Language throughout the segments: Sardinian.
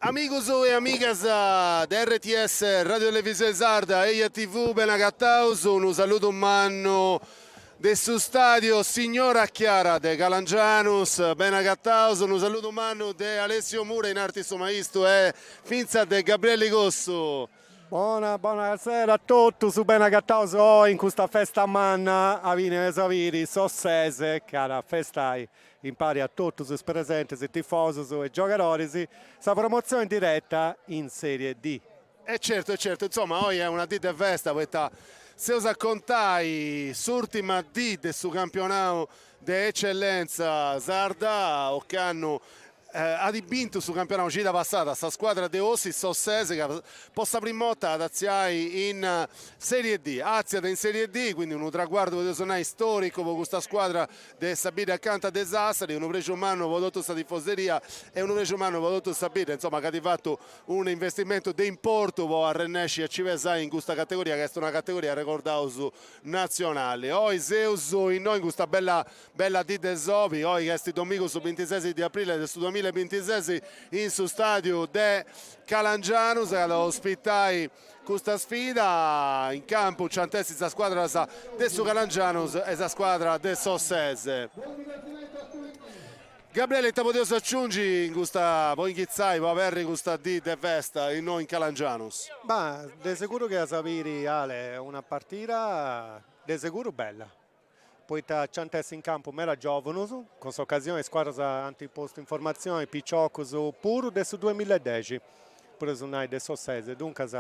Amigus e amigas de RTS Radio Televisione Sarda, Eja TV, bene agataus, unu saludu mannu de su stadio Signora Chiara de Calangianus, bene agataus, unu saludu mannu de Alessio Mura in arti su maistu e fintzas de Gabriele Cossu. Bona bona sera a totus, bene agataus oi in custa festa manna aundi eus a biri s'Ossese chi at a festai impari a totus is presentis, tifosus e giogadoris, sa promotzioni direta in Serie D. E certu e certu, insoma oi est una dì de festa poita seus a contai s'urtima dì de su campionau de Eccellenza sarda, ocannu At bintu su campionau cida passada sa scuadra de Ossi, s'Ossese, ca po sa prima 'orta at atziai in Serie D. Atziat in Serie D, quindi unu traguardu podeus nai storicu po custa scuadra de sa bidda acanta de Sassari, unu prexu mannu po totu sa tifoseria e unu prexu mannu po totu sa bidda, insoma, ca at fatu unu investimentu de importu po arrennesci a ci pesai in custa categoria, ca est una categoria, arregordaus, natzionali. Oi seus innoi in custa bella Bella dì de sobi, oi ca est domigu su bintises de aprile de su duamilla e bintises in su stadiu de Calangianus ca at a ospitai custa sfida, in campu nci ant essi sas scuadras de su Calangianus e sa scuadra de s'Ossese. Gabriele ita podeus aciungi in custa, po inghitzai, po aberri custa dì de festa innoi in Calangianus? Ma de seguru chi as a biri Ale una partida de seguru bella poita nci ant essi in campu meda giòvunus, cun s'ocasioni is scuadras ant postu in formatzioni piciocus puru de su duemillaedexi, podeus nai de s'Ossese, duncas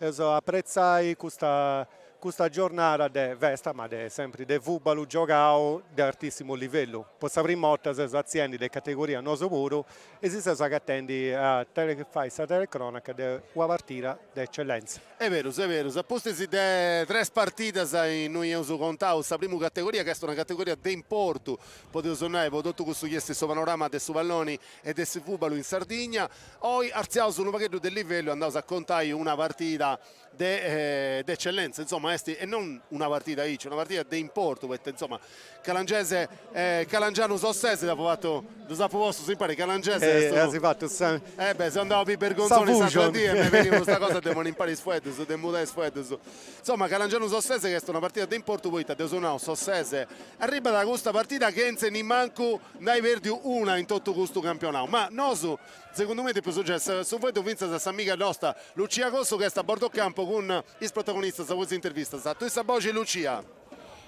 eus a apretzai custa custa giornada de festa, ma de sempri de fùbalu giogau de artissimu livellu. Po sa prima 'orta seus atziendi de categoria nosu puru e si seus agatendi a fai sa telecronaca de una partida de eccellenza. Est berus, est berus. A pustis de tres partidas innui eus contau sa primu categoria, ca est una categoria de importu, podeus nai, po totu cussu chi est su panorama de su palloni e de su fùbalu in Sardigna, oi artziaus unu pagheddu de livellu e andaus a contai una partida de de eccellenza, insoma, est e non una partida aici, una partida de importu, poita insoma Calangese e Calangianus Ossese dd'apu fatu, ddus apu postus impari, Calangese est unu. fatu sa. Eh beh, seu andau a biri Bergonzoni s'atra dì e m'est beniu custa cosa de ponni impari is fueddus, de mudai is fueddus. Insoma, Calangianus Ossese ca est una partida de importu poita, dd'eus nau, s'Ossese arribat a custa partida chentze nimancu nd'ai perdiu una in totu custu campionau, ma nosu, segundu mei depeus giai su fueddu fintzas a s'amiga nosta Lucia Cossu ca est a bordo campo cun is protagonistas po is intervistas. A tui sa boxi Lucia.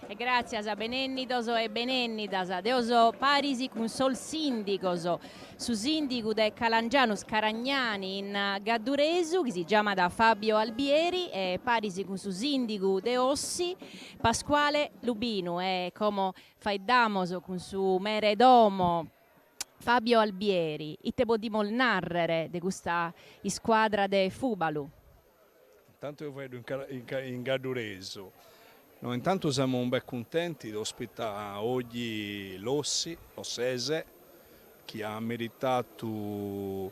E gràtzias, benènnidos e benènnidas. Deo so paris cun sos sìndigos, su sìndigu de Calangianus Caragnani in gadduresu, chi si giamat Fabio Albieri, e paris cun su sìndigu de Ossi, Pasquale Lubinu. E como faeddamos cun su mere 'e domo, Fabio Albieri. Ite podimos nàrrere de custa iscuadra de fùbalu? Intantu eo faeddo in gadduresu. No, intantu semo ben cuntenti de ospità oggi l'Ossi, l'Ossese, chi ha meritatu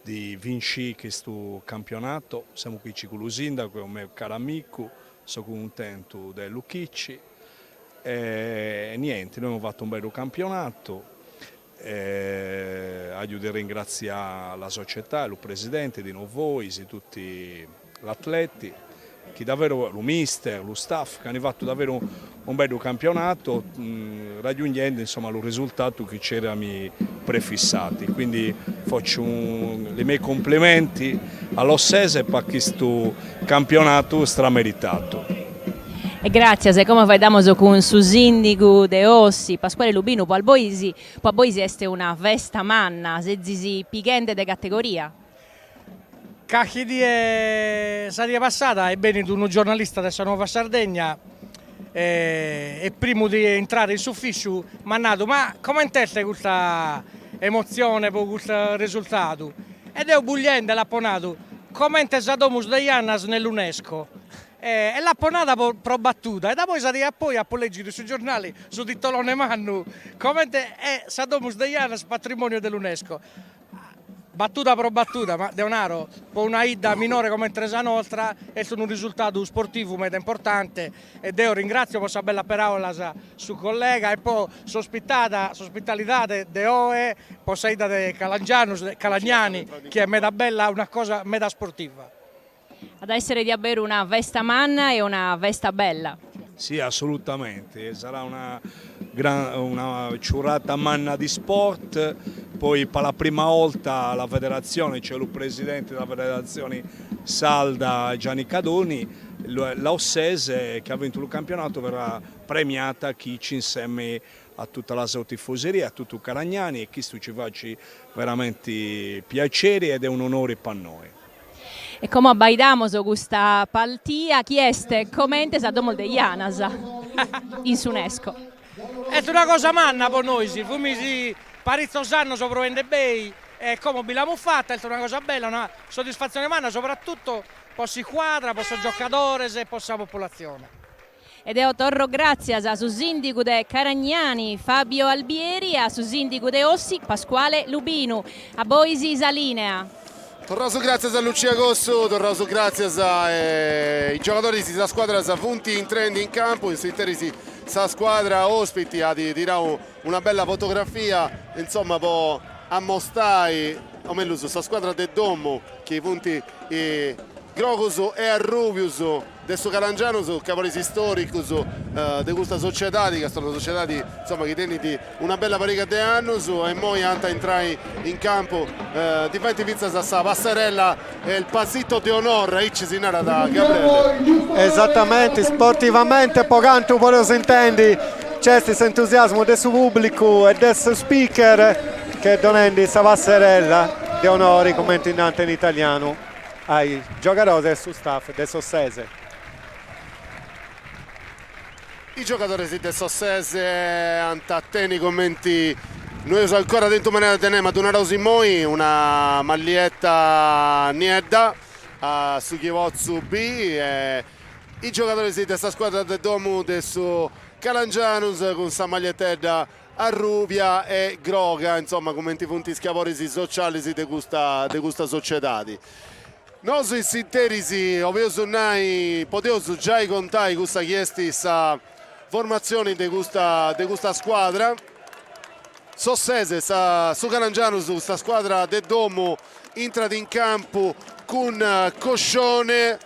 di vincì chistu campionato. Semo quici cu lu sindacu, è un meu caru amicu, so cuntentu de lu chici. E nienti, noi emo fattu un bellu campionato, Aio de ringrazià la società, lu presidente Dino Fois, tutti l'atleti, chi davvero, lu mister, lu staff, chi ant fatu davvero un bellu campionato raggiungendo insomma lu risultatu chi c'erami prefissati, quindi faccio li mei complimenti all'Ossese pa chistu campionatu strameritatu. E gràtzias, e como faeddamos cun su sìndigu de Ossi, Pasquale Lubinu, po a bois po a bois est una festa manna, sezis pighende de categoria. Carchi die, sa die passada, est bènnidu unu giornalista de sa Nuova Sardegna e primu de intrare in s'ufìciu m'at nadu, ma comente est custa emotzione po custu risultadu? E deo bugliende l'apo nadu, comente sa Domus de Janas nell'Unesco. E l'apo nada pro battuda e da poi sa die a poi apo legidu in su giornali su titolone mannu comente è sa Domus de Janas patrimonio dell'Unesco. Battuda pro battuda, ma deo naro, po una 'idda minore comente sa nostra est unu risultadu sportivu meda importante e deo ringratzio po sa bella peraulas su collega e po s'ospitada, s'ospitalidade de oe po sa 'idda de Calangianus, de Calagnani, chi est meda bella, una cosa meda sportiva. At a essere diaberu una festa manna e una festa bella. Sì, assolutamente, sarà una una ciurrata manna di sport, poi pa la prima 'olta la federazione, c'è lu presidente della federazione sarda Gianni Cadoni, la Ossese che ha vinto lu campionato verrà premiata chici insieme a tutta la sua tifoseria, a tuttu Caragnani e chistu ci faci veramente piaceri ed è un onore pa noi. E como abbaidamos custa paltia chi est comente sa Domo de Janas in s'Unesco. Est una cosa manna po nois, fumis paritzos annos proende bei e como bi l'amus fata, est una cosa bella, una soddisfatzione manna soprattutto po s'iscuadra, po sos giocadores e po sa populatzione. E deo torro gràtzias a su sìndigu de Caragnani, Fabio Albieri, e a su sìndigu de Ossi, Pasquale Lubinu. A bois sa lìnea. Torraus gràtzias a Lucia Cossu, torraus gràtzias a is giogadoris de sa scuadra funt intrendi in campu, in s'interis sa scuadra ospiti at tirau una bella fotografia, insoma po ammostai, o mellus sa scuadra de domu chi funt grogus e arrubius de su Calangianus, coloris istoricus de custa sociedadi, ca est una sociedadi insoma chi tenit una bella pariga de annus e immoi ant a intrai in campu, ndi faint fintzas sa passerella e il pasito de onor, aici si narat Gabriele. Esatamenti, sportivamente po cantu podeus intendi nc'est s'entusiasmu de su pubblicu e de su speaker chi est donendi sa passerella de onori, cumenti nant in italianu. A is giogadores de su staff de s'Ossese. Is giogadores de s'Ossese ant a tenni cumenti no eus ancora tentu manera de nai, ma ddu naraus immoi, una mallietta niedda a su chi potzu biri e is giogadores de sa scuadra de domu de su Calangianus cun sa maglietedda arrubia e groga, insoma cumenti funt is coloris socialis de custa de custa sociedadi. Nosu in s'interis 'oleus nai, podeus giai contai cussa chi est sa formatzioni de custa de custa scuadra, s'Ossese, sa su Calangianus, custa scuadra de domu intrat in campu cun Coscione,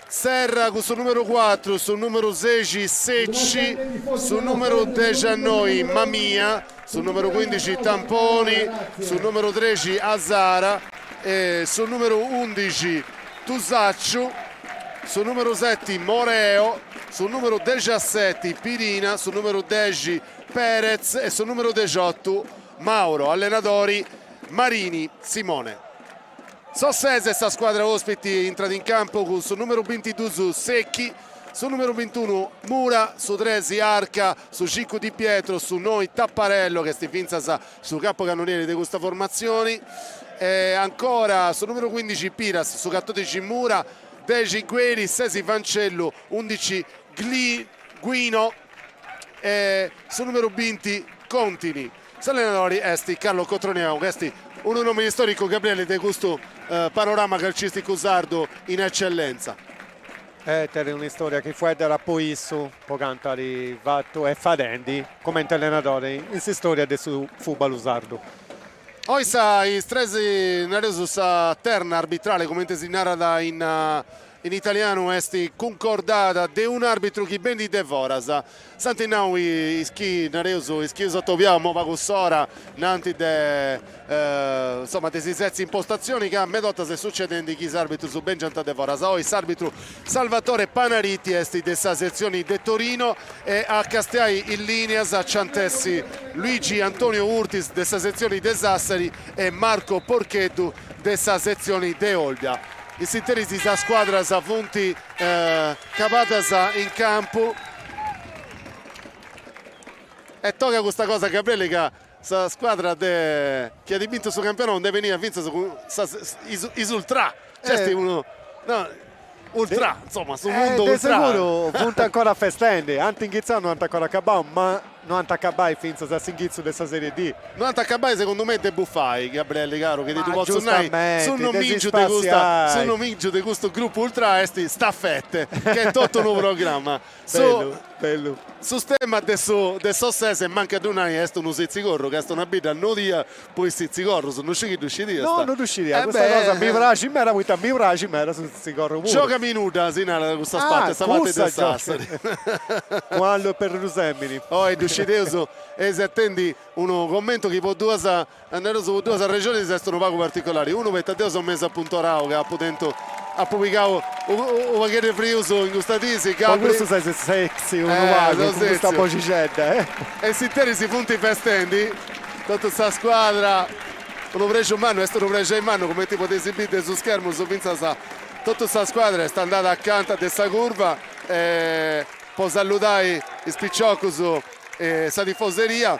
Serra cun su numeru cuatru, su numeru sexi Secci, su numeru dexiannoi Mamia, su numeru cuindixi Tamponi, su numeru trexi Asara, su numeru undixi Tusacciu, su numeru seti Moreo, su numeru dexiaseti Pirina, su numeru dexi Perez e su numeru dexiotu Mauro, allenadori Marini Simone. S'Ossese sa scuadra ospiti intrat in campu cun su numeru bintidus Secchi, su numeru bintunu Mura, su tresi Arca, su cincu Di Pietro, su noi Tapparello chi est fintzas su capocannonieri de custa formatzioni e ancora su numeru cuindixi Piras, su catodixi Mura, dexi Gueri, sesi Fancellu, undixi Guino e su numeru binti Contini. S'allenadori est Carlo Cotroneo, chi est unu nomini storicu, Gabriele, de custu panorama calcisticu sardu in Eccellenza. E tenit un'istoria chi fueddat po issu, po cantu at fatu e fadendi cumenti allenadori in s'istoria de su fubalu sardu. Oi sa is tres, nareus sa terna arbitrale, cumenti si narat in In italianu est cuncordada de un'arbitru chi benit de foras. S'ant nau is chi, nareus, is chi eus atobiau imoi pagu s'ora, nanti de, insoma, de si setzi in postatzioni ca meda 'ortas est sucedendi chi is arbitrus bengiant de foras. Oi s'arbitru Salvatore Panariti est de sa setzioni de Torino e a castiai is linias nc'ant essi Luigi Antonio Urtis de sa setzioni de Sassari e Marco Porcheddu de sa setzioni de Olbia. In s'interis sas scuadras funt cabadas in campu e tocat custa cosa Gabriele ca sa scuadra de chi at bintu su campionau nde beniat fintzas cun is ultrà, nc'est unu ultrà, insoma su mundu ultrà. De seguru funt ancora festendi, ant inghitzau no ant ancora acabau ma. No ant acabai fintzas a s'inghitzu de sa Serie D. No ant acabai segundu mei de bufai, Gabrielli caru, chi ti ddu potzu nai, su nomìngiu de custa, su nomìngiu de custu grupu ultra est Staffette, chi est totu unu programma. Su Bellu. Su stemma de su de s'Ossese mancu a ddu nai est unu sitzigorru, ca est una bidda nodia po is sitzigorrus, no sciu chi ddu scidiast. No, no ddu scidia, custa cosa mi praxit meda poita mi praxit meda su sitzigorru puru. Gioga minuda si narat custa parte, sa parte de Sassari. Cun allu e perdusemini. Oi ddu scideus, eis a intendi unu commentu chi po duas, nareus po duas arrexonis est unu pagu particolari, unu poita deu seu mesu apuntorau ca apu tentu, apu pigau u' pagheddu 'e frius in custa dis, Po custu ses setziu unu pagu cun custa boxixedda eh. E in s'interis si funt festendi totu sa scuadra, unu prexu mannu, est unu prexeri mannu cumenti podeis biri de su schermu fintzas totu sa scuadra est andada acanta de sa curva po saludai is piciocus e sa tifoseria,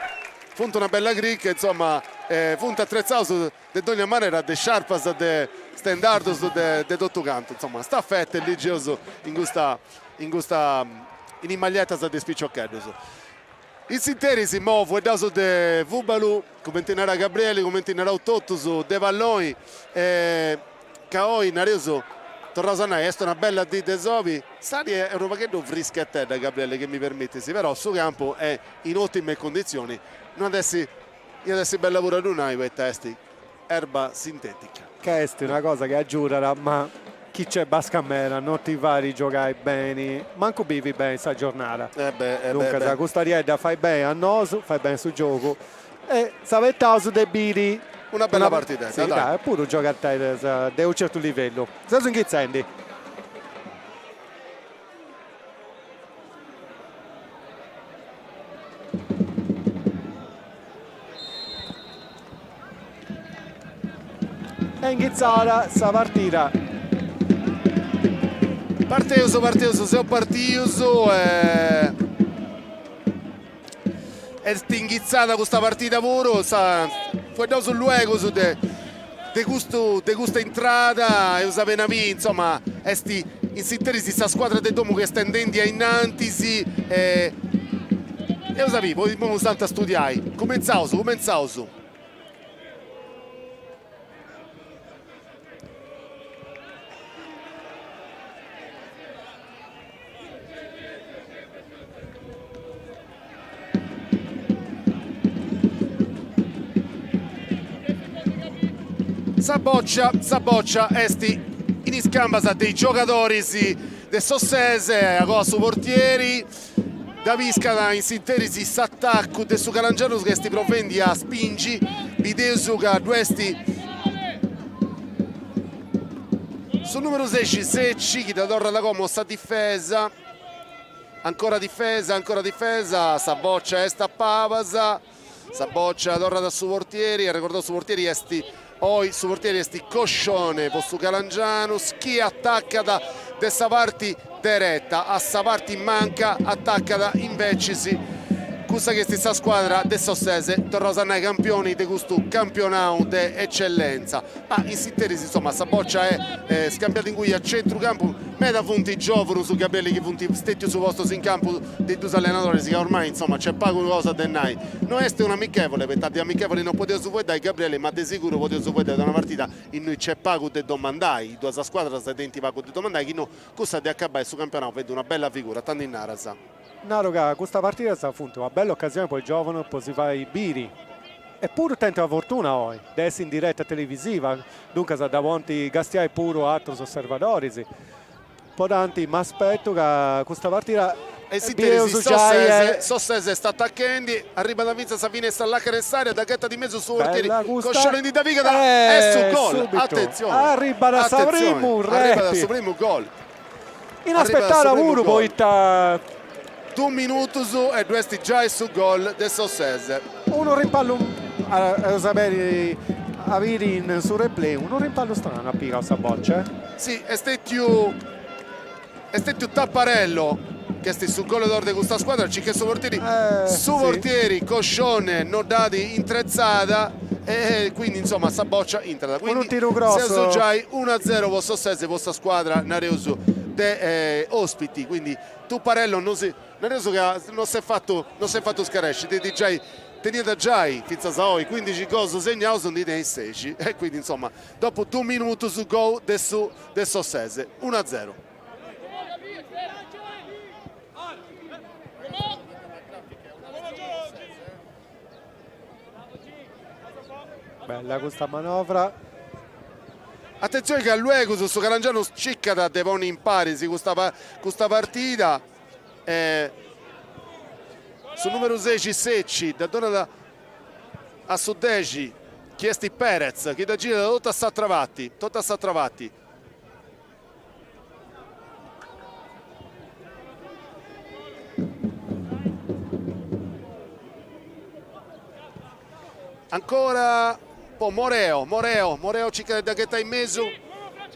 funt una bella crica, insoma, funt atretzaus de dogna manera de sciarpas, de stendardus, de totu cantu, insoma, staffette ligeus in custa in custa in is maglietas de is piciocheddus. In s'interis imou fueddaus de fubalu, cumenti narat Gabrieli, cumenti naraus totus, de palloni, ca oi nareus, torraus a nai, est una bella dì de sobi, s'aria est unu pagheddu frischetedda, Gabriele, chi mi permitis, però su campu est in ottime condizioni, no at essi, iat essi bella puru a ddu nai, poita est erba sintetica. Ca est una cosa chi agiudat, ma chi c'est basca meda no ti fait giogai beni, mancu bivi beni sa giornada. Eh beh, eh beh, Duncas beh. custa ariedda fait beni a nosu, fait beni su giogu e s'abetaus de biri Una bella partidedda, sì, dai. dai, puru giogadedas de unu certu livellu. Seus inghitzendi. E inghitzada sa partida. Parteus, parteus, seus partius e est inghitzada custa partida puru, sa fueddaus luegus de de custu de custa intrada, eus apena biu, insoma, est in s'interis sa scuadra de domu chi est andendi a innantis e eus a biri, poi imoi s'ant a studiai, cumentzaus, cumentzaus. Sa bòcia, sa bòcia est in is cambas de is giogadoris de s'Ossese, agoa su portieri, dda piscat in s'interis s'atacu de su Calangianus chi est provendi a spingi, bideus ca ddu est su numeru sexi, Secci, chi dda torrat como a sa difesa, ancora difesa, ancora difesa, sa bòcia est a pabas, sa bòcia torrat a su portieri, arregordaus su portieri est oi, su portieri est Coscione po su Calangianus chi atacat de sa parti dereta a sa parti manca atacat invecis cussa chi est sa scuadra de s'Ossese, torraus a nai campioni de custu campionau de Eccellenza. Ma in s'interis insoma sa bòcia est scambiada ingui a centrucampu, meda funt is giòvunus Gabrieli chi funt stètius postus in campu de is dus allenadoris ca ormai insoma nc'est pagu cosa de nai. No est un'amichevole, poita de amichevole no podeus fueddai Gabrieli, ma de siguru podeus fueddai de una partida innui nc'est pagu de domandai, is duas scuadras tenint pagu de domandai, chi no cussa de acabai su campionau fendi una bella figura, ita ndi naras? Naru ca custa partidas funt una bella ocasioni po is giòvunus po si fai biri e puru tenint una fortuna oi de essi in direta televisiva, duncas dda podint castiai puru atrus osservadoris. Po tanti m'aspetu ca custa partida E s'interis s'Ossese, s'Ossese est atachendi, arribat fintzas a fine 'e sa lacana 'e s'area, dda ghetat in mesu su portieri, Coscione ndi dda pigat, e su gol, atentzioni, Arribat sa primu reti, arribat su primu gol. Inaspettada puru poita. Dus minutus e ddu est giai su gol de s'Ossese. Unu rimpallu, eus a biri a biri in su replay, unu rimpallu stranu at pigau sa boccia. Si, est stetiu est stetiu Tapparello chi est su goleador de custa scuadra, circhendi su portieri, su portieri Coscione no dd'at intretzada e quindi insoma sa boccia intrat. Unu tiru grossu. Seus giai unu a zero po s'Ossese, po sa scuadra, nareus. de ospiti, quindi Tupparello non si nareus ca non s'est fatu non s'est fatu scaresci, tenit giai teniat giai fintzas a oi cuindixi gols segnaus ndi tenit sexi e quindi insoma dopu dus minutus gol de su de s'Ossese, unu a zero. Bella custa manovra. Atentzioni ca luegus su Calangianus circat de ponni in paris custa custa partida e su numeru sexi Secci dda donat a su dexi chi est Perez chi dda girat totu a s'atra parti, totu a s'atra parti. Ancora po Moreo, Moreo, Moreo circat de dda ghetai in mesu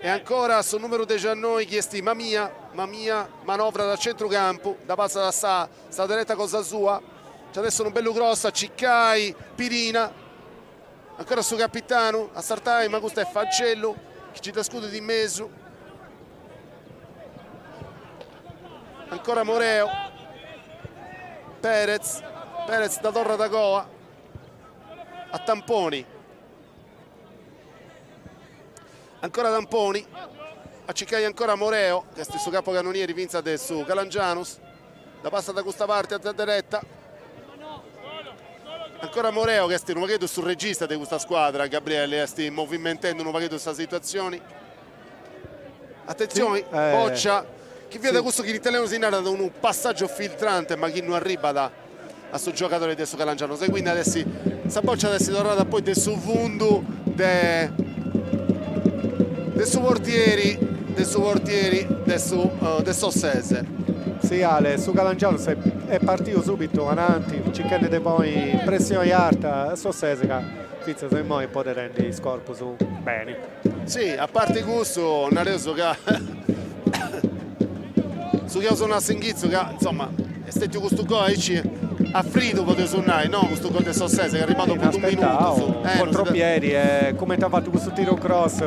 e ancora su numeru dexannoi chi est Mamia, Mamia manovrat a centrucampu, dda passat a sa sa dereta cosa sua, nc'at essi unu bellu cross a circai Pirina Ancora su capitanu a sartai, ma custu est Fancellu chi nci dda scudit in mesu. Ancora Moreo. Perez, Perez dda torrat agoa a Tamponi. Ancora Tamponi a circai ancora Moreo, chi est su capocannonieri fintzas de su Calangianus. Dda passat da custa parti a sa dereta. Ancora Moreo chi est unu pagheddu su regista de custa scuadra, Gabriele, est movimentendi unu pagheddu sa situatzioni. Atentzioni, bòcia, chi fiat cussu chi in italianu si narat unu passaggio filtrante ma chi no arribat a su giogadori de su Calangianus e quindi at essi sa bòcia at essi torrada poi de su fundu de de su portieri de su portieri de su de s'Ossese. Si Ale, su Calangianus est partiu subitu ananti circhendi de ponni pressioni arta a s'Ossese ca fintzas a immoi podit rendi is corpus beni. Si, a parti cussu nareus ca su chi eus nau a s'inghitzu ca insoma est stetiu custu gol aici a fridu podeus nai, no, custu gol de s'Ossese chi est arribau dopu dus minutus. Contropiedi e cumenti at fatu custu tiru cross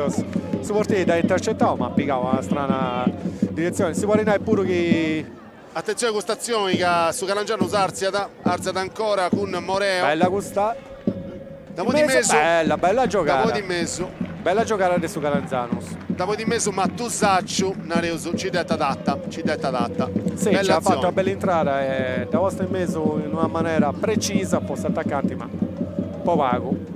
su portieri dd'at intercetau ma at pigau una strana diretzioni, si podit nai puru chi Atentzioni custa atzioni ca su Calangianus artziat, artziat ancora cun Moreo. Bella custa. Da poi in mesu. Bella, bella giogada. Da poi in mesu. Bella giogada de su Calangianus. Da poi in mesu ma Tusacciu, nareus, nci dd'at adatta, nci dd'at adatta. Sì, nci at fatu una bella intrada e dd'at posta in mesu in una manera precisa po s'atacanti ma po pagu.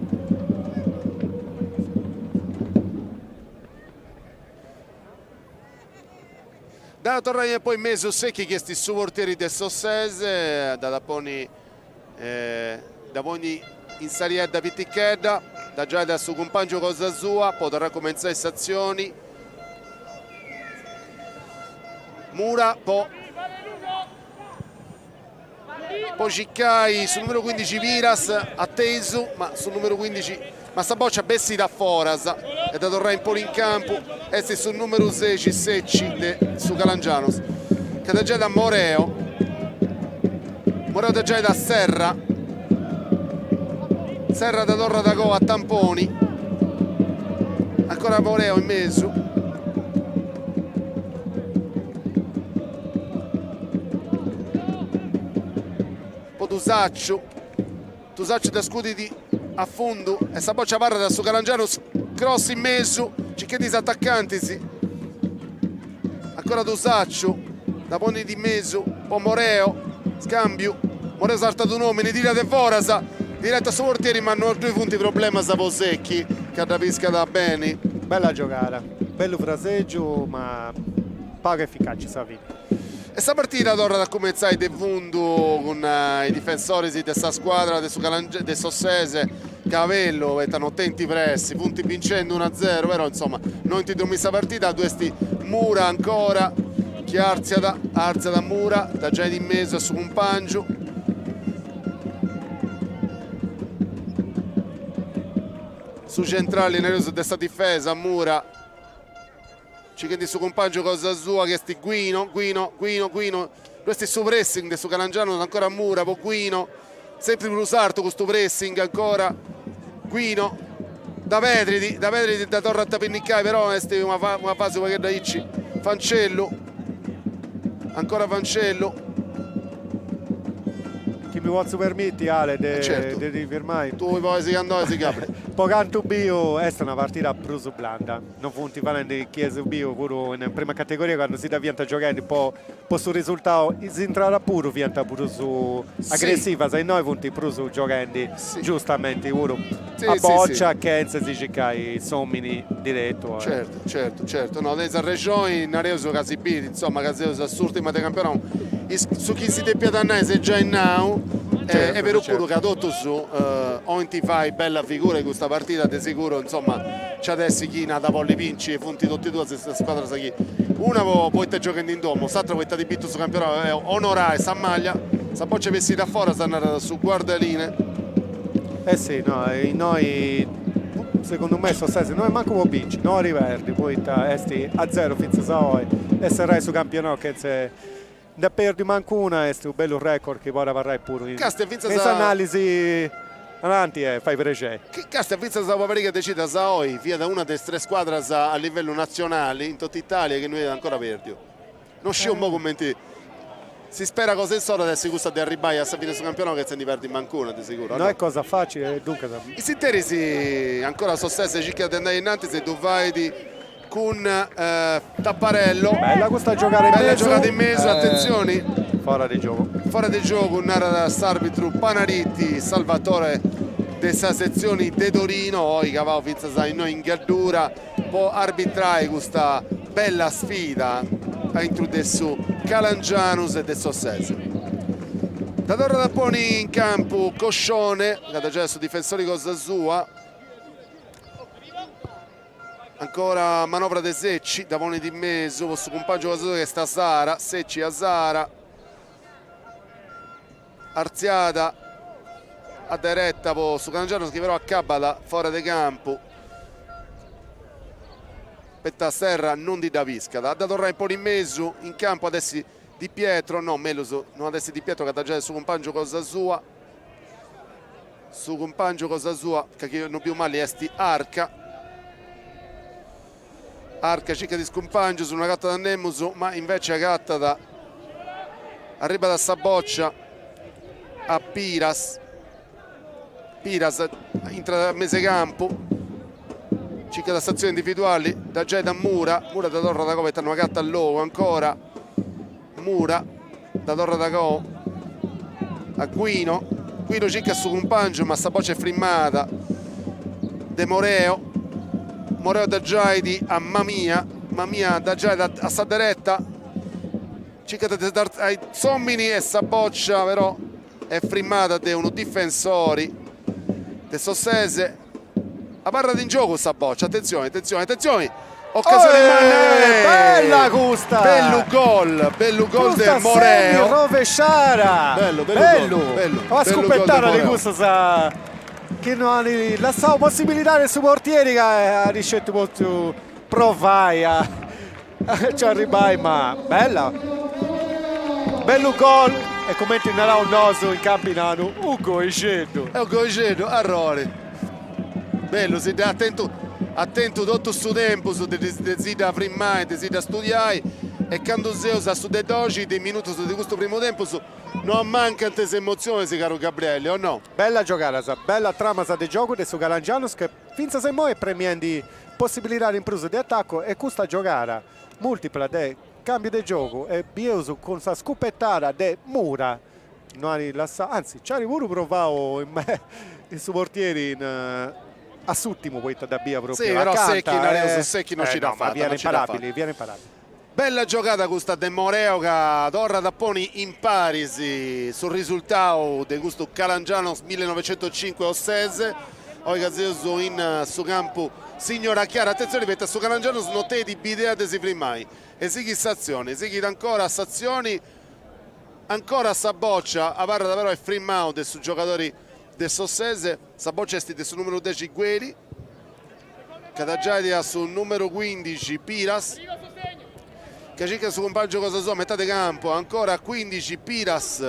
Dd'at a torrai a ponni in mesu Secchi chi est su portieri de s'Ossese, dd'at a ponni dda ponni in s'ariedda pitichedda, dda giait a su cumpangiu cosa sua po torrai a cumentzai s'atzioni. Mura po po circai su numeru cuindixi Piras atesu, ma su numeru cuindixi, ma sa bòcia bessit a foras e dda torrai a ponni in campu est su numeru sexi Secci de su Calangianus ca dda giait a Moreo, Moreo dda giait a Serra, Serra dda torrat agoa a Tamponi, ancora Moreo in mesu. Po Tusacciu, Tusacciu dda scudit a fundu e sa bòcia abarrat a su Calangianus, cross in mesu, circhendi is atacantis, ancora Tusacciu, dda ponit in mesu po Moreo, scambiu, Moreo sartat un'omini, tirat de foras, direta a su portieri ma no ddoi funt problemas po Secchi ca dda piscat beni. Bella giogada, bellu fraseggiu ma pagu eficaci sa fini. E sa partida torrat a cumentzai de fundu cun is difensoris de sa scuadra de su de s'Ossese, Cavello, poita no tenint pressi, funt bincendu unu a zero, però insoma no 'olint dromì sa partida, ddu est Mura ancora chi artziat, artziat Mura, dda giait in mesu a su cumpangiu. Su centrali nareus de sa difesa, Mura. Circhendi su cumpàngiu cosa sua chi est Guino, Guino, Guino, Guino, ddu est su pressing de su Calangianus ancora Mura po Guino, sempri prus artu custu pressing ancora Guino, dda perdit, dda perdit dda torrat a pinnicai però est una una fasi u' pagheddu aici, Fancellu. Ancora Fancellu. Chi mi potzu permiti, Ale, de, certo. de ti firmai. Tui podis candu 'olis, Gabri. Po cantu biu est una partida prus blanda, non funt fadendi chi eus biu puru in prima categoria candu si dda fiant gioghendi po po su risultau is intradas puru fiant prus aggressivas e innoi funt prus gioghendi giustamenti puru a bòcia chentza si circai s'omini diretu. Certu, certu, certu, no, tenis arrexoni, nareus ca si biri, insoma, ca seus a s'urtima de campionau, su chi si depiat nai s'est giai nau, est beru puru ca totus 'olint fai bella figura in custa partida, de seguru, insoma, nc'at essi chini at a bolli binci e funt totu e duas is scuadras chi una po poita gioghendi in domu, s'atra poita at bintu su campionau e onorai sa maglia, sa boccia bessida a foras narat su guardalinee. Eh si, no, innoi segundu mei s'Ossese no est mancu po binci, no 'olit perdi, poita est a zero fintzas a oi e serrai su campionau chentza nd'at perdiu mancu una est unu bellu record chi podit abarrai puru in s'analisi avanti e fait prexeri. Castia fintzas a una pariga de cidas a oi fiat una de is tres scuadras a livellu natzionali in totu Italia chi no iat ancora perdiu. No sciu imoi cumenti s'ispera cosa insoru at essi cussa de arribbai a sa fini de su campionau chentza ndi perdi mancu una de seguru. No est cosa facili duncas. In s'interis ancora s'Ossese circat de andai innantis e ddu fait cun Tapparello. Bella custa giogada in mesu. Bella giogada in mesu, atentzioni. Fora de giogu. Fora de giogu, narat s'arbitru Panariti, Salvatore de sa setzioni de Torino, oi cabau fintzas a innoi in Gaddura po arbitrai custa bella sfida aintru de su Calangianus e de s'Ossese. Dda torrat a ponni in campu Coscione, ca giai su difensori cosa sua. Ancora manovra de Secci, dda ponit in mesu po su cumpangiu cosa sua chi est Asara, Secci Asara, artziada a dereta po su Calangianus chi però acabat fora de campu, poita Serra non ndi dda piscat, a dda torrai a ponni in mesu in campu at essi Di Pietro, no mellus no at essi Di Pietro ca at giai su cumpangiu cosa sua, Su cumpàngiu cosa sua, ca chi no biu mali est Arca. Arca circat is cumpàngius, no agatat a nemus, ma invece agatat, arribat a sa bòcia a Piras, Piras intrat a mes'e campu, circat s'atzioni individuali, dda giait a Mura, Mura dda torrat a coa poita no agatat logu ancora, Mura dda torrat a coa a Guino, Guino circat su cumpàngiu ma sa bòcia est frimmada de Moreo, Moreo dda giait a Mamia, Mamia dda giait a sa dereta, circat de sartai s'omini e sa bòcia però est frimmada de unu difensori de s'Ossese. Abarrat in giogu sa bòcia, atentzioni, atentzioni, atentzioni! Ocasioni manna e Bella custa! Bellu gol, bellu gol de Moreo. Custa rovesciara! Bellu, bellu gol, bellu. Una scupettara de cussas chi no ant lassau possibilidadi a su portieri ca at sceti potziu provai a nci arribbai ma bella! Bellu gol e cumenti naraus nosu in Campidanu u goixeddu. U goixeddu, arrori. Bellu, si dd'at tentu at tentu totu su tempus de si dda frimmai, de si dda studiai e candu seus a su de doxi de minutus de custu primu tempus no ammancant is emotzionis, caru Gabrielli, o no? Bella giogada, bella tramas de giogu de su Calangianus che Fintzas a immoi est premiendi possibilidadi in prus de atacu e custa giogada multipla de cambiu de giogu e bieus cun sa scupetada de Mura no at lassau, anzi nci at puru provau in su portieri in a s'urtimu poita dda bia propriu acanta Secchi no nci dd'at fata, fiat imparabili, fiat imparabili. Bella giogada custa de Moreo ca torrat a ponni in paris su risultau de custu Calangianus millinovecentocinque Ossese, oi ca seus in su campu Signora Chiara, atentzioni poita su Calangianus no tenit bidea de si frimai e sighit s'atzioni, sighit ancora s'atzioni, ancora sa bòcia, abarrat però est frimau de su giogadori de s'Ossese, sa bòcia est de su numeru dexi Gueli, Ca dda giait a su numeru cuindixi Piras, ca circat su cumpangiu cosa sua a metade campu, ancora cuindixi Piras,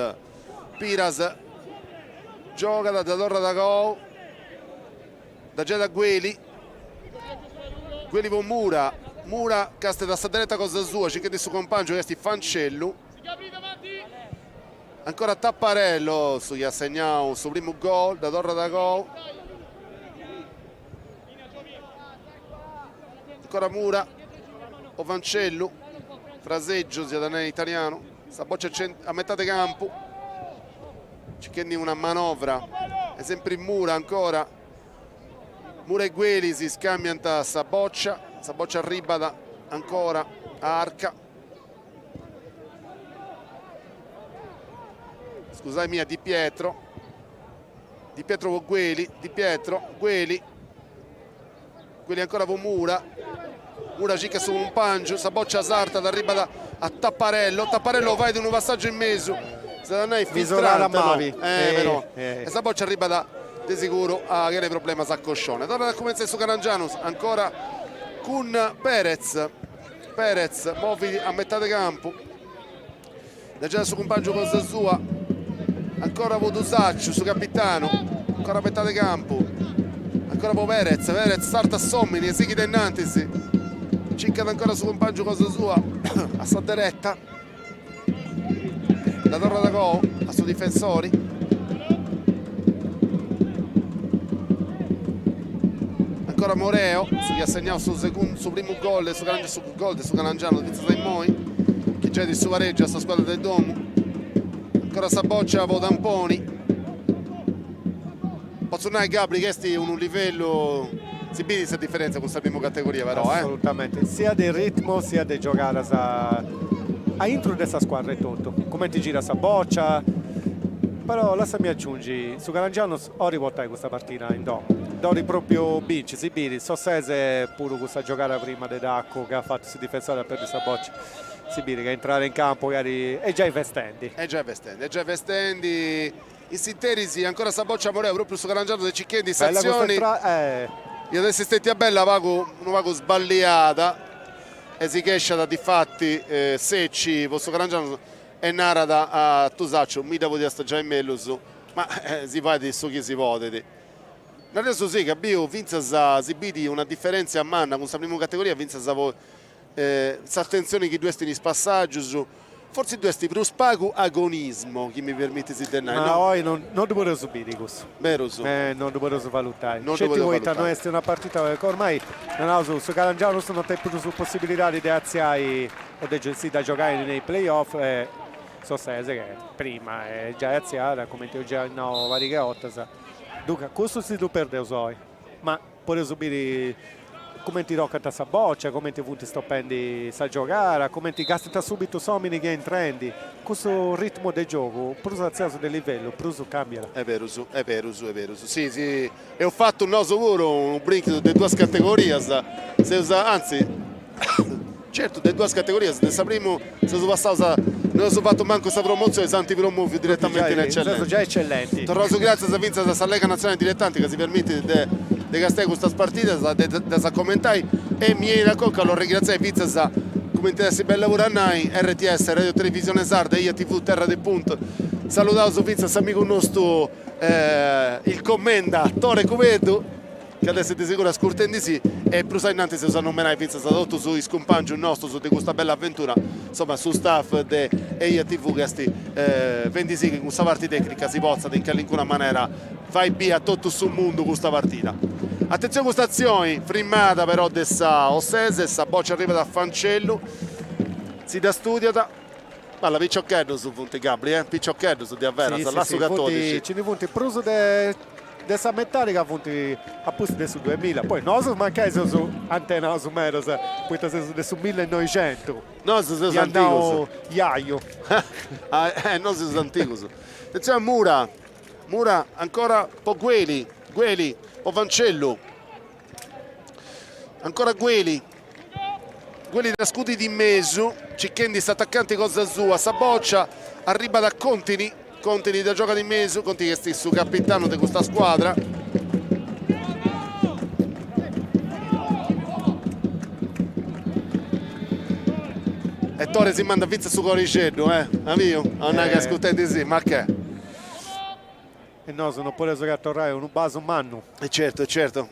Piras giogat, dda torrat a cou, dda giait a Gueli, Gueli po Mura, Mura castiat a sa dereta cosa sua circhendi su cumpangiu chi est Fancellu. Ancora Tapparello, su chi at segnau su primu gol, dda torrat a gol. Ancora Mura, po Fancellu, fraseggio si iat a nai in italianu, sa boccia a metade campu, circhendi una manovra, est sempri Mura ancora, Mura e Gueli si scambiant sa boccia, sa boccia arribat ancora a Arca. Scusai mia Di Pietro, Di Pietro po Gueli, Di Pietro, Gueli, Gueli ancora po Mura, Mura circat su cumpangiu, sa boccia sartat, arribat a Tapparello, Tapparello fait unu passaggiu in mesu, s'at a nai filtrante, no, eh però, e sa boccia arribat de seguru a chene problemas a Coscione. Torrat a cumentzai su Calangianus, ancora cun Perez, Perez movit a metade campu, dda giat a su cumpangiu cosa sua, ancora po Tusacciu, su capitanu, ancora a metade campu, ancora po Perez, Perez sartat s'omini e sighit a innantis, circat ancora su cumpangiu cosa sua a sa dereta, dda torrat a gou a su difensori. Ancora Moreo, su chi at segnau su segundu, su primu gol de su su gol de su Calangianus fintzas a immoi, chi giait su paregiu a sa scuadra de domu. Ancora sa boccia po Tamponi. Potzu nai Gabri chi est unu livellu, si bidit sa diferentzia cun sa primu categoria però eh. Assolutamente, sia de ritmo sia de giogadas a intru de sa scuadra etotu, cumenti girat sa boccia, però lassami aciungi, su Calangianus 'olit portai custa partida in domu, dda 'olit propriu binci, si bidit, s'Ossese puru cussa giogada prima de taccu chi at fatu su difensori a perdi sa boccia, si bidit ca intrada in campu est giai festendi. Est giai festendi, est giai festendi In s'interis ancora sa boccia Moreo propriu su Calangianus est circhendi s'atzioni iat essi stetia bella pagu unu pagu sballiada e si chesciat difati Secci po su Calangianus e narat a Tusacciu mi dda podiast giai mellus ma si fait su chi si podit. Nareus si ca biu fintzas si bidi una diferentzia manna cun sa primu categoria fintzas po S'atentzioni chi ddu est in is passàgius, fortzis ddu est prus pagu agonismo, chi mi permitis de nai, no? Ma oi non ddu podeus biri cussu. Berus. Non ddu podeus valutai. Sceti poita no est una partida, ormai, naraus, su Calangianus non tenit prus possibilidadi de artziai o de si dda giogai nei play off e s'Ossese che prima est giai artziada, cumenti eus giai nau pariga 'e 'ortas, duncas cussu si ddu perdeus oi, ma Podeus biri cumenti tocant sa bòcia, cumenti funt stopendi sa giogada, cumenti castant subitu s'omini chi est intrendi. Cussu ritmu de giogu, prus artziaus de livellu, prus cambiat. Est berus, est berus, est berus. Si, si, eus fatu nosu puru unu brinchidu de duas categorias, seus, anzi, Certu, de duas categorias, de sa primu seus passaus a, no eus fatu mancu sa promotzioni, s'ant promoviu diretamenti in Eccellenza. Seus giai eccellenti. Torraus gràtzias fintzas a sa Lega Natzionali Diletanti ca si permitit de de castiai custas partidas, de ddas commentai e mi 'enit a conca a los ringratziai fintzas cumenti at essi bella puru a nai, RTS, Radio Televisione Sarda, Eja TV, Terra de Punt. Saludaus fintzas s'amigu nostu il commenda Tore Cubeddu Chi at essi de seguru ascurtendisì e prus a innantis eus a nomenai fintzas a totus is cumpàngius nostus de custa bella aventura, insoma su staff de Eja TV chi est fendisì chi cun sa parti tecnica si potzat in calincuna manera fai biri a totu su mundu custa partida. Atentzioni custa atzioni frimada però de sa Ossese, sa bòcia arribat a Fancellu, si dda studiat, balla piciocheddus funt Gabri eh, piciocheddus diaveras, lassu catodixi. Nci ndi funt prus de De sa metadi ca funt a pustis de su duemilla, poi nosu mancai seus antenaus medas, poita seus de su millenoixentu. Nosu seus antigus. Iaiu. Eh, nosu seus antigus. Atentzioni a Mura, Mura ancora po Gueli, Gueli po Fancellu. Ancora Gueli, Gueli dda scudit in mesu, circhendi s'atacanti cosa sua, sa bòcia arribat a Contini, Contini dda giogat in mesu, Contini est su capitanu de custa scuadra. E Tore si mandat fintzas su corixeddu, eh, amigu, a nai ca ascurtendi si, ma che. E nosu non podeus che torrai unu basu mannu. E certu, e certu.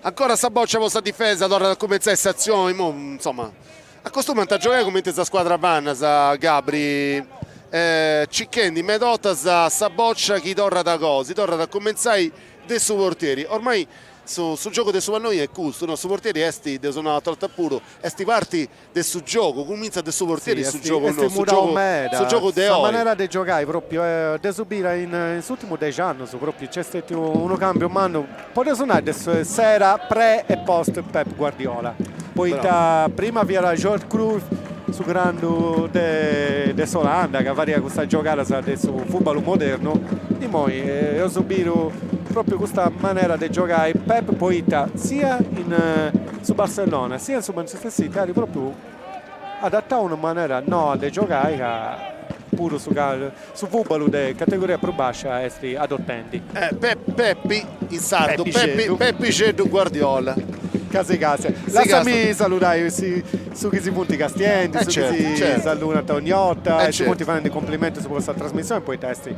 Ancora sa boccia po sa difesa, torrat a cumentzai s'atzioni, imoi, insoma. Acostumant a giogai cumenti sa scuadra manna, sa Gabri, circhendi meda 'ortas sa bòcia chi torrat a goa, si torrat a cumentzai de su portieri, ormai su su giogu de su palloni est custu, no, su portieri est, dd'eus nau atera 'orta puru, est parti de su giogu, cumintzat de su portieri su giogu nou, su giogu su giogu de oi. Sa manera de giogai propriu dd'eus bida in s'urtimu dexi annus propriu nc'est stetiu unu cambiu mannu, podeus nai de s'era pre e post Pep Guardiola, poita prima fiat Johan Cruyff su grandu de de s'Olanda ca fadiat custas giogadas de su fubalu modernu, imoi eus bidu propriu custa manera de giogai Pep poita sia in su Barcellona sia in su Manchester City at propriu adattau una manera noa de giogai ca puru su su fubalu de categoria prus bascia est adotendi. Peppi in sardu, Peppixeddu Guardiola. Casi casi. Lassami saludai su chi si funt castiendi, su chi si saludant ogni 'orta e si funt fadendi cumplimentus po sa trasmissioni poita est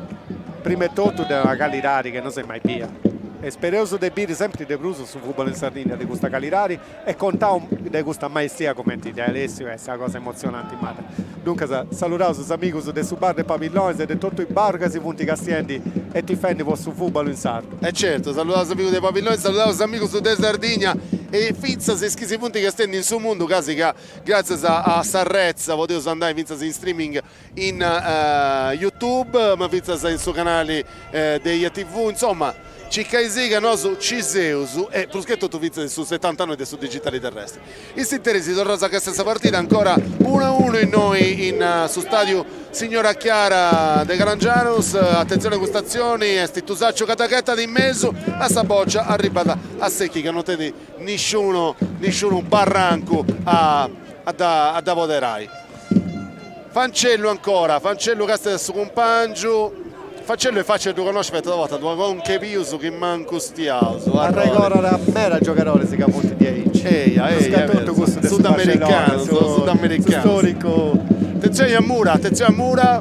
prima 'e totu de una calidadi chi no s'est mai bia e spereus de biri sempri de prus su fubalu in Sardinnia de custa calidadi e contau de custa maestria cumenti de Alessio est una cosa emotzionanti meda. Duncas saludaus is amigus de su bar de Pabillonis e de totu is bar ca si funt castiendi e tifendi po su fubalu in sardu. E certu, saludaus is amigus de Pabillonis, saludaus is amigus de Sardigna e fintzas is chi si funt castiendi in su mundu casi ca gràtzias a sa retza podeus andai fintzas in streaming in YouTube ma fintzas in su canali de IATV, insoma circaisì ca nosu ci seus e prus che totu fintzas in su setantanoi de su digitali terrestri. In s'interis torraus a castiai sa partida, ancora unu a unu innoi in su stadiu Signora Chiara de Calangianus, atentzioni a custa atzioni, est Tusacciu ca dda ghetat in mesu ma sa bòcia arribat a Secchi ca no tenit nisciunu nisciunu barrancu a a dda poderai. Fancellu ancora, Fancellu castiat a su cumpangiu, Fancellu est facili a ddu connosci poita portat una conca 'e pius chi mancu stiaus. Arregordat meda giogadoris ca funt diaici. Eia, eia, est beru, sudamericanus, sudamericanus. Su storicu. Atentzioni a Mura, atentzioni a Mura,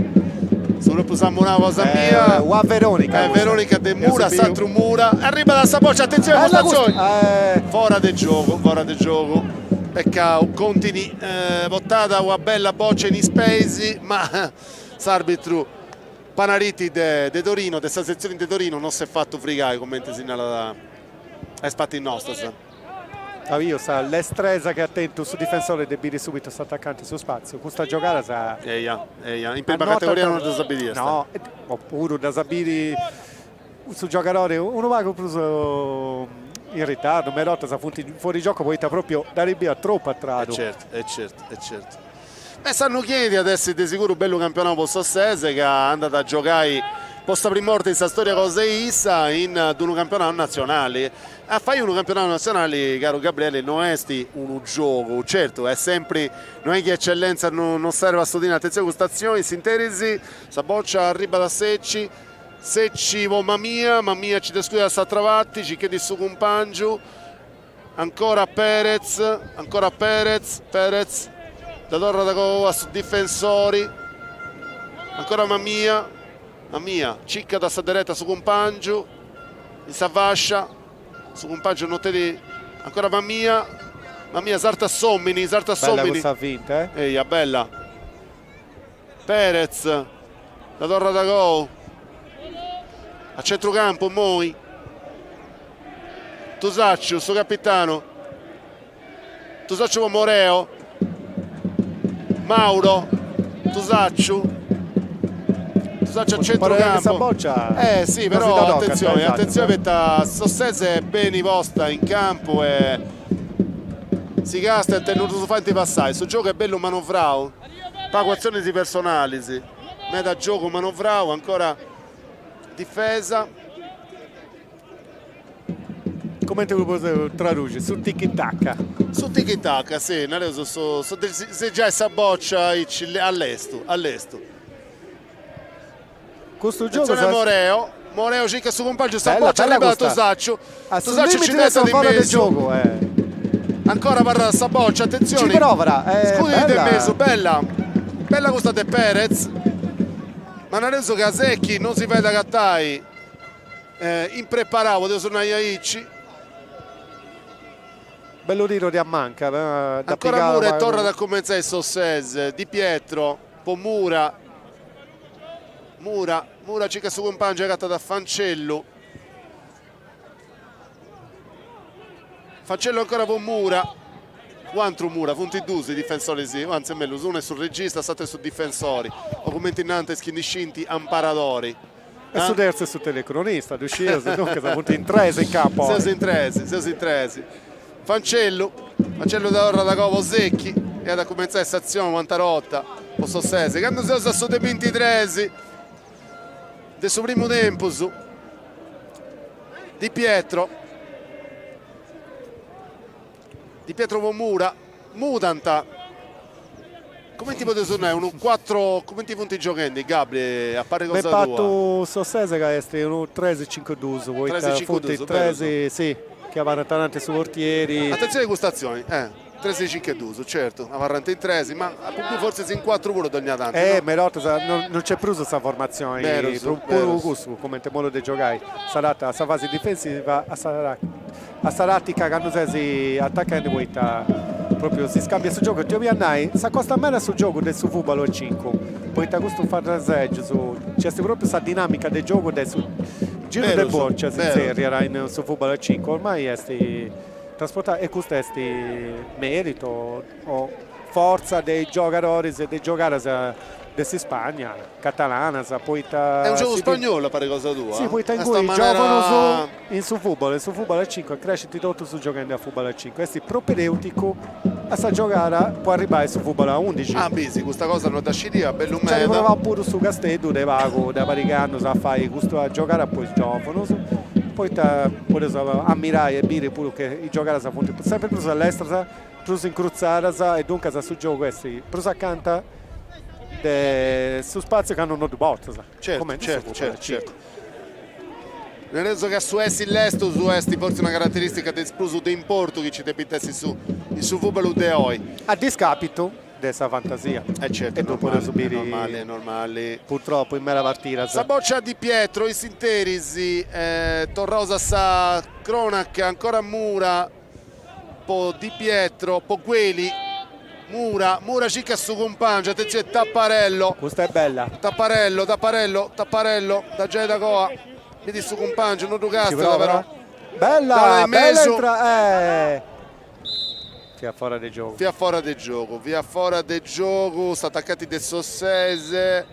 su propriu samunau cosa mia. Ua Veronica. Veronica de Mura, s'atru Mura, arribat sa bòcia, atentzioni a custa atzioni. Fora de giogu, fora de giogu. Peccau, Contini portat una bella bòcia in is peis, ma s'arbitru Panariti de Torino, de sa setzioni de Torino, non s'est fatu frigai, cumenti si narat a is partis nostras. Biu sa lestresa chi at tentu su difensori de biri subitu s'atacanti in su spatziu, custa giogada sa. Eia, eia, in prima categoria non ddas bidiast. No, opuru ddas biri su giogadori unu pagu prus in ritardu, meda 'ortas funt fuori gioco poita propriu dd'at bia tropu a tradu. E certu, e certu, e certu. Beh, s'annu chi 'enit at essi de siguru bellu campionau po s'Ossese ca andat a giogai po sa prima 'orta in sa storia cosa 'e issa in d'unu campionau natzionali. A fai unu campionau natzionali, caru Gabriele, no est unu giogu, certu est sempri, no est chi eccellenza no serbat su dinai, atentzioni custa atzioni, in s'interis sa bòcia arribat a Secci, Secci po Mamia, Mamia ci dda scuit a s'atra parti, circhendi su cumpangiu, ancora Perez, ancora Perez, Perez dda torrat a su difensori, ancora Mamia, Mamia circat a sa dereta su cumpangiu, in sa fascia, su cumpangiu no tenit, ancora Mamia, Mamia sartat s'omini, sartat s'omini. Bella custa finta eh. Eia, bella. Perez, dda torrat agou, a centrucampu immoi, Tusacciu, su capitanu, Tusacciu po Moreo, Mauro, Tusacciu, Tusacciu a centrucampu, eh si però attenzione, attenzione poita s'Ossese est beni posta in campu e si castiant e non ddus faint passai, su giogu est bellu manovrau Pagu atzionis personalis, meda giogu manovrau, ancora difesa. Cumenti ddu podeus traduxi, su tiki taka. Su tiki taka, si, nareus su su de si giai sa bòcia aici a lestu, a lestu. Custu giogu Atentzione Moreo, Moreo circat su cumpàngiu, sa bòcia arribat a Tusacciu, Tusacciu ci ghetat in mesu, ancora abarrat sa bòcia, atentzioni, Ci provat, scudit de mesu, bella, bella custa de Perez, ma nareus ca Secchi non si fait agatai impreparau, podeus nai aici. Bellu tiru de a manca, dd'at Ancora pigau Mura e pagu. torrat a cumentzai s'Ossese, Di Pietro po Mura, Mura, Mura circat su cumpangiu, agatat a Fancellu, Fancellu ancora po Mura, u' antru Mura, funt dus is difensoris, anzi mellus, unu est su regista, s'atru est su difensori, o cumenti nant is chi ndi scint, amparadori. E su terzu est su telecronista, ddu scieus, duncas funt in tres in campu oi. Seus in tres, seus in tres. Fancellu, Fancellu torrat agoa po Secchi e at a cumentzai s'atzioni un'atra 'orta po s'Ossese. Candu seus a su de bintitres de su primu tempus, Di Pietro, Di Pietro po Mura, mudant, cumenti podeus nai, unu cuatru, cumenti funt gioghendi, Gabri, a parri M'est cosa tua? partu s'Ossese ca est unu tres cincu dus, poita funt tres, si, chi abarrant ananti su portieri. Atentzioni custa atzioni, eh. Tres cincu e dus, certu, abarrant in tres, ma apu biu fortzis in cuatru puru dogna tanti, no? Eh, meda 'ortas non nc'est prus sa formatzioni, puru cussu cumenti modu de giogai, s'adatat a sa fasi difensiva, a sa a sa tatica candu ses atachendi poita propriu si scambiat su giogu, ti 'olia nai, s'acostat meda a su giogu de su fubalu a cincu, poita custus frasegius, nc'est propriu sa dinamica de giogu de su giru de bòcia si zerriat in su fubalu a cincu, ormai est Trasportau e custu est merito o fortza de is giogadoris e de is giogadas de s'Ispagna, catalanas, poita. Est unu giogu spagnolu a parri cosa tua? Si, poita inguni is giòvunus in su fubal, in su fubal a cincu crescint totus gioghendi a fubal a cincu, est propedeuticu a sa giogada po arribbai a su fubal a undixi. Ah bisi, custa cosa no dda scidia, bellu meda. Nci at provau puru su Casteddu de pagu, de pariga annus a fai custa giogada po is giòvunus Poita podeus ammirai e biri puru che is giogadas funt sempri prus lestras, prus incrutzadas e duncas su giogu est prus acanta de su spatziu candu no ddu portas. Certu, certu, certu, certu. Nareus ca su essi lestus est fortzis una carateristica de is prus de importu chi nci depit essi in su fubalu de oi. A discapitu de sa fantasia. E certu, e ddu podeus biri normali, normali. Purtroppo in meda partidas. Sa boccia Di Pietro, in s'interis, torraus a sa cronaca, ancora Mura po Di Pietro, po Gueli, Mura, Mura circat su cumpangiu, atentzioni Tapparello. Custa est bella. Tapparello, Tapparello, Tapparello, da giai da coa, bidi su cumpangiu, no ddu castat però. Bella, bella intra, eh. Fiat fora de giogu. Fiat fora de giogu, fiat fora de giogu, s'atacanti de s'Ossese.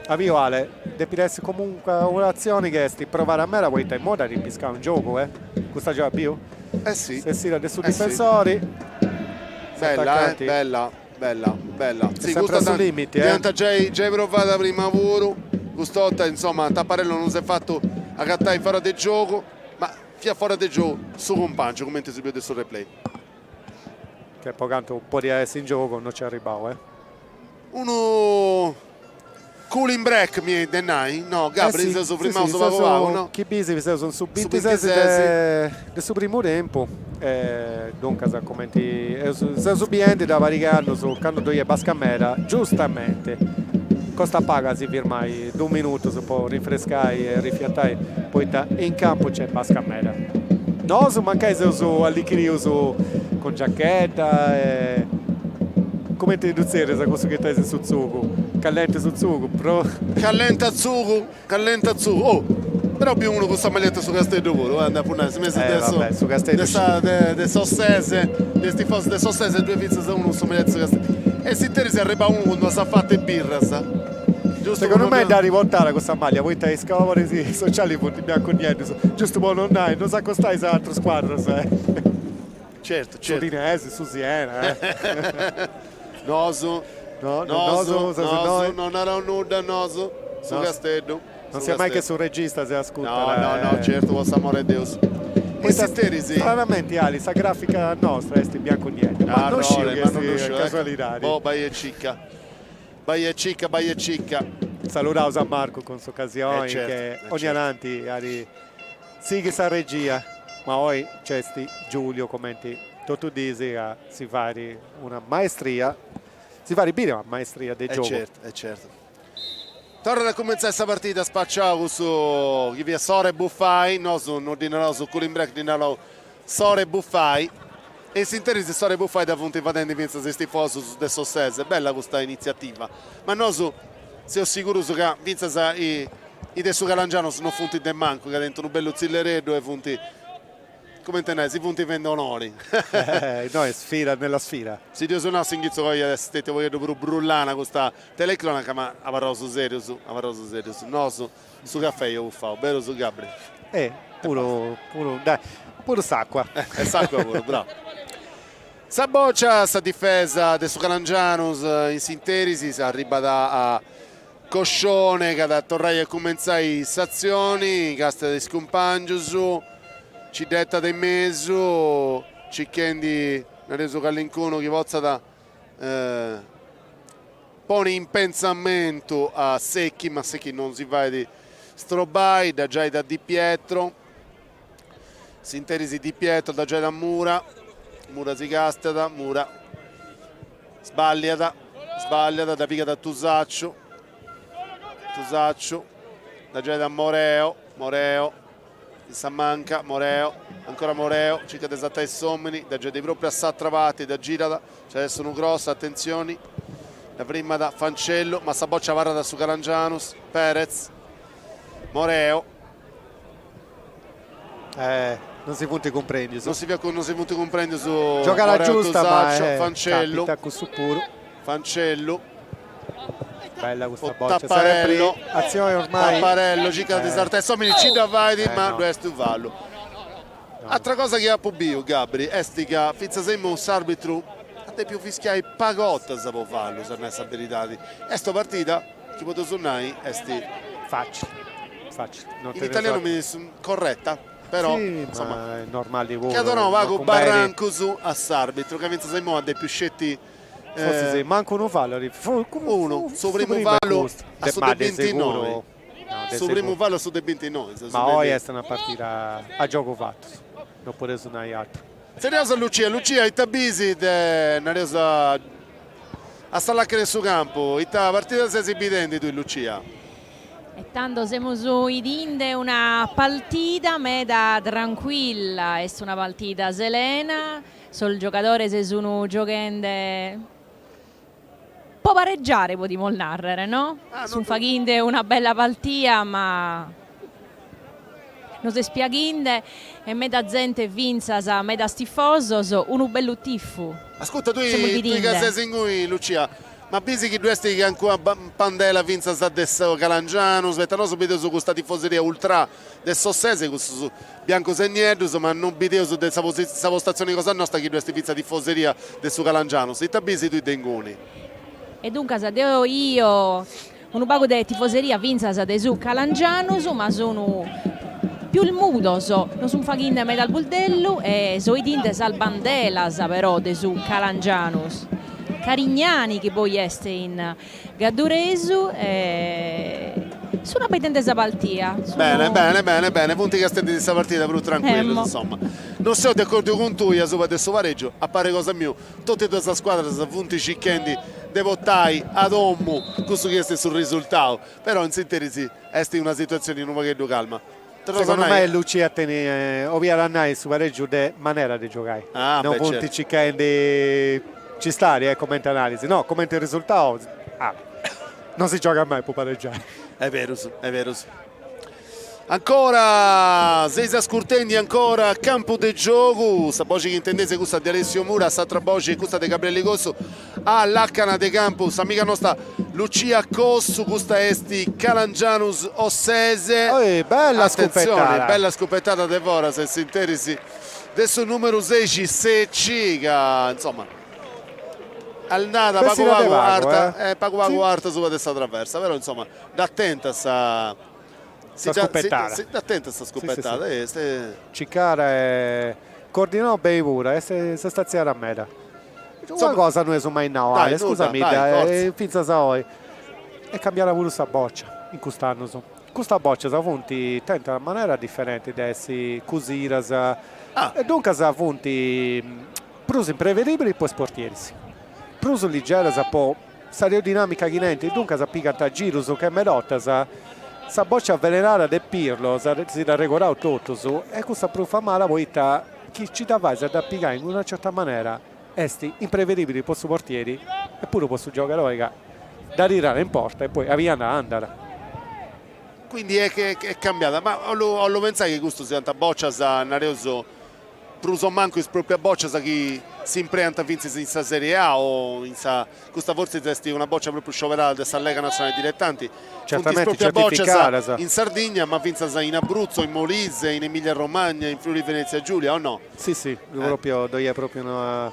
Aviu Ale, depit essi comunque un'atzioni chi est provada meda poita immoi dd'at piscau in giogu eh, custa gioga biu? Eh si. S'essida de su difensori. Bella eh, bella, bella, bella. Si, custa su limiti eh. Dd'iant giai giai provada prima puru, cust'orta insoma Tapparello non s'est fatu agatai fora de giogu, ma Fiat fora de giogu su cumpàngiu, cumenti si biet de su replay. Che po cantu podiat essi in giogu no nc'est arribau, eh. Unu cooling break mi 'enit de nai, no Gabri, si seus frimaus pagu pagu, no? Chi bisi seus in su bintises de su primu tempu e duncas cumenti seus biendi da pariga annus candu ddoi est basca meda, giustamenti Costat pagu a si firmai dus minutus po rinfrescai e rifiatai, poita in campu nc'est basca meda. Nosu mancai seus allichirius cun giachedda e cumenti ddu tzerrias cussu chi tenis in su tzugu, callenti su tzugu, pro. Callenta tzugu, callenta tzugu, oh! Però biu unu cun sa maglietta de su Casteddu puru, eh, nd'apu nai, si mesu de su, su Casteddu de sa, de, de s'Ossese, de is tifosus de s'Ossese ddoi fintzas unu cun sa maglietta de su Casteddu. E s'interis arribat unu cun d'una safata 'e birras. Giustu Segundu mei dd'at portada cussa maglia, poita is coloris socialis funt biancu nieddus, giustu po non nai, no s'acostais a atrus scuadras, eh. Certu, certu. S'Udinese, su Siena, eh. Nosu, No, nosu, nosu, seus nosu, innoi. no naraus nudda nosu, su Casteddu. Non sia mai che su regista si ascurtat. No, no, no, certu, po s'amore 'e Deus. In s'interis. Stranamenti, Ali, sa grafica nostra est in biancu nieddu, ma non sciu chi est casualidadi. Boh, bai e cica. Bai e cica, bai e cica. Saludaus a Marcu cun s'ocasioni che ogni tanti at sighit sa regia, ma oi nc'est Giulio cumenti totu dis ca si fait una maestria, si fait biri una maestria de giogu. E certu, e certu. Torrat a cumentzai sa partida, spaciau cussu chi fiat s'ora 'e bufai, nosu no ddi naraus cooling break, ddi naraus. S'ora 'e bufai e in s'interis s'ora 'e bufai dda funt fadendi fintzas is tifosus de s'Ossese, bella custa initziativa, ma nosu seus sigurus ca fintzas is de su Calangianus no funt de mancu, ca tenint unu bellu tzillereddu e funt, cumenti nai, si funt fendi onori. No est sfida nella sfida. Si dd'eus nau a s'inghitzu ca iat essi stetia u' pagheddu prus brullana custa telecronaca, ma abarraus serius, abarraus serius, nosu Su caffè eus bufau, berus Gabri? E puru, puru, dai, puru s'acua. E s'acua puru, bravu. Sa bòcia, sa difesa de su Calangianus in s'interis arribat a Coscione ca at a torrai a cumentzai s'atzioni, càstiat is cumpàngius, nci dd'etat in mesu, circhendi, nareus, calincunu chi potzat Poni in pentzamentu a Secchi, ma Secchi non si fait strobai, dda giait a Di Pietro, s'interis Di Pietro dda giait a Mura, Mura si càstiat, Mura sballiat, sballiat, dda pigat a Tusacciu, Tusacciu dda giait a Moreo, Moreo in sa manca, Moreo, ancora Moreo, circat de sartai s'omini, dda giait propriu a s'atra parti, dda girat, Nc'at essi unu cross, atentzioni, dda frimat Fancellu, ma sa bòcia abarrat a su Calangianus, Perez, Moreo. Eh, non si funt cumprendius. Non si fiat, non si funt cumprendius Giogada Moreo, giusta, ma Tusaccio, eh, Fancellu. capita cussu puru. Fancellu. Bella custa Po bòcia, Tapparello. sempri atzioni ormai. Tapparello circat de sartai s'omini, nci dda fait, Eh, ma no. ddu est u fallu. Atra cosa chi apu biu, Gabri, est ca fintzas a imou s'arbitru at depiu fischiai pagu 'ortas po fallu, a nai sa beridadi. Est una partida chi podeus nai est. Facili, facili. In italianu mi corretta, però insoma. Sì, ma est normali puru. Chi at donau pagu barrancus a s'arbitru, ca fintzas a imou at depiu sceti. Fortzis mancu unu fallu, Unu, su primu fallu a su de bintinoi. Su primu fallu a su de bintinoi. Ma oi est una partida a giogu fatu, no podeus nai atru. Tzerriaus a Lucia, Lucia ita bisi de, nareus a sa lacana 'e su campu, ita partida ses bidendi tui Lucia? E tando semus 'idinde una partida meda trancuilla, est una partida selena, sos giogadores sun gioghende Po pareggiare podimus nàrrere, no? Sunt faghinde una bella partia ma nos est piaghinde e meda zente fintzas, medas tifosos, unu bellu tifu Ascurta, tui semus tui ca bidinde. ses ingui, Lucia, ma bisi chi ddu est calincuna pandela fintzas de su Calangianus, poita nosu bideus custa tifoseria ultrà de s'Ossese, cussus biancus e nieddus, ma non bideus de sa sa postatzioni cosa nosta chi ddu est fintzas tifoseria de su Calangianus. Ita bisi tui de inguni? E duncas deo 'iyo unu pagu de tifoseria fintzas de su Calangianus, ma sun pius mudos, non sun faghinde meda buldellu e so 'idinde sas bandelas però de su Calangianus. Carignani chi poi est in Gadduresu e sun abbaidende sa partia. Bene, bene, bene, bene, funt castendi sa partida prus trancuillus, insomma. Non seu de acordiu cun tui asuba de su paregiu, a parri cosa miu, totu e duas sas scuadras funt circhendi de portai a domu cussu chi est su risultau, però in s'interis est una situatzioni unu pagheddu calma. Segundu mei Lucia tenit, 'oliat a nai su paregiu de manera de giogai, non funt circhendi ci stari eh cumenti analisi, no, cumenti risultau non si giogat mai po paregiai. Est berus, est berus. Ancora seis ascurtendi ancora Campu de Giogu, sa boxi chi intendeis est cussa de Alessio Mura, s'atra boxi est cussa de Gabriele Cossu, a lacana de campu s'amiga nosta Lucia Cossu, custa est Calangianus Ossese. Oi, bella scupetada! Bella scupetada de foras in s'interis de su numeru sexi Secci ca insoma andada pagu pagu arta, pagu pagu arta asuba de sa traversa, però insoma dd'at tenta sa Sa scupetada. Dd'at tenta sa scupetada, est. Cicara e coordinau beni puru, est s'est atziada meda. Una cosa no eus mai nau, Ale, scusami, fintzas a oi est cambiada puru sa bòcia in cust'annus. Custas bòcias funt tentas in manera diferenti de essi cusidas e duncas funt prus imprevedibilis po is portieris, prus ligeras po S'aerodinamica chi tenint duncas pigant girus che medotas, sa bòcia avvelenada de Pirlo, si dd'arregodaus totus, est cussa prus famada poita. chi ci dda fais a dda pigai in una certa manera est imprevedibili po su portieri e puru po su giogadori ca dda tirat in porta e poi aundi andat andat. Quindi est est cambiada, ma 'ollu 'ollu pentzai chi custus siant bocias, nareus, prus o mancu is proprias bocias chi si impreant fintzas in sa Serie A o in sa, custa fortzis est una bocia propriu scioberada de sa Lega Nazionale Dilettanti, funt is proprias bocias in Sardigna ma fintzas in Abruzzo, in Molise, in Emilia Romagna, in Friuli Venezia Giulia, o no? Si si, propriu ddoi est propriu una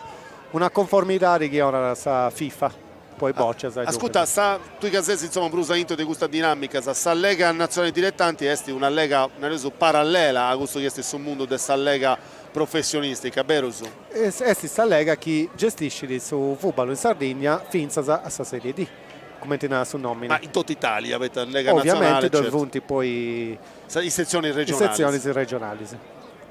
una conformidadi chi 'onat sa Fifa po is bocias. Ascurta, sa, tui ca ses insoma prus aintru de custas dinamicas, sa Lega Nazionale Dilettanti est una lega, nareus, parallela a cussu chi est su mundu de sa lega professionistica, berus? Est sa lega chi gestiscit su fùbalu in Sardigna fintzas a sa Serie D, cumenti narat su nòmini. Ma in totu Italia, poita Lega Nazionale, Ovviamenti ddoi funt poi Is setzionis regionalis. Is setzionis regionalis.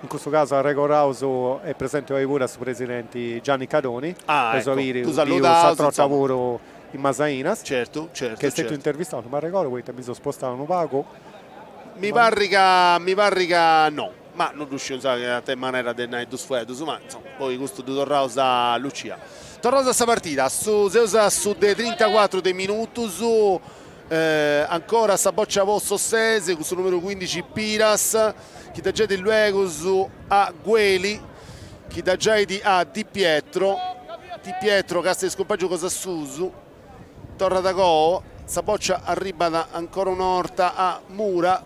In custu casu arregoraus est presenti oi puru a su presidenti Gianni Cadoni, Ah, eus ecco, a biri ddu biu salludaus, sa trota insoma. puru in Masainas, Certu, certu, chi est stetiu certu. intervistau, non m'arregoru poita mi seu spostau unu pagu. Mi parrit ca, mi parrit ca no, ma non ddu sciu, insoma, a manera de nai dus fueddus, ma insoma, poi custu ddu torraus a Lucia. Torraus a sa partida, su, seus a su de trintacuatru de minutus, Ancora sa bòcia po s'Ossese cun su numeru cuindixi Piras chi dda giait luegus a Gueli chi dda giait a Di Pietro, Di Pietro càstiat is cumpàngius cosa suus, torrat a coa, sa bòcia arribat ancora una 'orta a Mura,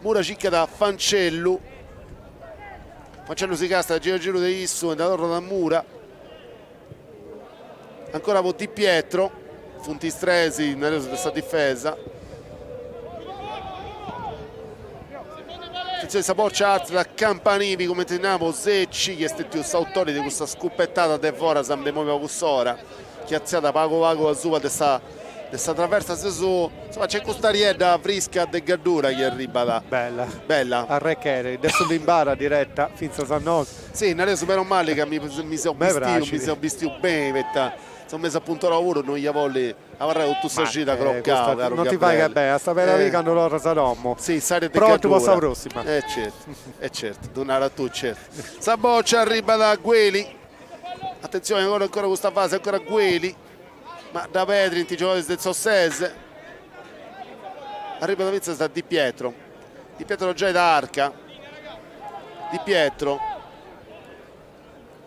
Mura circat Fancellu, Fancellu si càstiat giru giru de issu e dda torrat a Mura. Ancora po Di Pietro, funt is tres nareus de sa difesa. Atentzioni sa bòcia artziat a Campanini cumenti nau Secci chi est stetiu s'autori de cussa scupetada de foras de imoi po cuss'ora chi artziat pagu pagu asuba de sa de sa traversa seus insoma nc'est cust'ariedda frisca de Gaddura chi arribat. Bella. Bella. Arrechere de su Limbara diretta fintzas a nosu. Si, nareus meno mali ca mi mi seu bistiu, mi seu bistiu beni poita seu mesu apuntorau puru, non ia bolli abarrai totu sa cida crocau, caru Non ti fait beni, a sa bella vida candu torras a domo. Si, s'aria de Prontu po sa prossima. E certu, e certu, ddu naras tui, certu. Sa bòcia arribat a Gueli, atentzioni ancora ancora custa fasi, ancora Gueli, ma dda perdint is giogadoris de s'Ossese, arribat fintzas a Di Pietro, Di Pietro giait a Arca, Di Pietro,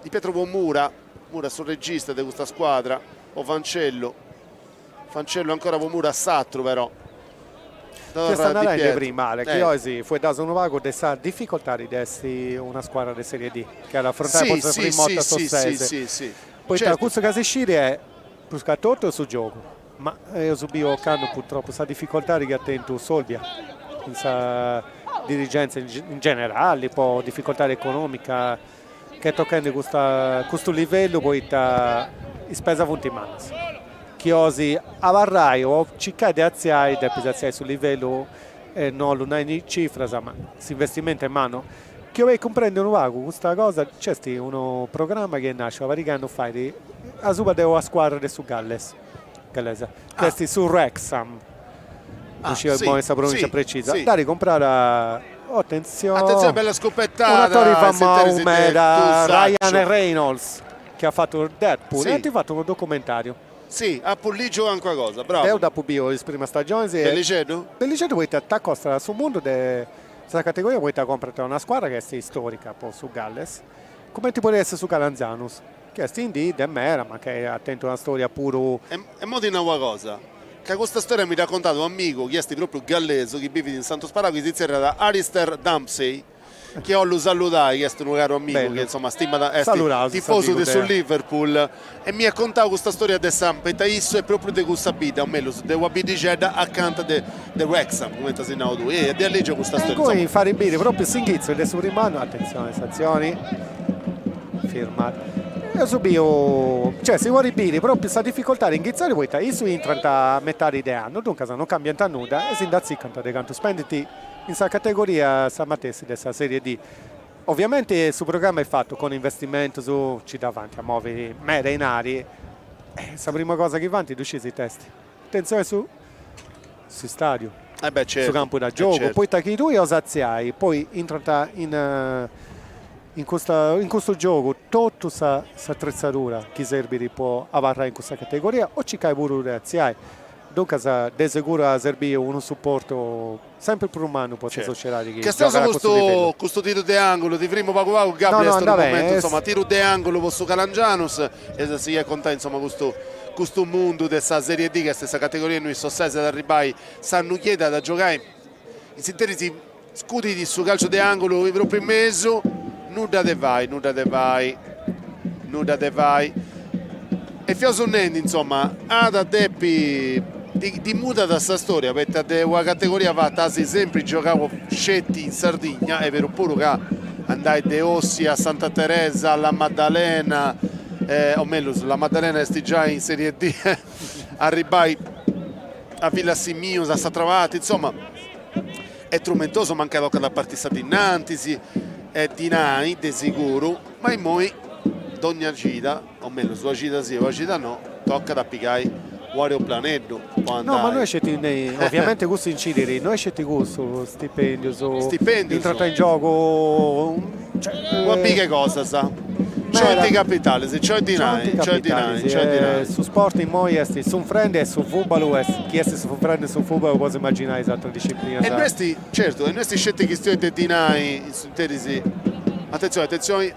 Di Pietro po Mura, Mura su regista de custa scuadra, po Fancellu, Fancellu ancora po Mura s'atru però. Fiast narendi prima Ale, chi oi fueddaus unu pagu de sa difficoltadi de essi una scuadra de Serie D, chi at afrontai po sa prima 'orta s'Ossese. Poita cussu ca si sciri est prus ca totu su giogu, ma eus biu ocannu purtroppu sa dificoltadi chi at tentu s'Olbia in sa dirigenza in generali po dificoltadi economica ch'est tochendi custa custu livellu poita is spesas funt mannas. Chi 'olis abarrai o circai de artziai depis artziai su livellu e no 'ollu nai cifras ma s'investimentu est mannu Chi 'oleis cumprendi unu pagu custa cosa nc'est unu programma chi est nasciu una pariga 'e annus fait asuba de una scuadra de su Galles, gallesa, chi est su Wrexham, non sciu immoi sa provincia precisa, dd'at comprada, oh atentzioni, Atentzioni bella scupetada, un'atori famau meda, Ryan Reynolds, chi at fatu Deadpool, e ant fatu unu documentariu. Si, apu ligiu calincuna cosa, bravu. Deu dd'apu biu is primas stagionis e. Bellixeddu? Bellixeddu poita t'acostat a su mundu de sa categoria poita comprat una scuadra chi est istorica po su Galles, cumenti podit essi su Calangianus, chi est in D de meda ma chi at tentu una storia puru. E mo ti nau una cosa, ca custa storia mi dd'at contadu un'amigu chi est propriu gallesu, chi bivit in Santu Sparau, chi si zerriat Alistair Dempsey, chi 'ollu saludai, chi est unu caru amigu chi insoma stimat, est tifosu de su Liverpool e m'iat contau custa storia de sa, poita issu est propriu de cussa bidda, o mellus de una biddixedda acanta de de Wrexham, cumenti as nau tui, e dd'ia lìgiu custa storia, insoma. Ingui fait biri propriu s'inghitzu de su primu annu, atentzioni s'atzioni, firmat. Eus biu, cioè si podit biri propriu sa dificoltadi inghitzari poita issus intrant a metadi de annu, duncas non cambiant nudda e si nd'atzicant de cantu spendint in sa categoria sa matessi de sa Serie D. Ovviamenti su programma est fatu cun investimentus nci dda faint a movi meda 'inari e sa prima cosa chi faint ddu scis ita est? Atentzioni su s'istadiu, Eh beh, certu, su campu da eh giogu, certu. poita chi tui 'olis artziai poi intrant in. In custa in custu giogu totu sa s'atretzadura chi serbit po abarrai in custa categoria o circai puru de artziai. Duncas de seguru at serbiu unu suportu sempri prus mannu po sa sociedadi chi Castiaus giogat a custu livellu. custu tiru de angulu, ti frimu pagu pagu No Gabri, no est unu andat beni momentu est. insoma, tiru de angulu po su Calangianus, e a sighiri a contai insoma custu custu mundu de sa Serie D, chi est sa categoria innui s'Ossese at arribbai s'annu chi 'enit at a giogai in s'interis Scudit su calciu de angulu propriu in mesu, nudda de fai, nudda de fai, nudda de fai. E fiaus nendi, insoma, at a depi, ddi mudat sa storia, poita de una categoria fata as sempri giogau sceti in Sardigna, est beru puru ca andai de Ossi a Santa Teresa, a La Maddalena, o mellus, La Maddalena est giai in Serie D, arribbai a Villasimius, a s'atra parti, insoma, Est trumentosu mancai tocat a partì sa dì innantis, est dinai de siguru, ma immoi dogna cida, o mellus una cida sì e una cida no, tocat a pigai u' aeroplaneddu po No, ma andai. no est sceti, ovviamente cussu incidit, no est sceti cussu, stipendius, Stipendius. intrant in giogu, cioè Una biga 'e cosas. Nc'olint capitalis, nc'olit dinai, nc'olit dinai, nc'olit dinai. Su sport immoi est sunfrendi e su fubalu est, chi est sunfrendi su fubalu pois immaginai is atras disciplinas. E no est, certu, e no est sceti chistioni de dinai in s'interis, atentzioni, atentzioni,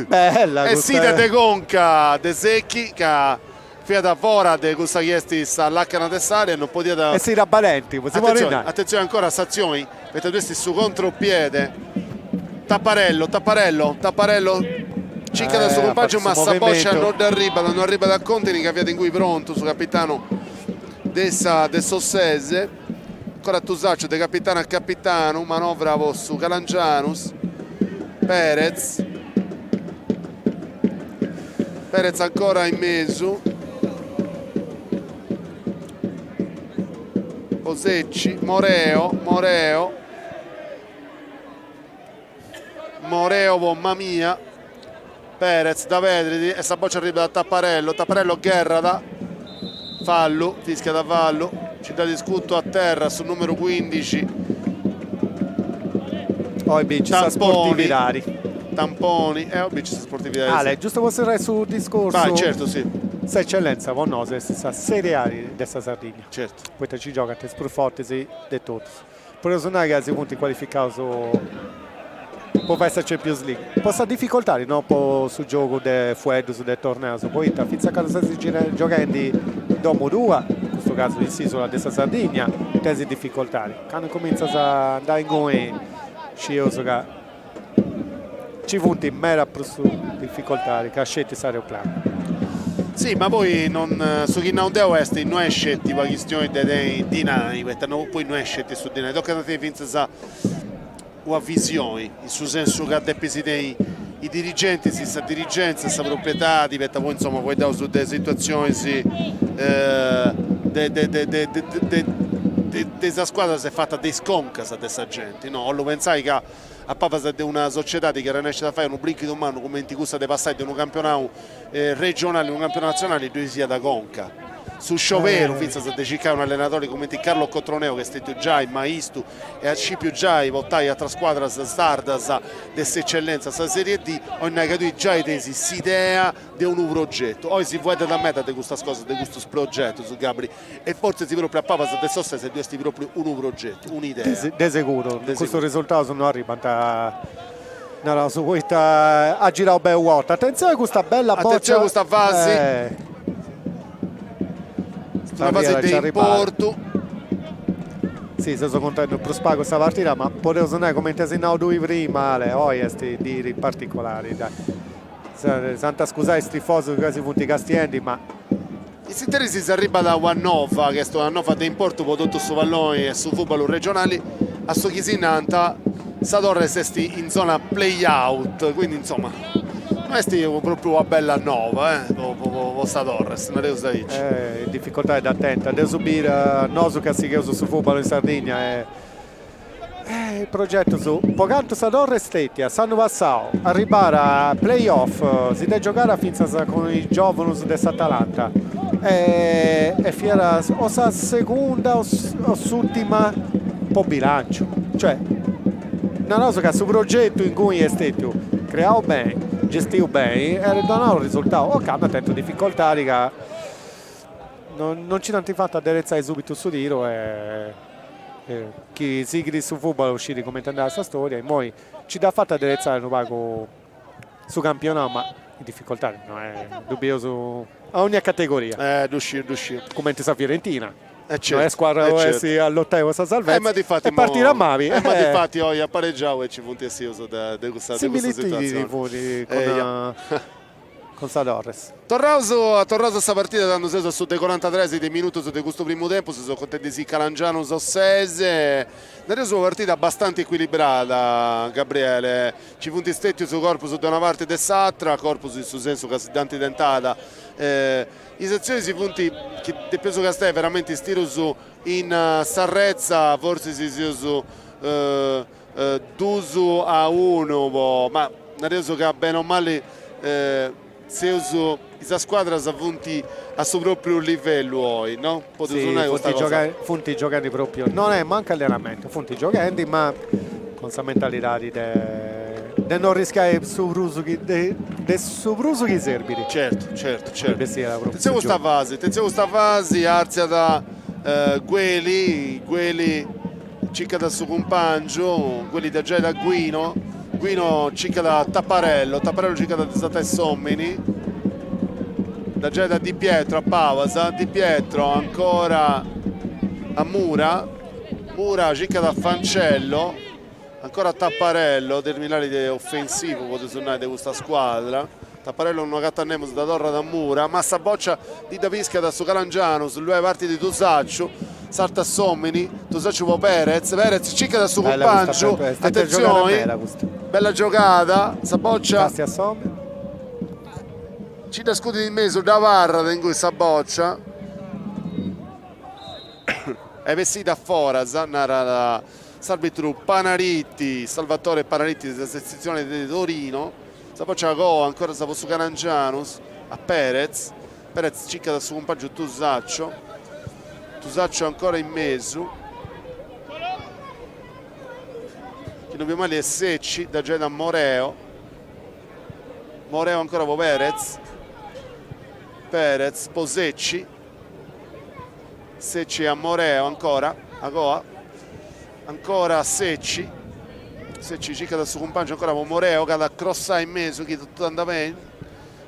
Bella custa! Essida de conca de Secchi ca fiat fora de cussa chi est sa lacana de s'area e non podiat. Essida balenti, si podit nai. Atentzioni ancora a s'atzioni Poita ddu est su contropiede. Tapparello, Tapparello, Tapparello circat su cumpàngiu ma sa bòcia no dd'arribat, no arribat a Contini ca fiat ingui prontu su capitanu de sa de s'Ossese. Ancora Tusacciu de capitanu a capitanu, manovra po su Calangianus, Perez, Perez ancora in mesu. Po Secci, Moreo, Moreo, Moreo po Mamia, Perez dda perdit e sa bòcia arribat a Tapparello, Tapparello gherrat, fallu, fischiat fallu, nci dd'at iscutu a terra su numeru cuindixi. Oi binci sa sportividadi. Tamponi, e oi binci sa sportividadi. Ale, giustu po serrai su discursu. Vai, certu, si. S'Eccellenza po nosu est sa Serie A de sa Sardigna. Certu. Poita nci giogant is prus fortis de totus. Podeus nai ca si funt cualificaus po fai sa Champions League. Po sa dificoltadi, no po su giogu de fueddus de torneus, poita fintzas a candu ses gioghendi in domu tua, in custu casu in s'isula de sa Sardigna, tenis dificoltadi. Candu incumintzas a andai inguni scieus ca nci funt meda prus dificoltadi ca sceti s'aeroplanu. Si, ma poi non, su chi nau deu est, no est sceti una chistioni de tenni dinai, poita no, poi no est sceti su dinai, tocat a tenni fintzas una visioni, in su sensu ca depis tenni i dirigentis, sa dirigenza, sa proprietadi, poita poi insoma fueddaus de situatzionis de de de de de de sa scuadra s'est fata de is concas de sa genti, no, 'ollu pentzai ca a palas de una sociedadi chi arrennescit a fai unu brinchidu mannu cumenti cussa de passai de unu campionau regionali a unu campionau natzionali ddoi siat conca. Su scioberu fintzas de circai unu allenadori cumenti Carlo Cotroneo chi est stetiu giai maistu e at scipiu giai portai atras scuadras sardas de s'Eccellenza a sa Serie D, 'olit nai ca tui giai tenis s'idea de unu progetu. Oi si fueddat meda de custas cosas, de custus progetus, Gabri, E fortzis propriu a pabas de s'Ossese ddu est propriu unu progetu, un'idea. De seguru, custus risultaus no arribant, naraus, poita at girau beni u' 'orta. Atentzioni custa bella bòcia. Atentzioni custa fasi. Est una fasi de importu. Si, seus contendi prus pagu sa partida, ma podeus nai cumenti as nau tui prima, Ale, oi est diri particolari, dai. S'ant a scusai is tifosus ca si funt castiendi, ma. In s'interis s'arribat una nova, chi est una nova de importu po totu su palloni e su fùbalu regionali, a su chi si nant, sa Torres est in zona play-out, quindi insoma no est propriu una bella nova po sa Torres, nareus aici. Dificoltadi dda tenint, dd'eus biri nosu ca sigheus su fùbalu in Sardigna e Eh, progetus, po cantu sa Torre est stetia s'annu passau arribada a play off, si dd'est giogada fintzas cun is giovunus de s'Atalanta e e fiat o sa segunda o s'urtima po bilanciu, cioè naraus ca su progetu inguni est stetiu. Creau beni, gestiu beni e at donau risultau. Ocannu at tentu dificoltadi ca non nci dd'ant fatu aderetzai subitu su tiru e chi sighit su fubalu scit cumenti andat sa storia, immoi nci dd'at fatu aderetzai unu pagu su campionau ma in dificoltadi no est, ddu bieus a ogna categoria. Eh, ddu sciu, ddu sciu. Cumenti sa Fiorentina. Eh certu. No est scuadra po essi a lotai po sa salvezza. Eh ma difati est partida mali. Eh ma difati oi at paregiau e ci funt essius de de cussa de cussa situatzioni. Similitudini funt cun cun sa Torres. Torraus torraus a sa partida candu seus a su de corantatres de minutus de custu primu tempus, seus contendi Calangianus Ossese. Nareus una partida bastanti ecuilibrada, Gabriele, Nci funt stètius corpus de una parti e de s'atra, corpus in su sensu ca si dd'ant tentada, is atzionis funt chi depeus castiai veramenti is tirus in sa retza, fortzis seus dus a unu po, ma nareus ca beni o mali seus, is scuadras funt a su propriu livellu oi, no? Podeus nai custa cosa. Funt gioghendi propriu, non est mancu allenamentu, funt gioghendi ma cun sa mentalidadi de de no arriscai su prus chi de de su prus chi serbit. Certu, certu, certu. Atentzioni custa fasi, atentzioni custa fasi, artziat Gueli, Gueli circat su cumpangiu, Gueli dda giait a Guino, Guino circat a Tapparello, Tapparello circat de sartai s'omini, dda giait a Di Pietro a palas, Di Pietro ancora a Mura, Mura circat a Fancello, ancora Tapparello, terminali de ofensivu podeus nai de custa scuadra, Tapparello no agatat nemus, dda torrat a Mura, ma sa bòcia ndi dda piscat su Calangianus, luego partit Tusacciu, sartat s'omini, Tusacciu po Perez, Perez circat su cumpàngiu, atentzioni, bella giogada, sa bòcia nci dda scudit in mesu, dda abarrat ingui sa bòcia, est bessida a foras, narat s'arbitru Panariti, Salvatore Panariti de sa setzione de Torino. Sa bòcia agoa ancora po su Calangianus a Perez, Perez circat su cumpàngiu Tusaccio, Tusaccio ancora in mesu, chi no biu mali est Secci, dda giait a Moreo, Moreo ancora po Perez, Perez po Secci, Secci a Moreo ancora, agoa, ancora Secci, Secci circat su cumpangiu ancora po Moreo ca at a crossai in mesu chi totu andat beni,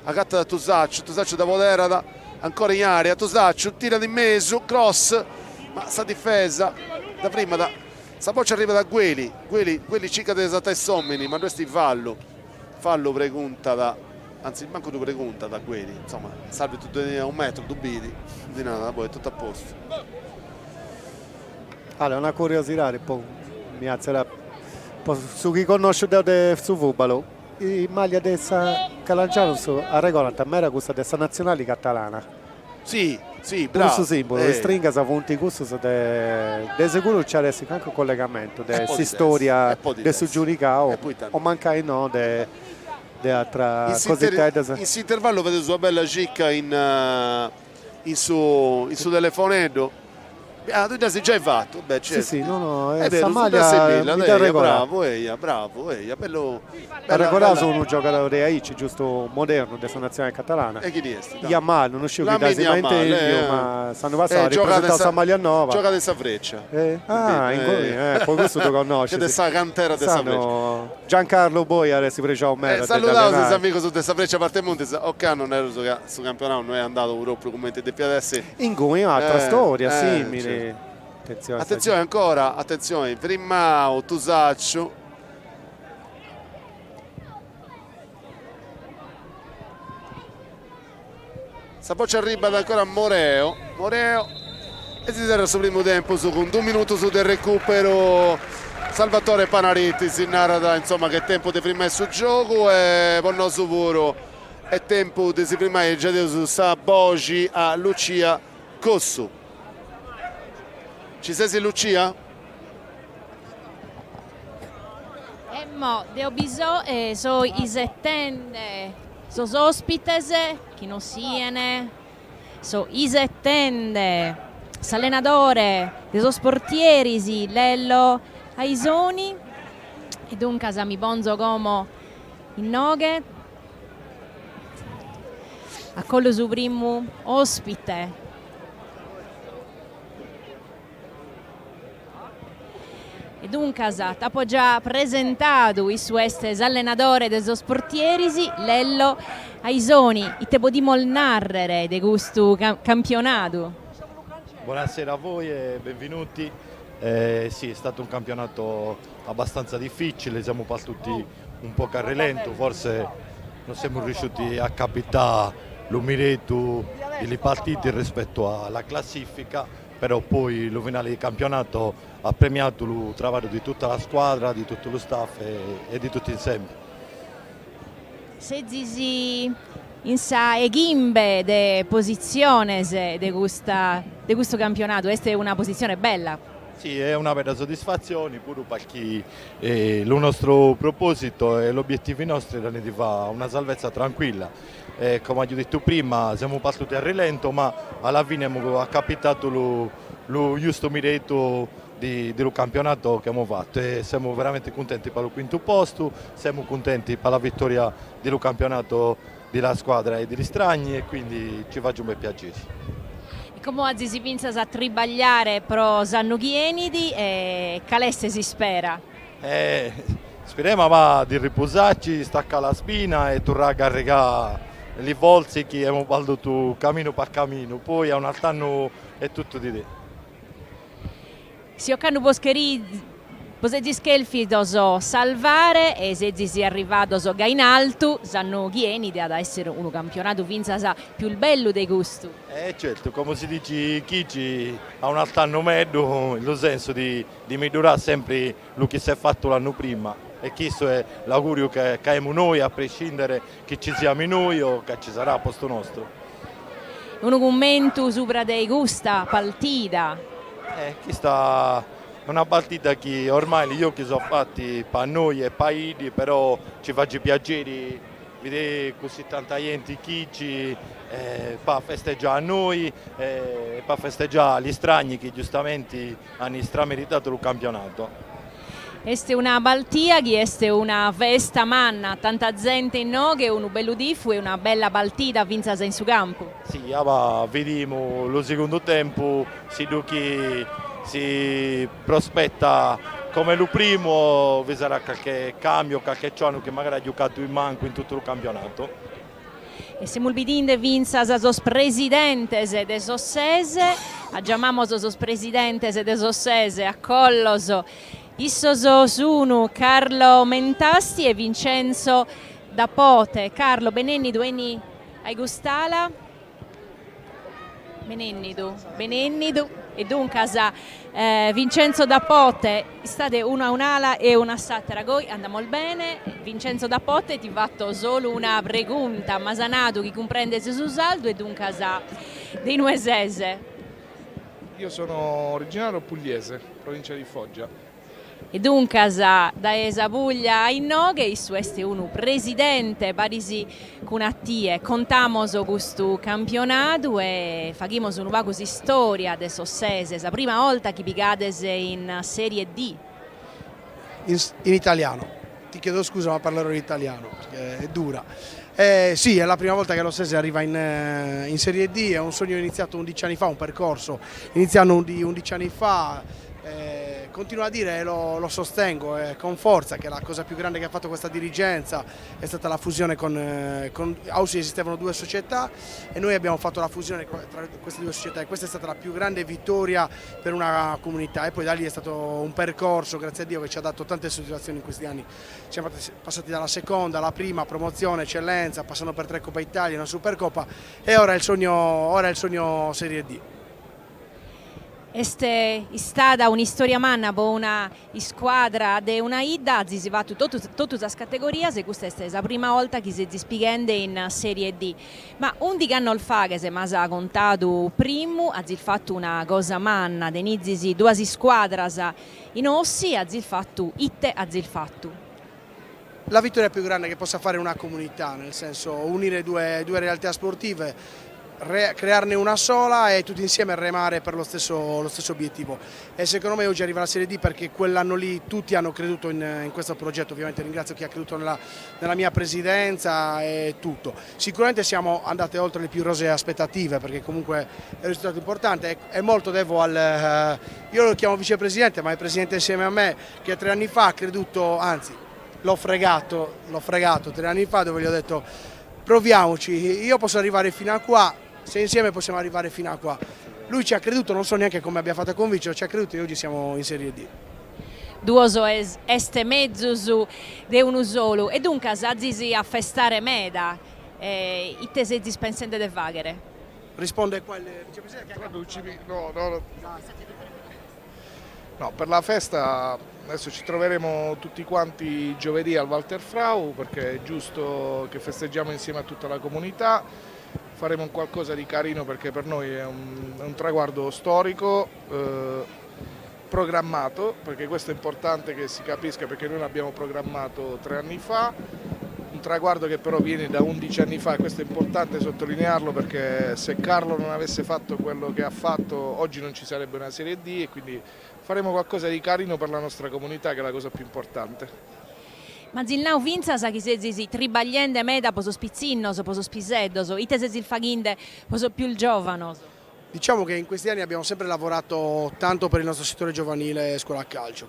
agatat Tusacciu, Tusacciu dda poderat ancora in area, Tusacciu tirat in mesu, cross, ma sa difesa dda frimat, sa boccia arribat a Gueli, Gueli, Gueli circat de sartai s'omini ma ddu est fallu, fallu preguntat, anzi mancu ddu preguntat a Gueli, insoma s'arbitru ddu tenit a unu metru, ddu bit, ddi narat, poi est totu a postu. Allora, una curiosidadi po mi atzerat po su chi connosciu deu de su fubalu, is mallias de sa Calangianus arregordant meda cussa de sa natzionali catalana. Si, si, bravu. Cussu simbulu, is stringas funt cussus de de seguru nci at essi cancu collegamentu de s'istoria de su giudicau o mancai no de de atras cositeddas. In s'intervallu fadeus una bella circa in in su in su telefoneddu. Ah, tui dd'as giai fatu? Beh, certu. Si, si, no, no, eh, sa maglia mi dda arregordat. Bravu, eia, bravu, eia, bellu. Arregordaus unu giogadori aici, giustu modernu de sa natzionali catalana. E chini est? Yamal, non sciu chi dd'as mai intendiu, ma s'annu passau at ripresentau sa maglia noba. Giogat in sa Freccia. Ah, inguni, po cussu ddu connoscis. De sa cantera de sa Freccia. Giancarlo Boi at essi prexau meda de Saludaus is amigus de sa Freccia Parte Montis, ocannu nareus ca su campionau no est andadu propriu cumenti depiat essi. Inguni un'atra storia simili. Atentzioni. Atentzioni ancora, atentzioni, frimau Tusacciu. Sa boccia arribat ancora a Moreo, Moreo e si serrat su primu tempus cun dus minutus de recuperu. Salvatore Panariti si narat insoma che est tempus de frimai su giogu e po nosu puru est tempus de si frimai e giadeus sa boxi a Lucia Cossu. Ci ses Lucia? Emmo, deo bi so e so isetende sos ospites chi nos sien, so isetende s'allenadore de sos portieris Lello Aisoni e duncas mi ponzo como. Inoghe acollo su primu ospite. E duncas t'apo già presentadu, issu est s'allenadore de sos portieris, Lello Aisoni. Ite podimus nàrrere de custu campionadu? Buonasera a voi e benvenuti. Eh, sì, è stato un campionato abbastanza difficile, siamo partiti un po' a rilento, forse non siamo riusciti a capitare lu miretu delle partite rispetto alla classifica, però poi lo finale di campionato ha premiato il lavoro di tutta la squadra, di tutto lo staff e, e di tutti insieme. Sezis in sa 'e chimbe de positziones de custa de custu campionadu, est una positzione bella. Sì, è una bella soddisfazione puru perché eh, lo nostro proposito e l'obiettivo nostro era di fare una salvezza tranquilla. E come ho detto prima, siamo partiti a rilento, ma alla fine abbiamo accapitato lo, lo giusto mireto di, dello campionato che abbiamo fatto e siamo veramente contenti per il quinto posto, siamo contenti per la vittoria dello campionato della squadra e degli strani e quindi ci fa un bel piacere. E como azis fintzas a tribagliare pro s'annu chi 'enit e cale est s'ispera? Eh, speriamo ma di riposarci, staccare la spina e tornare a caricare le forze che abbiamo perduto cammino per cammino, poi a un altro anno è tutto di te. Si ocannu bos cheri bos sezis chèlfidos salvare e sezis arrivados gai in altu, s'annu chi 'enit at a èssere unu campionadu fintzas pius bellu de custu. Eh certo, come si dice chi a un altro anno meglio, nel senso di, di migliorare sempre lo che si è fatto l'anno prima e questo è l'augurio che, che abbiamo noi a prescindere che ci siamo noi o che ci sarà a posto nostro. Unu cummentu subra de custa partida. Eh, questa è una partita che ormai gli occhi sono fatti per noi e per iddi, però ci fa piacere vedere così tanta gente qui ci eh, fa festeggiare a noi e eh, fa festeggiare gli strani che giustamente hanno strameritato il campionato. Est una baltia chi est una festa manna, tanta zente inoghe, unu bellu tifu e una bella partida fintzas in su campu. Sì, ma vediamo lo secondo tempo, si che si prospetta come lo primo, vi sarà qualche cambio, qualche giorno che magari ha giocato in manco in tutto il campionato. E semus bidinde fintzas sos presidentes de s'Ossese, giamamos sos presidentes de s'Ossese, acollos Issos sunu Carlo Mentasti e Vincenzo Dapote. Carlo, benennidu, 'eni a cust'ala. Benennidu, benennidu. E duncas eh, Vincenzo Dapote, istate unu a un'ala e una a s'àtera. Goi andamos bene. Vincenzo Dapote ti fatto solu una pregunta, m'as nadu chi cumprendes su sardu e duncas de inue sese. Io sono originario pugliese, provincia di Foggia. E duncas dae sa Puglia a inoghe, issu est unu presidente paris cun a tie. Contamos custu campionadu e faghimus unu pagu s'istoria de s'Ossese, sa prima 'olta chi pigades in Serie D. In, in italiano. Ti chiedo scusa ma parlerò in italiano perché è dura. Eh, sì, è la prima volta che l'Ossese arriva in, eh, in Serie D, è un sogno iniziato 11 anni fa, un percorso iniziato 11 anni fa. Eh, continuo a dire e lo, lo sostengo eh, con forza che la cosa più grande che ha fatto questa dirigenza è stata la fusione con, eh, con Aussie esistevano due società e noi abbiamo fatto la fusione tra queste due società e questa è stata la più grande vittoria per una comunità e poi da lì è stato un percorso, grazie a Dio, che ci ha dato tante soddisfazioni in questi anni. Siamo passati dalla seconda alla prima, promozione, eccellenza, passando per tre Coppa Italia, una Supercoppa e ora il sogno, ora il sogno Serie D. Est istada un'istoria manna po una iscuadra de una 'idda, azis fatu totu totu sas categorias e custa est sa prima 'olta chi sezis pighende in Serie D. Ma undighi annos faghes, m'as contadu primu, azis fatu una cosa manna, tenizis duas iscuadras in Ossi, azis fatu ite azis fatu? La vittoria più grande che possa fare una comunità, nel senso unire due, due realtà sportive. crearne una sola e tutti insieme remare per lo stesso, lo stesso obiettivo. E secondo me oggi arriva la Serie D perché quell'anno lì tutti hanno creduto in, in questo progetto, ovviamente ringrazio chi ha creduto nella, nella mia presidenza e tutto. Sicuramente siamo andate oltre le più rosee aspettative perché comunque è un risultato importante e, e molto devo al... Eh, io lo chiamo vicepresidente ma è presidente insieme a me che tre anni fa ha creduto, anzi l'ho fregato, l'ho fregato tre anni fa dove gli ho detto proviamoci, io posso arrivare fino a qua, se insieme possiamo arrivare fino a qua. Lui ci ha creduto, non so neanche come abbia fatto a convincerlo, ci ha creduto e oggi siamo in Serie D. Duos est mezus de unu solu e duncas azis a festare meda, ite sezis pensende de fàghere? Risponde qua il vicepresidente. Traducimi, no, no. No, per la festa adesso ci troveremo tutti quanti giovedì al Walter Frau perché è giusto che festeggiamo insieme a tutta la comunità, faremo un qualcosa di carino perché per noi è un, è un traguardo storico, eh, programmato, perché questo è importante che si capisca perché noi l'abbiamo programmato tre anni fa, un traguardo che però viene da 11 anni fa e questo è importante sottolinearlo perché se Carlo non avesse fatto quello che ha fatto oggi non ci sarebbe una Serie D e quindi faremo qualcosa di carino per la nostra comunità che è la cosa più importante. M'azis nau fintzas chi sezis tribagliende meda po sos pitzinnos, po sos piseddos, ite sezis faghinde po sos pius giovanos? Diciamo che in questi anni abbiamo sempre lavorato tanto per il nostro settore giovanile scuola calcio.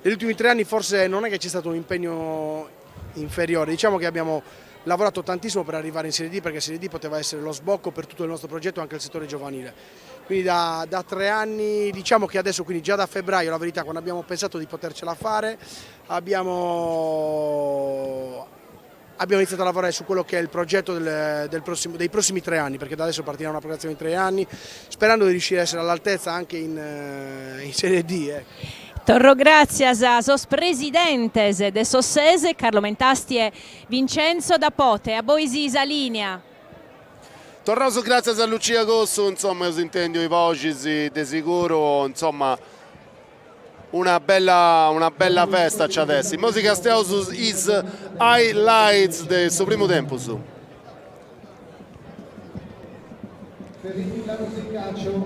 Negli ultimi tre anni forse non è che c'è stato un impegno inferiore, diciamo che abbiamo lavorato tantissimo per arrivare in Serie D perché Serie D poteva essere lo sbocco per tutto il nostro progetto anche il settore giovanile. Quindi da, da tre anni, diciamo che adesso, quindi già da febbraio, la verità, quando abbiamo pensato di potercela fare, abbiamo, abbiamo iniziato a lavorare su quello che è il progetto del, del prossimo, dei prossimi tre anni, perché da adesso partirà una programmazione di tre anni, sperando di riuscire a essere all'altezza anche in, eh, in Serie D. Ecco. Torro gràtzias a sos presidentes de s'Ossese, Carlo Mentasti e Vincenzo Da Pote. A bois sa lìnia. Torraus gràtzias a Lucia Cossu, insomma, eus intendiu is boxis de siguru, insomma, una bella, una bella festa nci at essi. Imoi si castiaus is highlights de su primu tempus.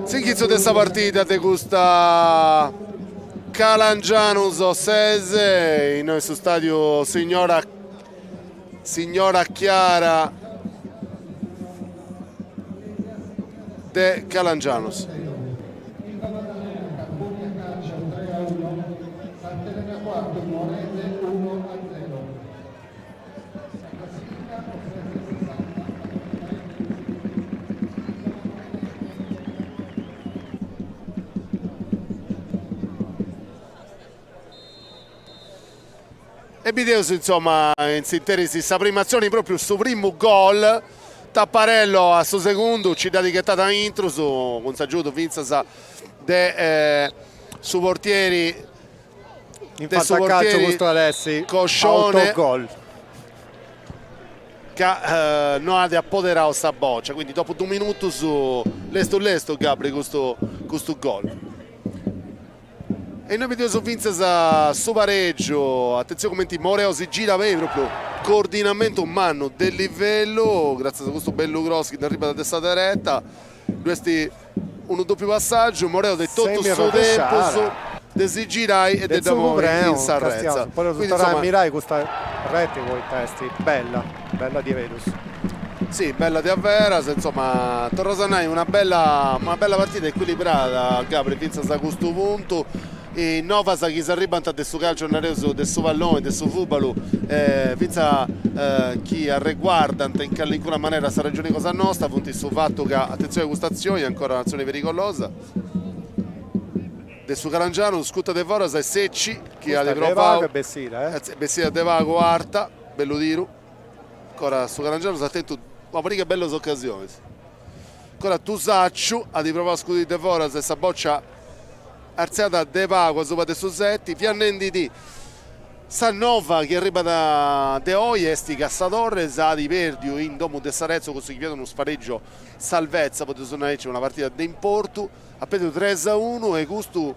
S'inghitzu de sa partida de custa Calangianus Ossese in su stadiu Signora Signora Chiara de Calangianus. E bideus insomma in s'interis sa prima atzioni propriu su primu gol Tapparello a su segundu nci dd'at ghetada a intrus cun s'agiudu fintzas de su portieri In fantacalcio custu at essi autogol. Ca no at apoderau sa bòcia, quindi dopu dus minutus lestu lestu Gabri custu custu gol. E innoi bideus fintzas su paregiu, atentzioni cumenti Moreo si girat beni propriu coordinamentu mannu de livellu, gratzias a custu bellu cross chi nd'arribat de sa dereta, ddu est Unu dòpiu passàgiu, Moreo tenit totu su tempus de si girai e de dda ponni in sa retza. Podeus torrai a mirai custa reti poita est bella, bella diaberus. Si, bella diaveras, insoma, torraus a nai una bella una bella partida ecuilibrada, Gabri, fintzas a custu puntu Is novas chi s'arribant de su calciu nareus de su palloni, de su fùbalu, fintzas chi arreguardant in calincuna manera sa regioni cosa nosta, funt su fatu ca, atentzioni a custa atzioni, ancora un'atzioni perigolosa, de su Calangianus, scuta de foras e Secci chi at provau, bessida de pagu arta, bellu tiru, ancora su Calangianus at tentu una pariga 'e bellas ocasionis. Ancora Tusacciu at provau a scudiri de foras e sa bòcia artziada de pagu asuba de su seti, fia nendi sa nova chi arribat de oi est ca sa Torres at perdiu in domu de s'Arezzo cussu chi fiat unu sparegiu salvezza, podeus nai aici, una partida de importu, at perdiu tres a unu e custu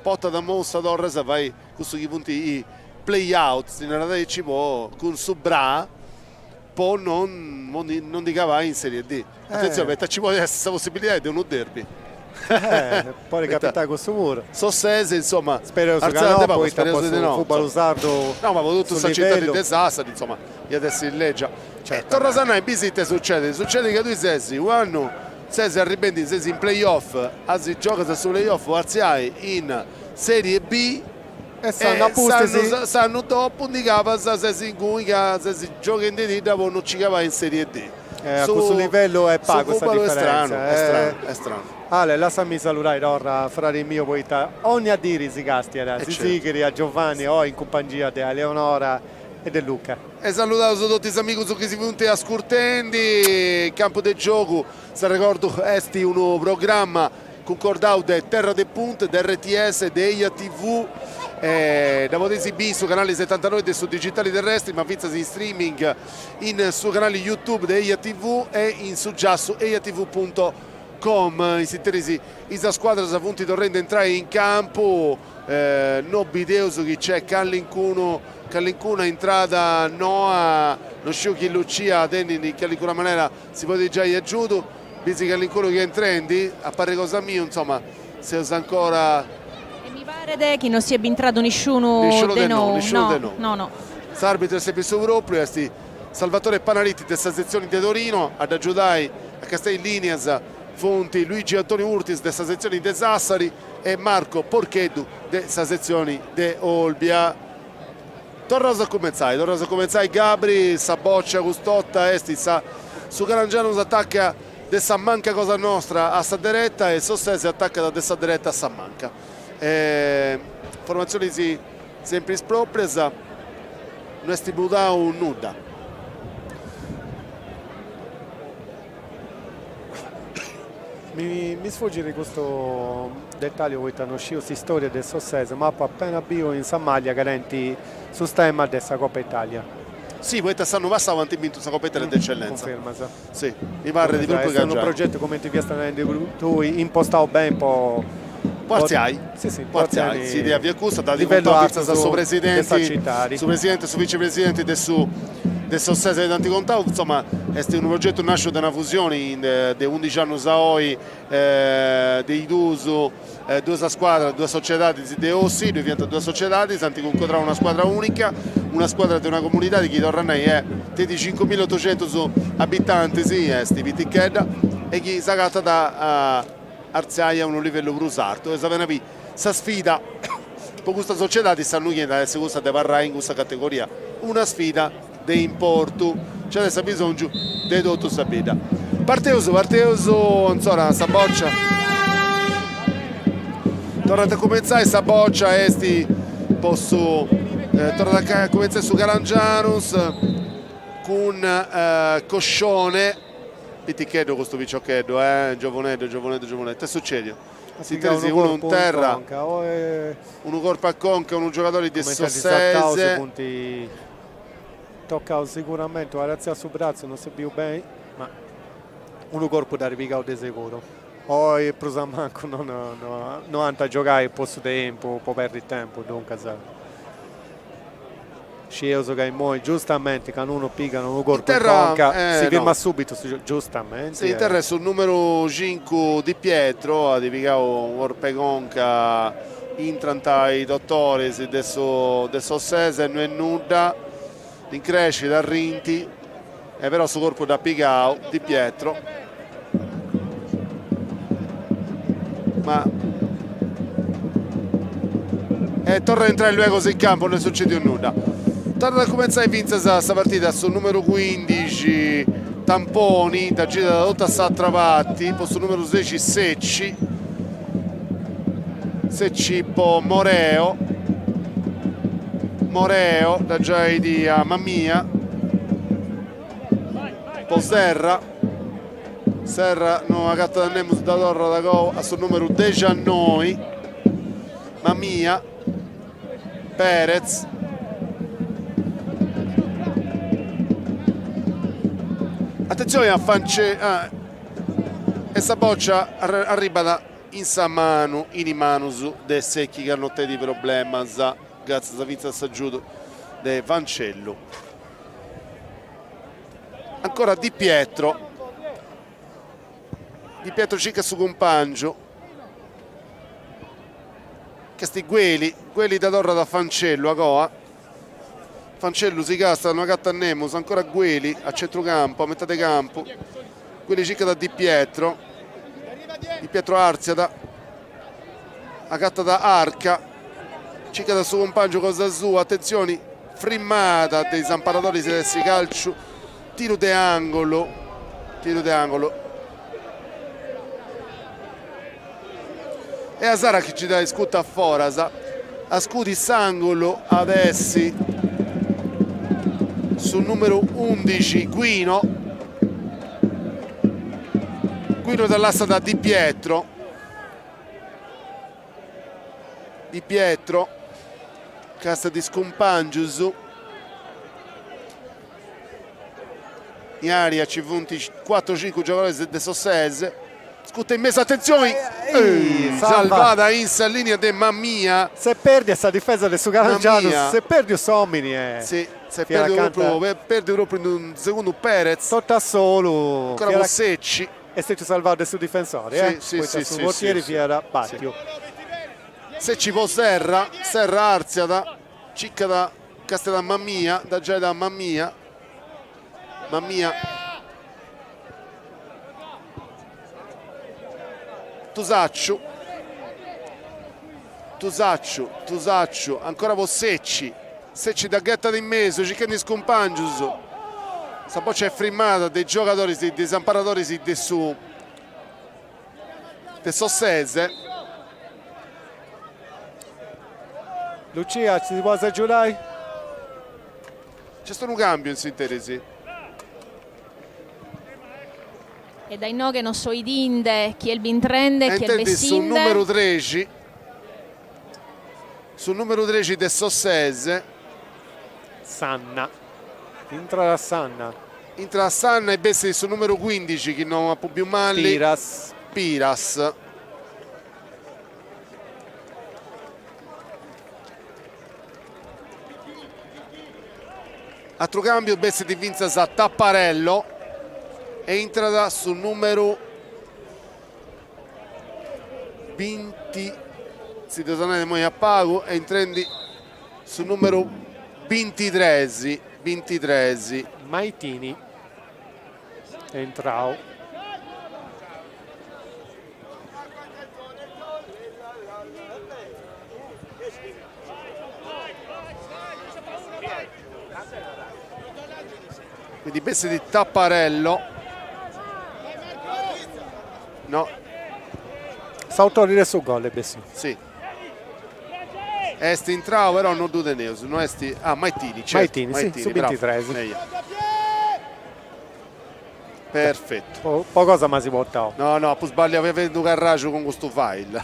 portat imoi sa Torres a fai cussu chi funt i play out, si narat aici, po cun su Bra. Po non non ndi cabai in Serie D. Atentzioni, poita ci podit essi sa possibilidadi de unu derby. Podit capitai cussu puru. S'Ossese, insoma, Spereus ca no, poita po su fubalu sardu No, ma po totu sa citadi de Sassari, insoma, iat essi lègia. Torraus a nai, bisi ite sucedit, sucedit ca tui ses u' annu ses arribendi, ses in play off, as giogas a su play off po artziai in Serie B E s'annu a pustis. S'annu dopu ndi cabas, ses inguni ca ses gioghendididda po no nci cabai in Serie D. A cussu livellu est pagu sa diferentzia. Est stranu, est stranu. Ale, lassami saludai torra fradi miu poita 'onnia diri si castiat, si sighit a Giovanni oi in cumpangia de Eleonora e de Luca. E saludaus totu is amigus chi si funt ascurtendi. Campu de giogu, s'arregordu, est unu programma Cuncordau de Terra de Punt, de RTS, de Eja TV, dda podeis biri in su canali setantanoi de su digitali terrestri, ma fintzas in streaming in su canali YouTube de Eja TV e in su giassu ejatv punto com. In s'interis is scuadras funt torrendi a intrai in campu, no bideus chi c'est callincunu callincuna intrada noa, no sciu chi Lucia tenit in callincuna manera si podit giai agiudu. Bisi callincunu chi est intrendi, a parri cosa mia, insoma, seus ancora. E mi paret chi no siat bintradu nisciunu de nou, no, no, no. S'arbitru est sempri su propriu, est Salvatore Panariti de sa setzioni de Torino, a dd'agiudai a castiai is linias funt Luigi Antonio Urtis de sa setzioni de Sassari e Marco Porcheddu de sa setzioni de Olbia. Torraus a cumentzai, torraus a cumentzai Gabri, sa bòcia cust'orta est sa su Calangianus atacat de sa manca cosa nostra a sa dereta e s'Ossese atacat de sa dereta a sa manca. Formatzionis sempri is proprias, no est mudau nudda. Mi mi sfugit custu detalliu poita no sciu s'istoria de s'Ossese, ma apu apena biu in sa maglia ca tenint su stemma de sa Coppa Italia. Si, poita s'annu passau ant bintu sa Coppa Italia de Eccellenza. Cunfirmas. Si, mi parrit propriu ca giai. Est unu progetu, cumenti fiast narendi tui, impostau beni po. Po artziai. Si, si, po artziai. S'idea fiat custa, dd'at contau fintzas a su presidenti, su presidenti e su vicepresidenti de su de s'Ossese dd'ant contau, insoma est unu progetu nasciu de una fusioni de undixi annus a oi de is duus duas scuadras, duas sociedadis de Ossi, ddoi fiant duas sociedadis, ant cuncodrau una scuadra unica, una scuadra de una comunidadi chi torru a nai est tenit cincumilaotocentus abitantis, est pitichedda e chi s'agatat a artziai a unu livellu prus artu e sa beni sa sfida po custa sociedadi s'annu chi 'enit at essi cussa de abarrai in cussa categoria, una sfida de importu, nci at essi abisongiu de totu sa bidda. Parteus, parteus, insoma, sa bòcia torrat a cumentzai, sa bòcia est po su, torrat a cumentzai su Calangianus cun Coscione, Piticheddu custu piciocheddu, eh, giovuneddu, giovuneddu, giovuneddu, ita est sucediu? S'interis unu in terra, unu corpu a conca, unu giogadori de s'Ossese. Tocau siguramenti, at artziau su bratzu, non s'est biu beni, ma unu corpu dd'at pigau de seguru. Oi prus a mancu no ant a giogai po su tempus, po perdi tempus, duncas Scieus ca immoi giustamenti candu unu pigat unu corpu in conca si firmat subitu su giogu, giustamenti. In terra est su numeru cincu Di Pietro, at pigau unu corpu 'e conca, intrant is dotoris de su de s'Ossese, no est nudda, increscit, arrint, e però su corpu dd'at pigau Di Pietro. Ma e torra a intrai luegus in campu, no est sucediu nudda. Torrat a cumentzai fintzas sa partida su numeru cuindixi Tamponi, dda girat totu a s'atra parti po su numeru sexi Secci, Secci po Moreo, Moreo dda giait a Mamia, po Serra, Serra no agatat a nemus, dda torrat agoa a su numeru dexiannoi, Mamia, Perez. Atentzioni a Face e sa bòcia arribat in sa manu, in is manus de Secchi ca no tenit problemas, gràtzias fintzas a s'agiudu de Fancellu. Ancora Di Pietro. Di Pietro circat su cumpàngiu. Ch'est Gueli, Gueli dda torrat a Fancellu agoa. Fancellu si castat, no agatat nemus, ancora Gueli a centrucampu, a metade campu. Gueli circat a Di Pietro, Di Pietro artziat, agatat Arca, circat su cumpàngiu cosa sua, atentzioni, frimmada de is amparadoris de su calciu, tiru de angolu, tiru de angolu. E Asara chi nci dda iscutit a foras, a scudi s'angulu at essi su numeru undixi Guino, Guino dda lassat a Di Pietro, Di Pietro castiat is cumpangius, in area ci funt cuatru o cincu giogadoris de s'Ossese, scuta in mesu, atentzioni, salvada in sa linea de Mamia. S'est perdia sa difesa de su Calangianus, s'est perdiu s'omini e Si, s'est perdiu propriu, perdiu propriu in unu segundu Perez. Totu a solu. Ancora po Secci. Est stetiu salvau de su difensori, eh, poita su portieri fiat batiu. Secci po Serra, Serra artziat, circat, castiat a Mamia, dda giait a Mamia, Mamia. Tusacciu, Tusacciu, Tusacciu, ancora po Secci, Secci dda ghetat in mesu circhendi is cumpangius, sa boccia est frimmada de is giogadoris de is amparadoris de su de s'Ossese. Lucia, si podes agiudai? Nc'est unu cambiu in s'interis. E dae inoghe non so 'idinde chi est bintrende e chi est Intrendi su bessinde. numeru trexi, su numeru trexi de s'Ossese. Sanna, intrat Sanna. Intrat Sanna e bessit su numeru cuindixi, chi no apu biu mali. Piras. Piras. Atru cambiu, bessit fintzas Tapparello e intrat su numeru binti, si ddu nai immoi a pagu, e intrendi su numeru bintitres, bintitres. Maitini est intrau. Quindi bessit Tapparello. No. S'autori de su gol est bessiu. Si. Est intrau però no ddu teneus, no est. Ah, Maitini, certu. Maitini, si, su bintitres. Perfettu. Po cosa m'asi portau. No, no, apu sballiau, fia fendi unu carraxu cun custu file.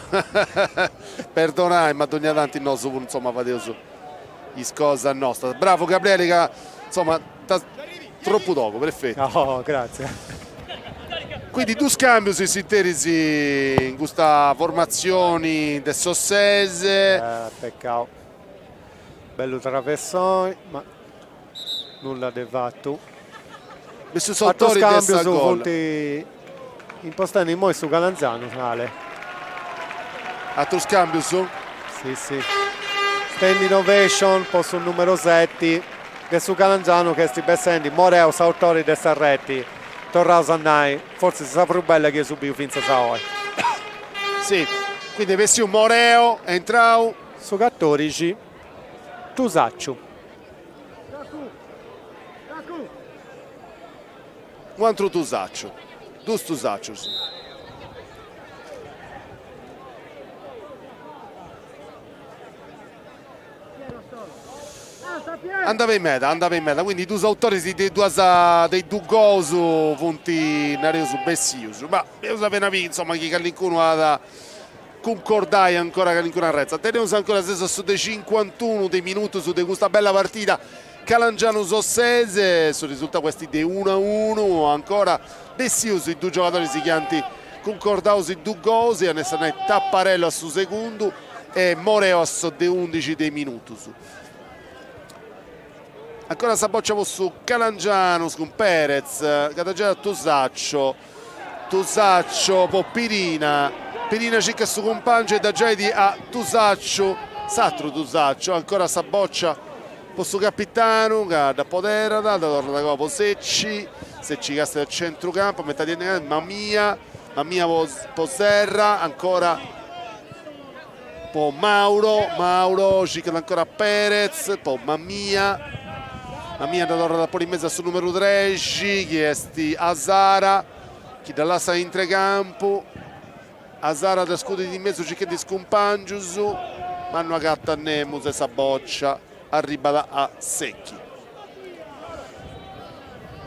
Perdonai, ma dogna tanti nosu puru, insoma, fadeus is cosas nostras. Bravu Gabriele ca, insoma, tropu togu, perfettu. Oh, grazie. Quindi dus cambius in s'interis in custa formatzioni de s'Ossese. Eh, peccau. Bellu traversoni, ma Nulla de fatu. Bessit s'autori de sa gol. Funt impostendi immoi su Calangianus, Ale. Atrus cambius? Si, si. Standing ovation po su numeru seti de su Calangianus chi est bessendi Moreo, s'autori de sa reti, torraus a nai, fortzis sa prus bella chi eus biu fintzas a oi. Si, quindi est bessiu Moreo, est intrau. Su catorixi, Tusacciu. U antru Tusacciu, dus Tusaccius. Andat beni meda, andat beni meda, quindi dus autoris de duas de is dus gols funt, nareus, bessius, ma eus apena biri, insoma, chi calincunu at Cuncordai ancora calincuna arretza. Teneus ancora seus a su de cincuantunu de minutus de custa bella partida Calangianus Ossese, su risultau est de unu a unu, ancora bessius is dus giogadoris chi ant cuncordau is dus gols, iant essi a nai Tapparello a su segundu e Moreo a su de undixi de minutus. Ancora sa boccia po su Calangianus cun Perez, ca dda giat a Tusaccio, Tusaccio po Pirina, Pirina circat su cumpangiu e dda giait a Tusaccio, s'atru Tusaccio, ancora sa boccia po su capitanu ca dda poderat, dda torrat agoa po Secci, Secci castiat a centrucampu, a metadi Mamia, Mamia po Serra, ancora po Mauro, Mauro circat ancora Perez, po Mamia, Mamia dda torrat a ponni in mesu a su numeru trexi chi est Asara, chi dda lassat intre campu, Asara dda scudit in mesu circhendi is cumpangius, ma no agatat nemus e sa bòcia arribat a Secchi.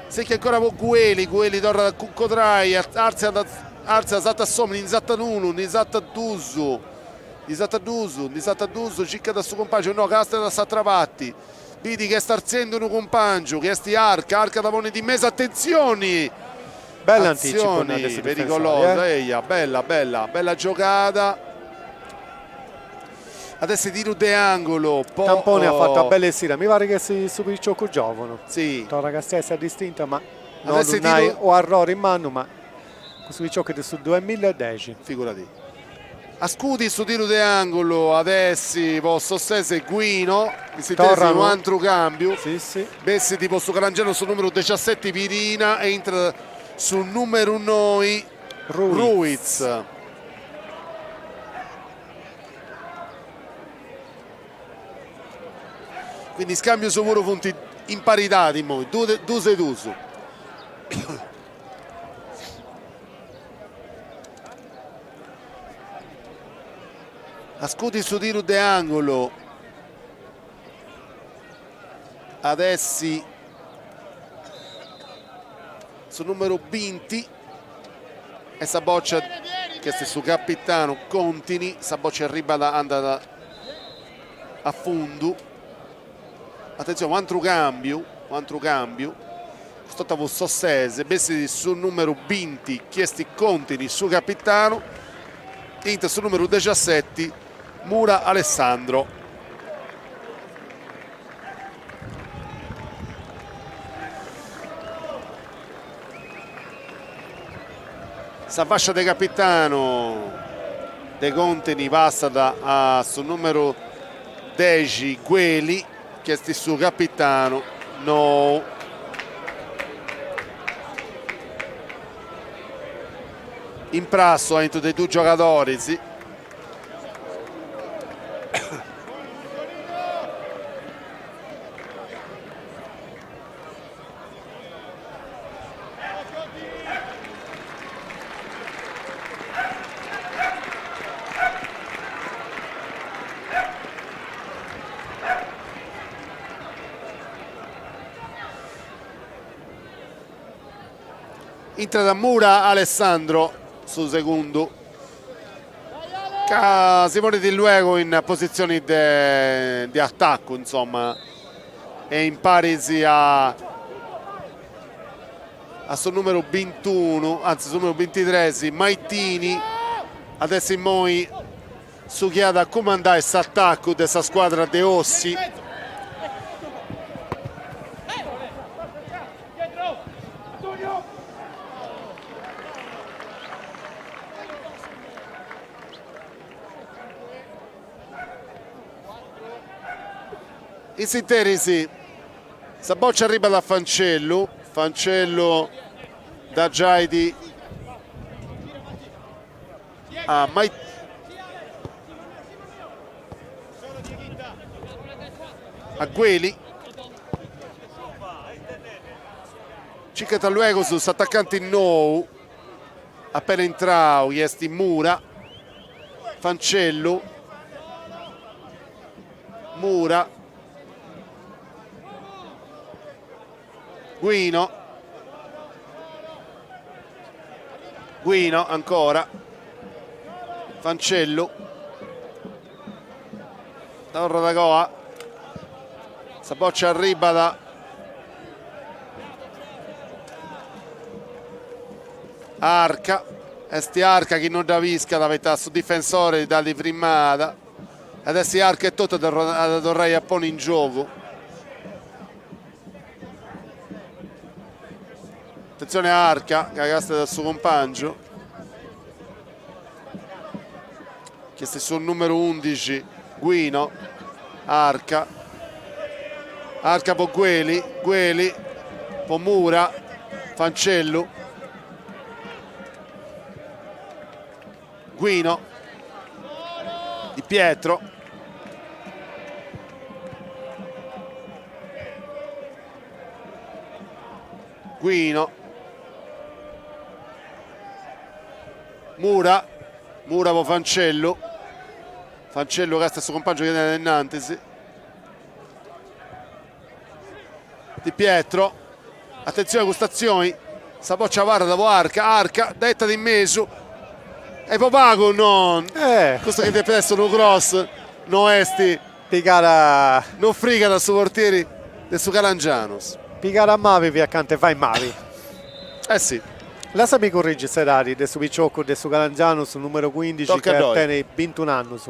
Secchi ancora po Gueli, Gueli torrat a cuncodrai, artziat artziat sartat s'omini, ndi sartat unu, ndi sartat dus, ndi sartat dus, ndi sartat dus, circat su cumpangiu, no, castiat a s'atra parti, bidi chi est artziendi unu cumpangiu, chi est Arca, Arca dda ponit in mesu, atentzioni! Bella anticipo de Atzioni su difensori, pericolosa, eh. eia, bella bella, bella giogada. Adesso tiru de angolo po Tamponi at fatu una bella essida, mi parit chi est su piciocu giovanu. Si. Torra a castiai sa distinta ma no Adesso 'ollu nai tiru u' arrori mannu ma custu piciocu est de su duamilla e dexi. Figurati. A scudi su tiru de angolo adessi po s'Ossese Guino, in s'interis Torranu. u' antru cambiu. Si si. Bessit po su Calangianus su numeru dexaseti Pirina e intrat su numeru noi Ruiz. Ruiz. Quindi is cambius puru funt in paridadi immoi, dus e dus. A scudi su tiru de angulu at essi su numeru binti e sa boccia chi est su capitanu Contini, sa boccia arribat andat a fundu, atentzioni u' antru cambiu, u' antru cambiu, cust'orta po s'Ossese, bessit su numeru binti chi est Contini, su capitanu, intrat su numeru dexaseti Mura Alessandro. Sa fascia de capitanu de Contini passat a su numeru dexi Gueli chi est su capitanu nou. Imprassu aintru de dus giogadoris. Intrat Mura Alessandro su segundu ca si ponit luego in positzioni de de atacu insomma e imparis a a su numeru bintunu, anzi su numeru bintitres, Maitini, at essi immoi su chi at a cumandai s'atacu de sa scuadra de Ossi. In s'interis sa boccia arribat a Fancellu, Fancellu dda giait a a Gueli, circat luegus s'atacanti nou appena intrau chi est Mura, Fancellu, Mura, Guino, Guino ancora, Fancellu, torrat agoa, sa boccia arribat Arca, est Arca chi non dda piscat poita su difensori dd'at frimada At essi Arca etotu at a torrai a ponni in giogu. Atentzione a Arca, ca castat su cumpàngiu, chi est su numeru undixi, Guino, Arca, Arca po Gueli, Gueli po Mura, Fancellu, Guino, Di Pietro. Guino, Mura, Mura po Fancellu, Fancellu castat su cumpàngiu chi tenit innantis, Di Pietro, atentzioni a custa atzioni, sa bòcia abarrat po Arca, Arca dd'etat in mesu e po pagu non, custu chi depit essi unu cross no est Pigada. Non frigat su portieri de su Calangianus. Pigada mabi fiat cant'e fai mabi. Eh si. Lassami currigi s'edadi de su piciocu de su Calangianus, su numeru cuindixi ca tenit bintun'annus.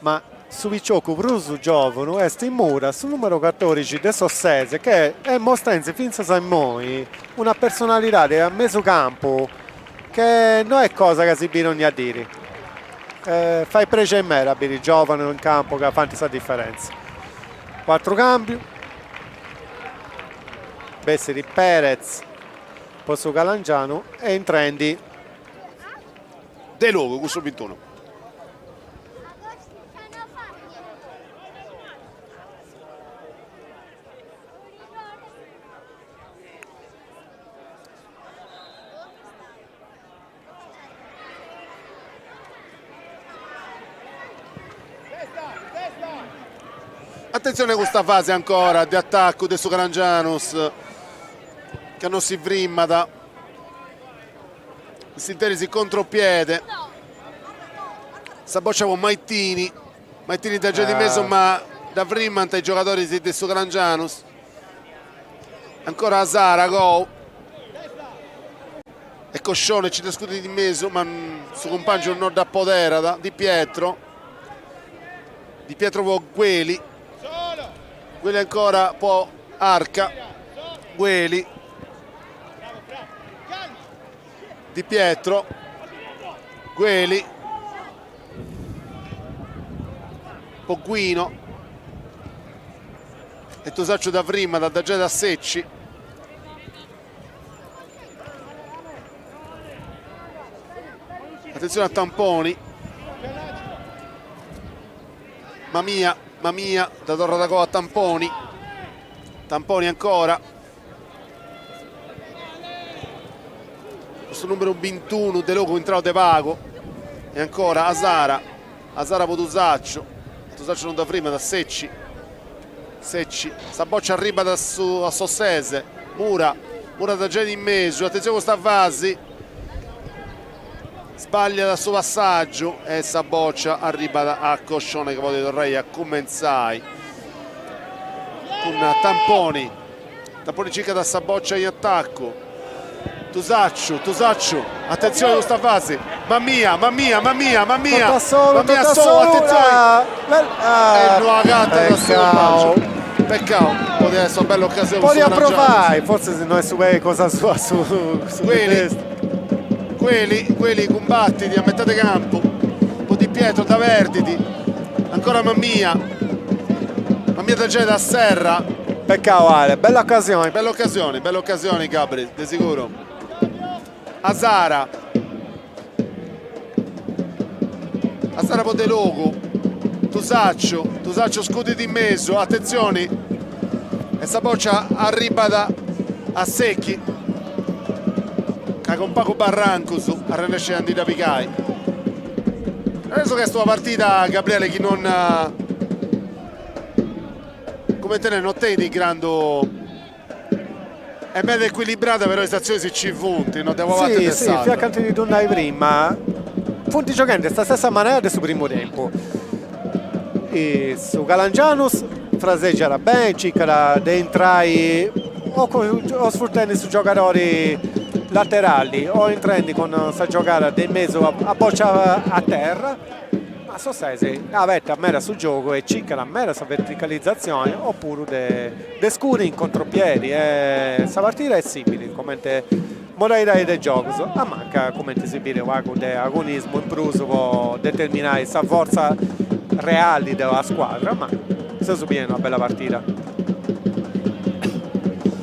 Ma su piciocu prus giovunu est Mura, su numeru catodixi de s'Ossese, che est mostrendi fintzas a immoi una personalidadi a mesu campu che no est cosa ca si biri 'onnia diri. Fait prexeri meda a biri giovanus in campu ca faint sa diferentza. U' atru cambiu, bessit Perez po su Calangianu e intrendi. Delogu cun su bintunu. Attenzione a custa fase ancora de attaccu de su Calangianus ca non si frimmat. In s'interis contropiede. Sa boccia po Maitini. Maitini dda giogat in mesu ma dda frimmant is giogadoris de su Calangianus. Ancora Asara, gou. E Coscione ci dda scudit in mesu ma su cumpangiu no dd'apoderat. Di Pietro. Di Pietro po Gueli. Gueli ancora po Arca. Gueli. Di Pietro. Gueli. Po Guino. E Tusacciu dda frimmat, dda giogat a Secci. Attenzione a Tamponi. Mamia, Mamia, dda torrat agoa a Tamponi. Tamponi ancora. Su numeru bintunu Delogu intrau de pagu. E ancora Asara, Asara po Tusacciu. Tusacciu non dda frimmat, Secci. Secci, sa boccia arribat a su a s'Ossese, Mura, Mura dda giogat in mesu, atentzioni custa fasi, sbagliat su passaggiu e sa boccia arribat a Coscione ca podit torrai a cumentzai cun Tamponi, Tamponi circat sa boccia in attaccu, Tusacciu, Tusacciu, atentzioni custa fasi, Mamia, Mamia, Mamia, Mamia, Mamia solu, atentzioni, e no agatat su cumpàngiu. Pecau, podiat essi una bella ocasioni po su Podiat provai, fortzis no est su pei cosa sua su Gueli, Gueli, Gueli cumbatit a metade campu, po Di Pietro dda perdit, ancora Mamia, Mamia dda giogat a Serra. Pecau Ale, bella ocasioni. Bella ocasioni, bella ocasioni Gabri, de siguru. Asara. Asara po Delogu. Tusacciu, Tusacciu scudit in mesu, atentzioni. E sa boccia arribat a Secchi, ca cun pagu barrancus arrennescit a ndi dda pigai. Adesso che est una partida, Gabriele, chi non Cumenti nai no tenit grandu est meda ecuilibrada però is atzionis nci funt, no de una parti e de s'atra. Si, si, fia cantu ti ddu nai prima, funt gioghendi a sa stessa manera de su primu tempu. Su Calangianus fraseggiat beni, circat de intrai o o sfrutendi su giogadori laterali o intrendi cun sa giogada de in mesu a bòcia a terra. Ma s'Ossese abetat meda su giogu e circat meda sa verticalizatzioni opuru de de scudi in contropiedi e sa partida est simili comente modalidadi de giogus, amancat cumenti si biri u' pagu de agonismu in prus po determinai sa fortza reali de una scuadra, ma seus biendi una bella partida.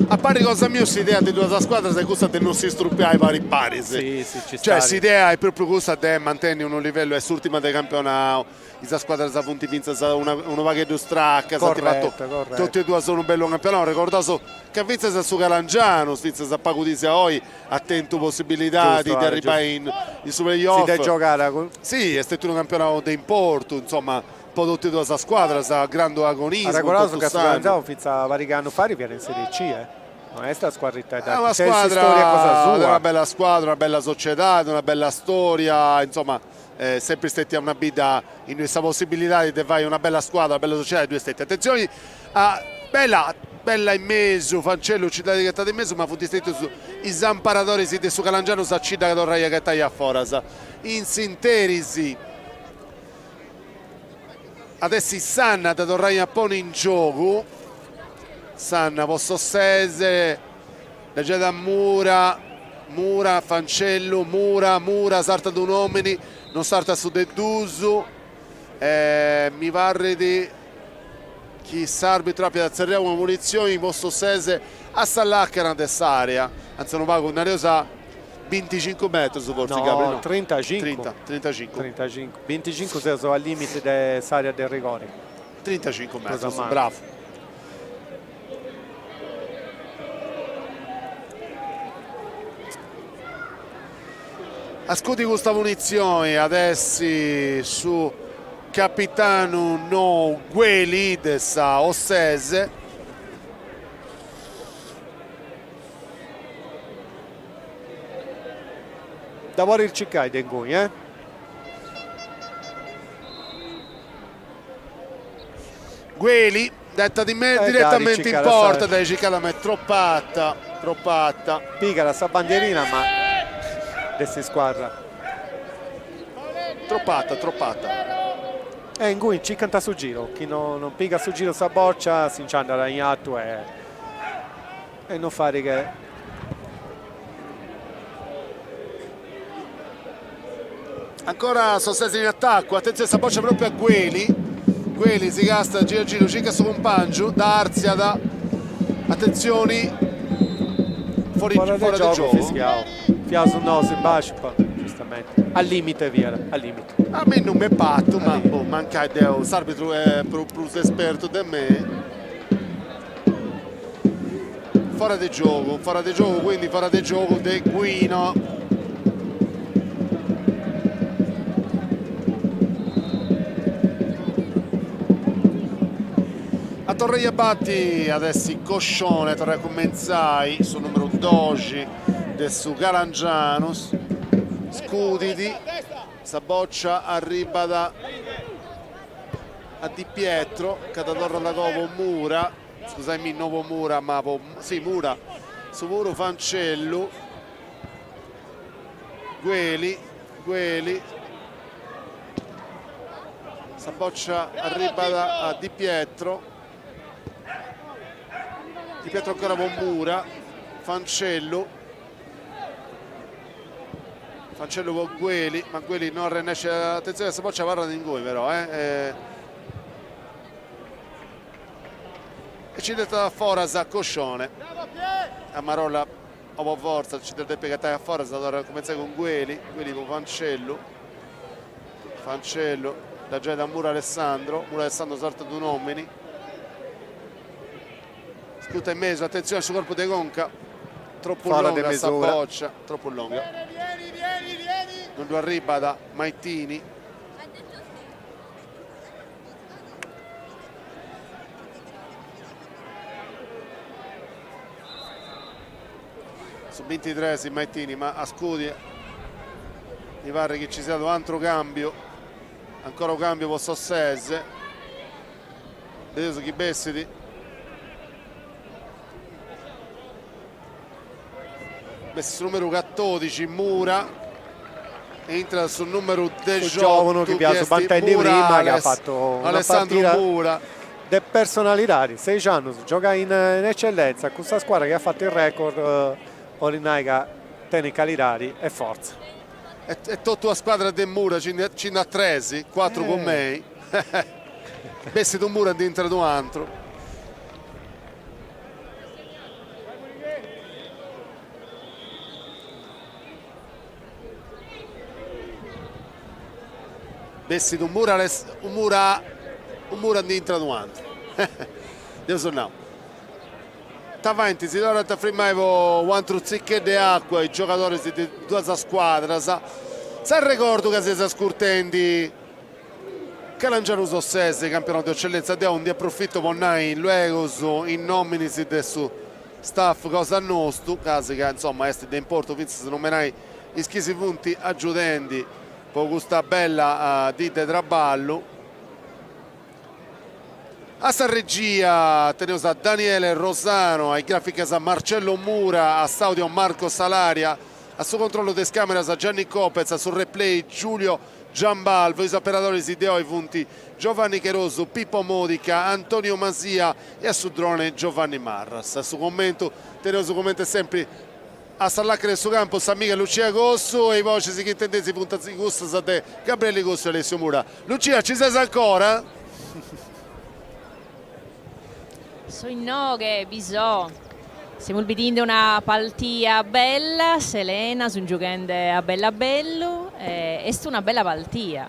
A parri cosa mia s'idea de duas scuadras est cussa de non si strupiai pari paris. Si, si, ci Cioè stat. s'idea est propriu cussa de mantenni unu livellu, est s'urtima de campionau, is scuadras funt fintzas una unu pagheddu stracas, ant fatu Corretto, corretto. totu e duas unu bellu campionau, recordaus ca fintzas su Calangianus, fintzas a pagu diis a oi, at tentu possibilidadi Giusto, de Ale, arribbai in in su Si play-off. dd'est giogada cun. Si, est stetiu unu campionau de importu, insoma, po totu e duas sas scuadras, grandu agonismu Arregordaus totu ca su s'annu. Calangianus fintzas a pariga annus fait fiat in Serie C, eh. No est una scuadritedda, È una tenit squadra, s'istoria cosa sua. una bella squadra, una bella sociedadi, una bella storia, insomma, est sempri stetia una bidda innui sa possibilidadi de fai una bella squadra, una bella sociedadi ddui est stetia. Atentzioni a bella bella in mesu, Fancellu nci dd'at ghetada in mesu, ma funt stetius is amparadoris de su Calangianus a nci dda torrai a ghetai a foras. In s'interis at essi Sanna a dda torrai a ponni in giogu, Sanna po s'Ossese, dda giat a Mura, Mura, Fancellu, Mura, Mura, sartat un'omini, non sartat su de dus, e mi parrit chi s'arbitru apiat tzerriau una punitzioni po s'Ossese a sa lacana de s'area, antzis unu pagu, nareus a binticincu metrus fortzis Gabri, No, no? trintacincu. Trinta, trintacincu. Trintacincu, binticincu seus al limite de s'area de rigori. Trintacincu Prus o metrus, mancu. bravu. A scudi custa punitzioni at essi su capitanu nou Gueli de sa Ossese. Dda podit circai de inguni, eh. Gueli, detta di me, direttamente in porta, dai circada ma è troppo alta, troppo alta. Pigat sa bandierina ma de s'iscuadra. Troppo alta, troppo alta. E inguni circant su giru, chi no non pigat su giru sa boccia si nci andat in artu e e no fait che. Ancora s'Ossese in attaccu, attenzione sa boccia proprio a Gueli, Gueli si gasta gira giru, circa su cumpangiu, dda artziat, attenzioni, fuori, Fora de fuori de giogu giogu. fischiau, fiaus nosu in basciu, poi giustamente, a limite fiat, a limite. A mei non m'est partu, ma boh, mancai deu, s'arbitru est prus espertu de mei. Fora de giogu, fora de giogu, quindi fora de giogu de Guino. A torrai a batti at essi Coscione, a torrai a cumentzai su numeru doxi de su Calangianus, scudit, sa boccia arribat a Di Pietro, ca dda torrat agoa po Mura, scusaimì no po Mura ma po, si Mura, su puru Fancellu, Gueli, Gueli, sa boccia arribat a Di Pietro, Di Pietro ancora po Mura, Fancellu, Fancellu po Gueli, ma Gueli no arrennescit, atentzioni a sa boccia abarrat inguni però eh. E nci dd'etat a foras a Coscione, a marolla o po fortza nci dda depit ghetai a foras, torrat a cumentzai cun Gueli, Gueli po Fancellu, Fancellu dda giait a Mura Alessandro, Mura Alessandro sartat un'omini, Scuta in mesu, atentzione a su corpu de conca, tropu longa sa boccia, tropu longa. Non ddu arribat Maitini. Su bintitres Maitini, ma a scudi mi parrit chi ci siat u' atru cambiu, ancora u' cambiu po s'Ossese. Bideus chi bessit. Bessit su numeru catodixi Mura. Intrat su numeru Su giovunu chi fiaus bantendi prima chi at fatu una partida Mura. de personalidadi, seixi annus, giogai in Eccellenza cun sa scuadra chi at fatu is record 'olit nai ca tenit calidadi e fortza. E totu a scuadra de Mura ci nd'at tres, cuatru cun mei. Bessit unu Mura ndi intrat u'antru. Bessit un Murales, un Mura, un Mura ndi intrat u' antru. Deu seu nau. Tafaint, si torrant a frimai po u' antru tzicheddu 'e acua is giogadoris de duas scuadras. S'arregordu ca seis ascurtendi Calangianus Ossese, campionau de Eccellenza, deu ndi aprofittu po nai luegus is nominis de su staff cosa nostu, casi ca insoma est de importu fintzas nomenai is chi si funt agiudendi po custa bella dì de traballu. A sa regia teneus a Daniele Rosano, a is graficas Marcello Mura, a s'audio Marco Salaria, a su controllu de is cameras Gianni Copez, a su replay Giulio Giambalvo, is operadoris de oi funt Giovanni Cherosu, Pippo Modica, Antonio Masia e a su drone Giovanni Marras. A su commentu teneus comente sempri a sa lacana de su campu s'amiga Lucia Cossu e is boxis chi intendeis funt cussas de Gabriele Cossu e Alessio Mura. Lucia ci ses ancora? So inoghe, bi so. Semus bidinde una paltia bella, Selena, sun giughende a bellu a bellu, est una bella paltia.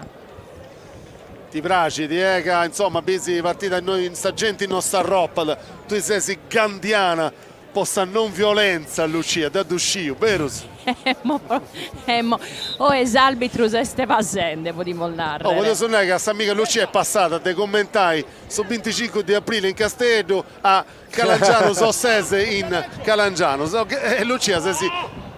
Ti praxit, eh, ca insoma bisi partida innoi sa genti no s'arropat, tui ses gandhiana Po sa non violenza Lucia, deu ddu sciu, berus? Emmo, emmo. Oe s'arbitru s'est pasende, podimus narrer. Oh, podeus nai ca s'amiga Lucia est passada de commentai su binticincu de aprili in Casteddu a Calangianus Ossese in Calangianus. E Lucia ses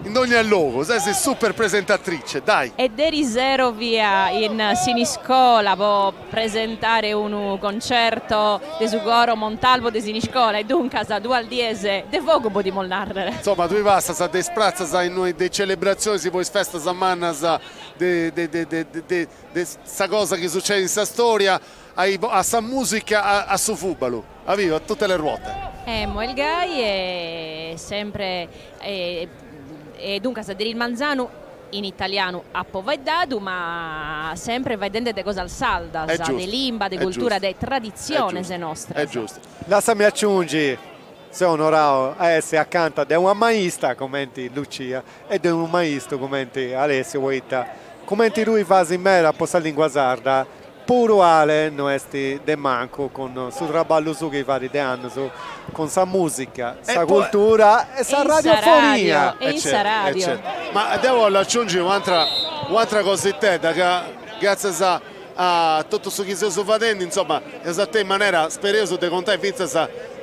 in dogna logu, ses super presentatrice, dai! E derisero fia in Siniscola po presentare unu concerto de su coro Montalvo de Siniscola e duncas duas dies de fogu podimus narrer. Insoma tui passas de is pratzas innui de is celebratzionis po is festas mannas de de de de de sa cosa chi sucedit in sa storia a sa musica a su fubalu, aviva a tutte le ruote. Emmo est gai e sempre e duncas deris manzanu In italianu apo faeddadu, ma sempre faeddende de cosas sardas, de limba, de cultura, de traditziones nostras. Est giustu. Lassami aciungi, seu onorau a essi acanta de una maista cumenti Lucia e de unu maistu cumenti Alessio poita cumenti tui fas meda po sa lingua sarda Puru Ale no est de mancu cun su traballu suu chi fait de annus cun sa mùsica, sa cultura e sa radiofonia. E in sa radio. Ma deu 'ollu aciungi u'antra u'antra cositedda ca gràtzias a totu su chi seus fadendi, insoma, eus a tenni manera, spereus, de contai fintzas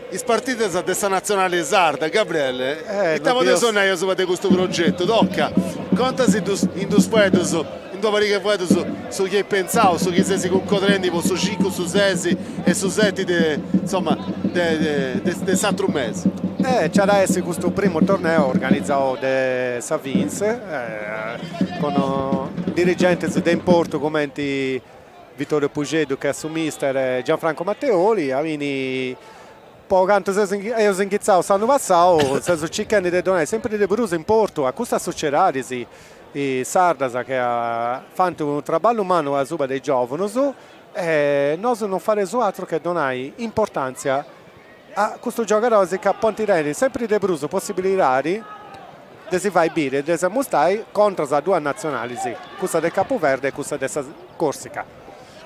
is partidas de sa natzionali sarda. Gabriele, ita podeus nai asuba de custu progetu? Toca, conta·si in dus fueddus In duas parigas 'e fueddus su chi eis pentzau, su chi seis cuncodrendi po su cincu, su sesi e su seti de, insoma, de de s'atru mesi. E nc'at a essi custu primu torneu organizau de sa FINS cun dirigentis de importu cumenti Vittorio Pusceddu chi est su mister e Gianfranco Matteoli, abini po cantu seus eus inghitzau s'annu passau seus circhendi de donai sempri de prus importu a custas sociedadis sardas chi faint unu traballu mannu asuba de is giòvunus e nosu non fadeus atru che donai importantzia a custus giogadoris ca podint tenni sempri de prus possibilidadi de si fai biri e de s'ammustai contras a duas natzionalis, cussa de Capu Verde e cussa de sa Corsica.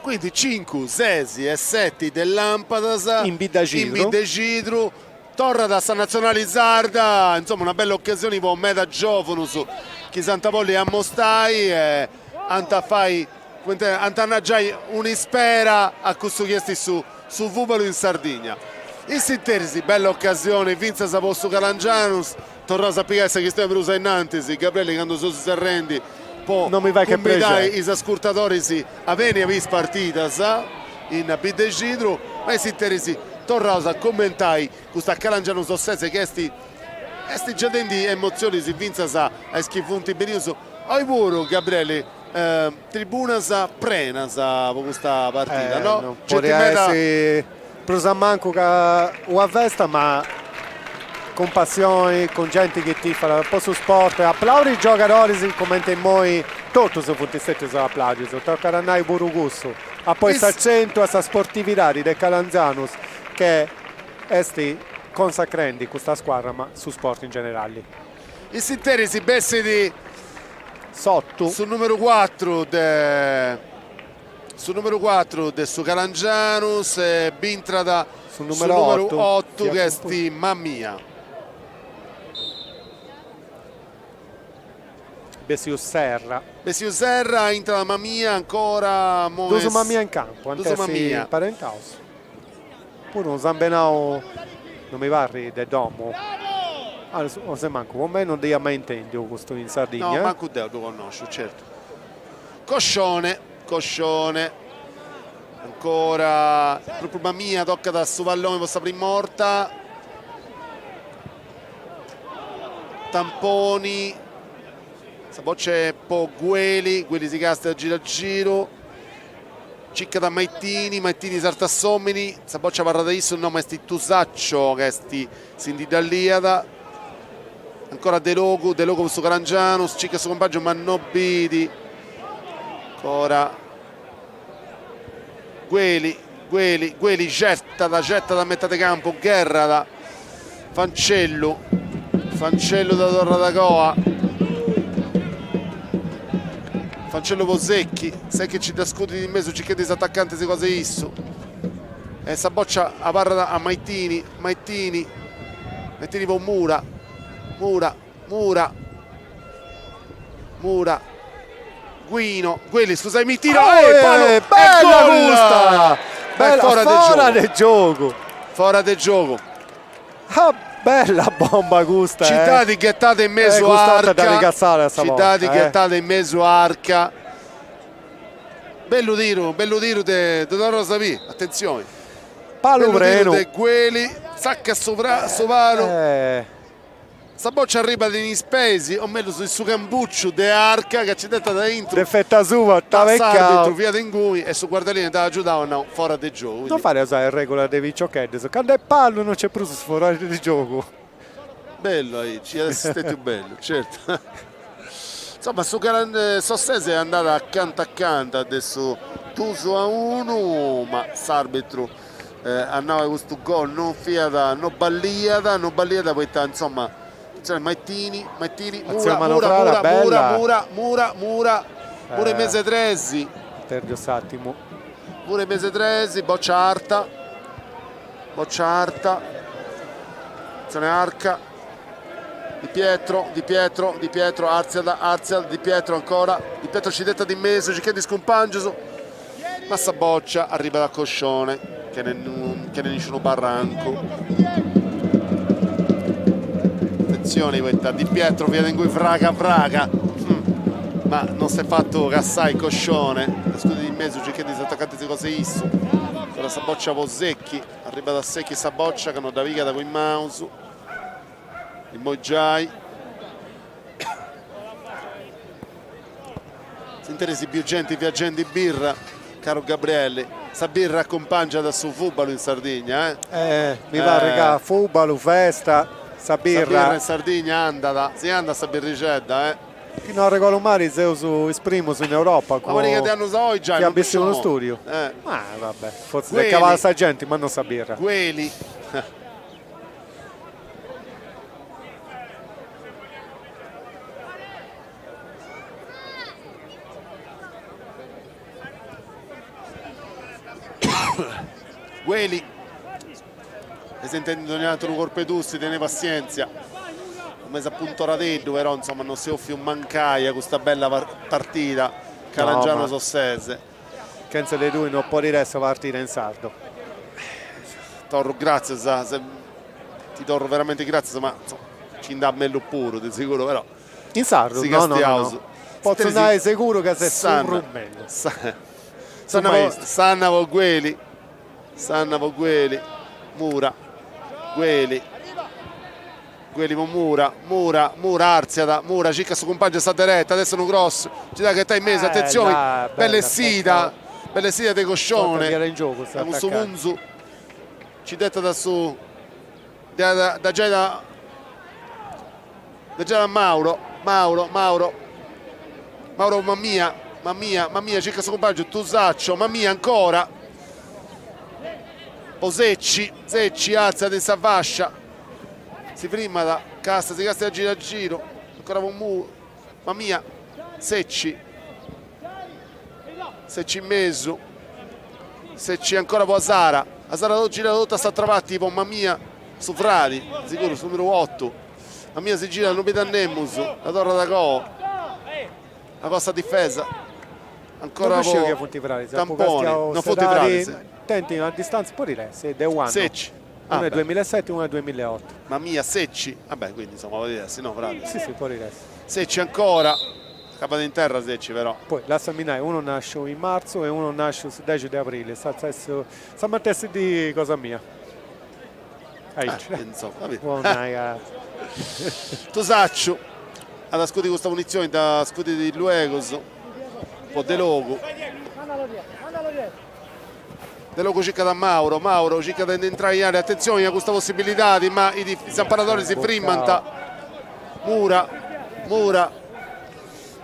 Quindi cincu, sesi e seti de làmpadas in Biddaxidru. In Biddaxidru Torrat a sa natzionali sarda, insoma una bella ocasioni po meda giòvunus chi s'ant a bolli ammostai e ant a fai, cumenti ant a giai un'ispera a cussu chi est su su fùbalu in Sardigna. In s'interis bella ocasioni fintzas po su Calangianus, torraus a pigai sa chistioni prus a innantis, Gabrieli candu seus serrendi po cumbidai is ascurtadoris a benni a biri is partidas in Biddexidru, ma in s'interis torraus a commentai custa Calangianus Ossese chi est est giadendi emotzionis fintzas a is chi funt benius oi puru, Gabrieli. Tribunas prenas po custa partida, no? Non podiat essi prus a mancu ca una festa, ma cun passioni, cun genti chi tifat po su sport e aplaudit is giogadoris cumenti immoi totus funt stètius aplaudius, tocat a nai puru cussu, a poi s'acentu a sa sportividadi de Calangianus che est consacrendi custa scuadra ma su sport in generali. In s'interis bessit S'otu. Su numeru cuatru de su numeru cuatru de su Calangianus e bintrat su numeru otu chi est Mamia. Bessiu Serra. Bessiu Serra, intrat Mamia ancora. Duus Mamia in campu, ant essi parentaus. Puru unu sambenau non mi parrit de domu, o se mancu po mei non dd'ia mai intendiu custu in Sardigna. No, mancu deu ddu connosciu, certu. Coscione, Coscione, ancora propriu Mamia tocat su palloni po sa prima 'orta, Tamponi, sa boccia est po Gueli, Gueli si castiat giru a giru, Circat a Maitini, Maitini sartat s'omini, sa boccia abarrat a issu, no ma est Tusaccio ca est si ndi dda liat, ancora Delogu, Delogu po su Calangianus, circat su cumpangiu ma no bidi, ancora Gueli, Gueli, Gueli gettat, gettat a metade campu, gherrat Fancellu, Fancellu dda torrat a coa, Fancellu po Secchi, Secchi nci dda scudit in mesu circhendi is atacantis cosa 'e issu e sa boccia abarrat a Maitini, Maitini, Maitini po Mura, Mura, Mura, Mura, Guino, Gueli, scusai, mi tiro, oh, e palo, e bella custa! Bella, fora, fora de de giogu! Fora de giogu. Ah, bella bomba custa, eh! Cittadi ghettada in mesu eh, arca. Cittadi eh. ghettada in mesu arca. Bellu tiru, bellu tiru de de torra sa P, attenzioni. Palu prenu. De Gueli, zacca su su palu. Eh. Sa boccia arribat in is peis, o mellus in su cambucciu de Arca ca nci dd'etat aintru. De fetta sua, ta peccau. S'arbitru fiat inguni e su guardalinea dd'at agiudau a nau fora de giogu. Non fait a usai is regulas de is piciocheddus, candu est palu non nc'est prus fora de giogu. Bellu aici, iat essi stetiu bellu, certu. Insoma su s'Ossese est andada acanta acanta de su dus a unu, ma s'arbitru at nau ca custu gol non fiat, non balliat, non balliat poita insoma, Maitini, Maitini, Mura, Mura, Mura, Mura, Mura, Mura, Mura, Mura in mesu 'e tres. Perdiu s'attimu. Mura in mesu 'e tres, boccia arta, boccia arta, atentzione Arca, Di Pietro, Di Pietro, Di Pietro, artziat, artziat, Di Pietro ancora, Di Pietro nci dd'etat in mesu, circhendi is cumpangius, ma sa boccia arribat a Coscione, chene chene nisciunu barrancu. Atentzioni poita Di Pietro fiat ingui fraga fraga, ma non s'est fatu cassai Coscione, dda scudit in mesu circhendi is atacantis cosa 'e issu, ancora sa boccia po Secchi, arribat a Secchi sa boccia ca no dda pigat cun is manus Immoi giai s'interis biu genti viagendi birra, caru Gabrielli, sa birra acumpangiat su fùbalu in Sardigna, eh? Eh, mi parrit ca fùbalu, festa, sa birra. Sa birra in Sardigna andat, si andat sa birrixedda, eh? Chi no arregordu mali seus is primus in Europa Una pariga de annus a oi giai, chi at bissiu unu studiu. Ma va bè, fortzis est cabada sa genti ma non sa birra. Gueli. Gueli e si intendit dogna tantu unu corpu 'e tussi, tenei passièntzia, mesu apuntoradeddu però insoma non si 'ofiu mancai a custa bella partida Calangianus Ossese. Chentza de tui no podit essi una partida in sardu. Torru gràtzias, ti torru veramenti gràtzias, ma insoma nci nd'at mellus puru de seguru, però. In sardu? Si No, no, no, castiaus. no. Potzu nai seguru ca ses su prus mellus. Sanna po Sanna po Gueli, Sanna po Gueli, Mura, Gueli. Gueli po Mura, Mura, Mura artziat, Mura circat su cumpangiu a sa dereta, adesso unu cross, nci dda ghetat in mesu, atentzioni, bella essida, bella essida de Coscione, cun su punzu nci dd'etat a su, dda giait a, dda giait a Mauro, Mauro, Mauro, Mauro Mamia, Mamia, Mamia circat su cumpangiu, Tusaccio, Mamia ancora, po Secci, Secci artziat in sa fascia, Si frimat, casta, si castiat a giru a giru, ancora po Mura, Mamia, Secci, Secci in mesu, Secci ancora po Asara, Asara totu girat totu a s'atra parti po Mamia, su fradi, siguru su numeru otu, Mamia si girat, non bit a nemus, dda torrat a coa, a coa sa difesa, ancora po Tamponi, non funt fradis. Tenint una distanza, podit essi, de u' annu. Secci. Unu est duemilaseti, unu est duemilaotto. Mamia Secci, vabbè quindi insomma podit essi, no fradi? Si si podit essi. Secci ancora, acabat in terra Secci però. Poi lassami nai, unu nasciu in marzu e unu nasciu su dexi de abrili, sa sa matessi dì cosa mia. Aici. Eh, insomma, po nai ca. Tusacciu at a scudi custa punitzioni, dda scudit luegus po Delogu. Delogu circat a Mauro, Mauro circat de nd'intrai in area, atentzioni a custa possibilidadi, ma is amparadoris si frimant, Mura, Mura,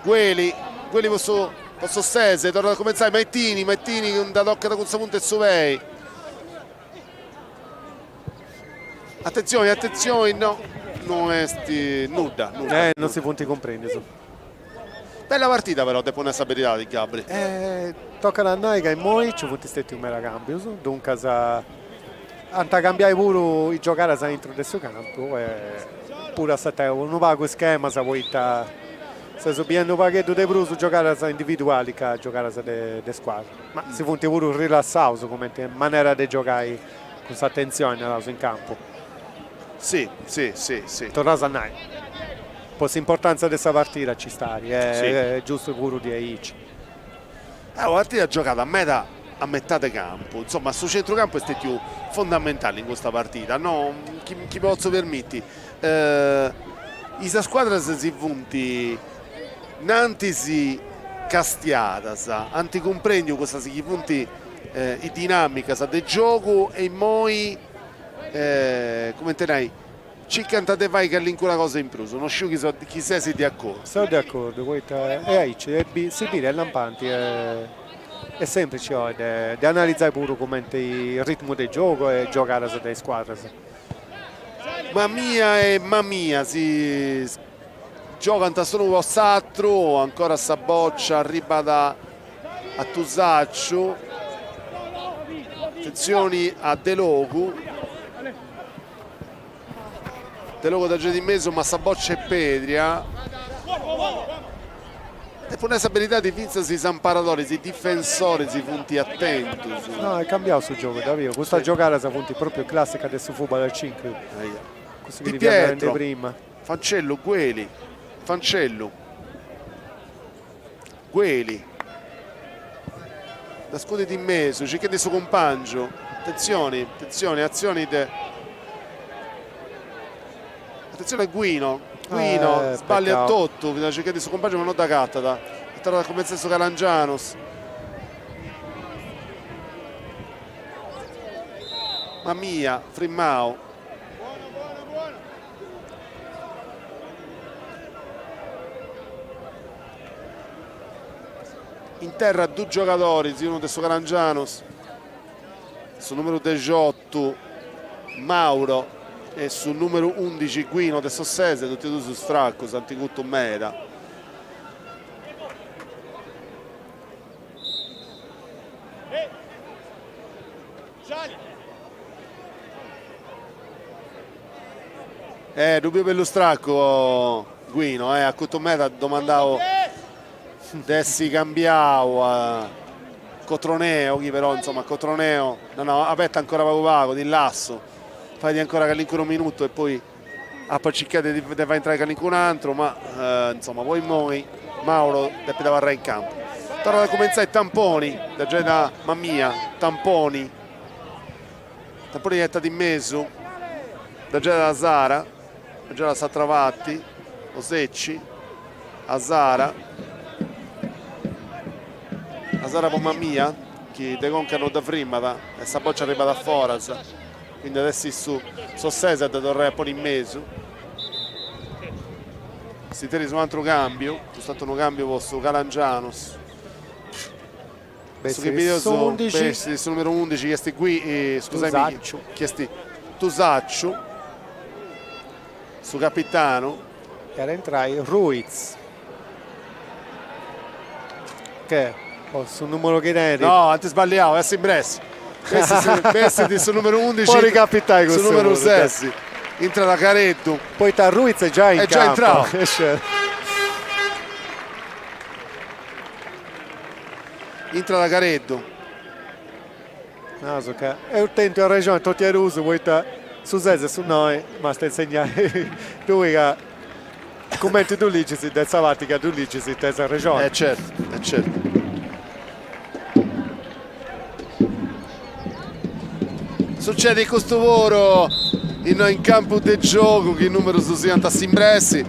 Gueli, Gueli po su po s'Ossese, torrat a cumentzai Maitini, Maitini dda tocat cun sa punta 'e su pei, atentzioni, atentzioni, no, no est nudda, nudda. Eh, non si funt cumprendius. Bella partida però, depu nai sa beridadi, Gabri. Tocat a nai ca immoi nci funt stètius meda càmbius, duncas ant a cambiai puru is giogadas aintru de su campu e puru a sartai unu pagu is schemas poita seus biendi unu pagheddu de prus giogadas individualis ca giogadas de scuadra, ma si funt puru rilassaus cumenti manera de giogai cun s'atentzioni, naraus, in campu. Si, si, si, si. Torraus a nai. Po s'importantza de sa partida ci stari, est giustu puru diaici. Una partida giogada meda a metade campu, insoma su centrucampu est stetiu fondamentali in custa partida, no, chi mi potzu permiti, is scuadras si funt innantis castiadas, ant cumprendiu cussas chi funt is dinamicas de giogu e immoi, cumenti nai, Circant de fai calincuna cosa in prus, no sciu chi ses de acordu. Seu de acordu, poita est aici, si biri est lampanti, est semplici oi de analizai puru cumenti ritmu de giogu e giogadas de is scuadras. Mamia e Mamia si giogant s'unu po s'atru, ancora sa bòcia arribat a Tusacciu, atentzioni a Delogu. Delogu dda girat in mesu ma sa boccia est pedria. Depu nai sa beridadi fintzas is amparadoris, is difensoris funt atentus. No, est cambiau su giogu, dda biu. Custas giogadas funt propriu classicas de su fubal a cincu. Cussu chi ti fia narendi prima. Fancellu, Gueli, Fancellu, Gueli, dda scudit in mesu, circhendi su cumpangiu, atentzioni, atentzioni, atzioni de, atentzioni a Guino, Guino sballiat totu, fiat circhendi su cumpangiu ma no dd'agatat, e torrat a cumentzai su Calangianus. Mamia, frimmau. In terra dus giogadoris, unu de su Calangianus, su numeru dexiotu Mauro e su numeru undixi Guino de s'Ossese, totu e dus stracus, ant curtu meda. Eh, ddu biu bellu stracu Guino, eh, at curtu meda, at domandau de essi cambiau a Cotroneo, chi però, insoma, Cotroneo, no no, abeta ancora pagu pagu, ti lassu, fait ancora calincunu minutu e poi apu a circai de fai intrai calincun'antru, ma insoma, po immoi Mauro depit abarrai in campu. Torrat a cumentzai Tamponi, dda giait a Mamia, Tamponi, Tamponi ghetat in mesu, dda giait a Sara. Giogat a s'atra parti, po Secci, Asara, Asara po Mamia, chi de conca no dda frimat e sa bòcia arribat a foras, quindi at essi su s'Ossese a dda torrai a ponni in mesu. S'interis u' atru cambiu, cust'atru unu cambiu po su Calangianus. Su chi bideus bessit su numeru undixi chi est Gui, scusai chi est Tusacciu, su capitanu. E at a intrai Ruiz, che po su numeru chi tenit. No, ant sballiau, est s'imbressi. Bessit su numeru undixi. Podit capitai custu. Su numeru sesi. Intrat Careddu. Poita Ruiz est giai in campu. Est giai intrau. Intrat Careddu. Nasu ca eus tentu arrexoni totu e duus poita su ses e su noi m'ast a insegnai tui ca cumenti ddu ligis de sa parti ca ddu ligis tenis arrexoni. E certu, e certu. Sucedit custu puru innoi in campu de giogu chi is numerus siant a s'imbressi.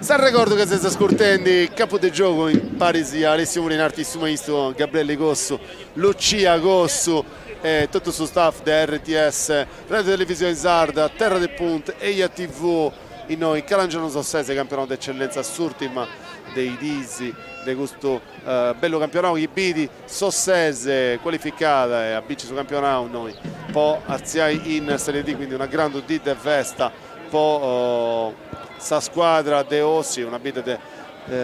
S'arregordu ca seis ascurtendi Campu de giogu imparis a Alessio Mura in arti su maistu Gabriele Cossu, Lucia Cossu e totu su staff de RTS, Radio Televisione Sarda, Terra de Punt, Eja TV. Innoi in Calangianus Ossese campionau de eccellenza s'urtima de is diis de custu bellu campionau chi bit s'Ossese cualificada e a binci su campionau innoi po artziai in Serie D, quindi una grandu dì de festa po sa scuadra de Ossi, una bidda de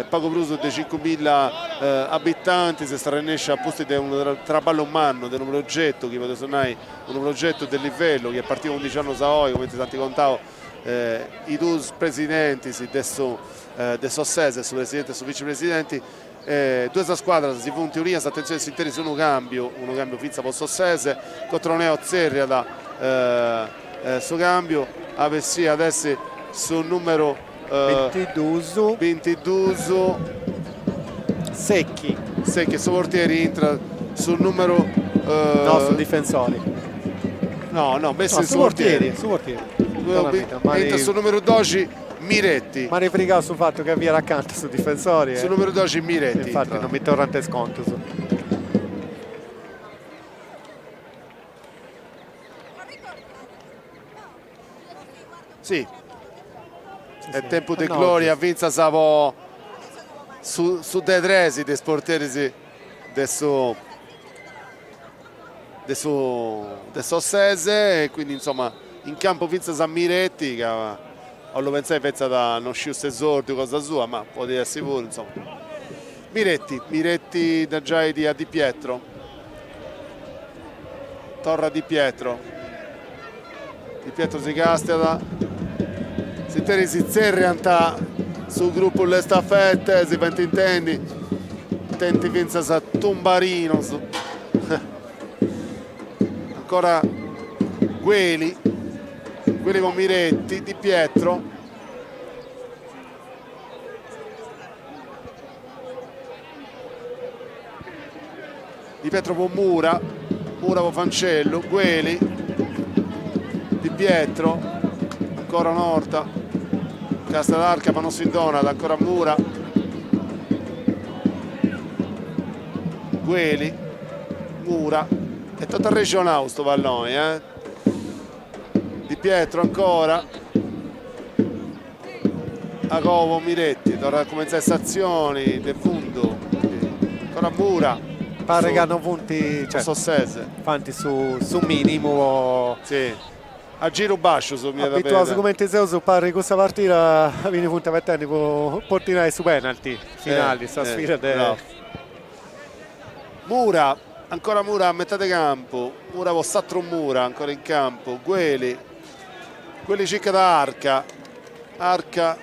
pagu prus de cincumilla abitantis, est arrennescia a pustis de unu traballu mannu, de unu progetu chi podeus nai unu progetu de livellu chi est partiu undixi annus a oi, cumenti s'ant contau is duus presidentis de su de s'Ossese, su presidenti e su vicepresidenti, duas scuadras si funt unias, atentzioni s'interis unu cambiu, unu cambiu fintzas po s'Ossese, Cotroneo tzerriat su cambiu, at essi at essi su numeru bintiduus bintiduus Secchi Secchi su portieri intrat su numeru no su difensori no no bessit su portieri su portieri intrat su numeru doxi Miretti. M'at frigau su fatu ca fiat acanta su difensori. Su numeru doxi Miretti. Infati non mi torrant is contus. Si, est tempu de gloria fintzas po su su de tres de is portieris de su de su de s'Ossese e quindi insoma in campu fintzas Miretti ca 'ollu pentzai fetzat no sciu s'esordiu cosa sua ma podit essi puru insoma Miretti Miretti dda giait a Di Pietro Torra Di Pietro Di Pietro si castiat s'interis si tzerriant su gruppu Le Staffette si faint intendi tenint fintzas tumbarinos ancora Gueli Gueli po Miretti Di Pietro Di Pietro po Mura, Mura po Fancellu, Gueli, Di Pietro, ancora un'orta, castiat Arca ma non si donat, ancora Mura, Gueli, Mura, est totu arrexonau custu palloni eh, Di Pietro ancora, Agoa po Miretti, torrat a cumentzai s'atzioni de fundu, ancora Mura. Parrit ca non funt, cioè, s'Ossese. Faint su su minimu po. Si, a giru basciu su mi Abituaus cumenti seus, parrit custa partida chi funt abetendi po tirai su penalty finali, sa sfida de. Mura, ancora Mura a metade campu, Mura po s'atru Mura, ancora in campu, Gueli Gueli circat Arca, Arca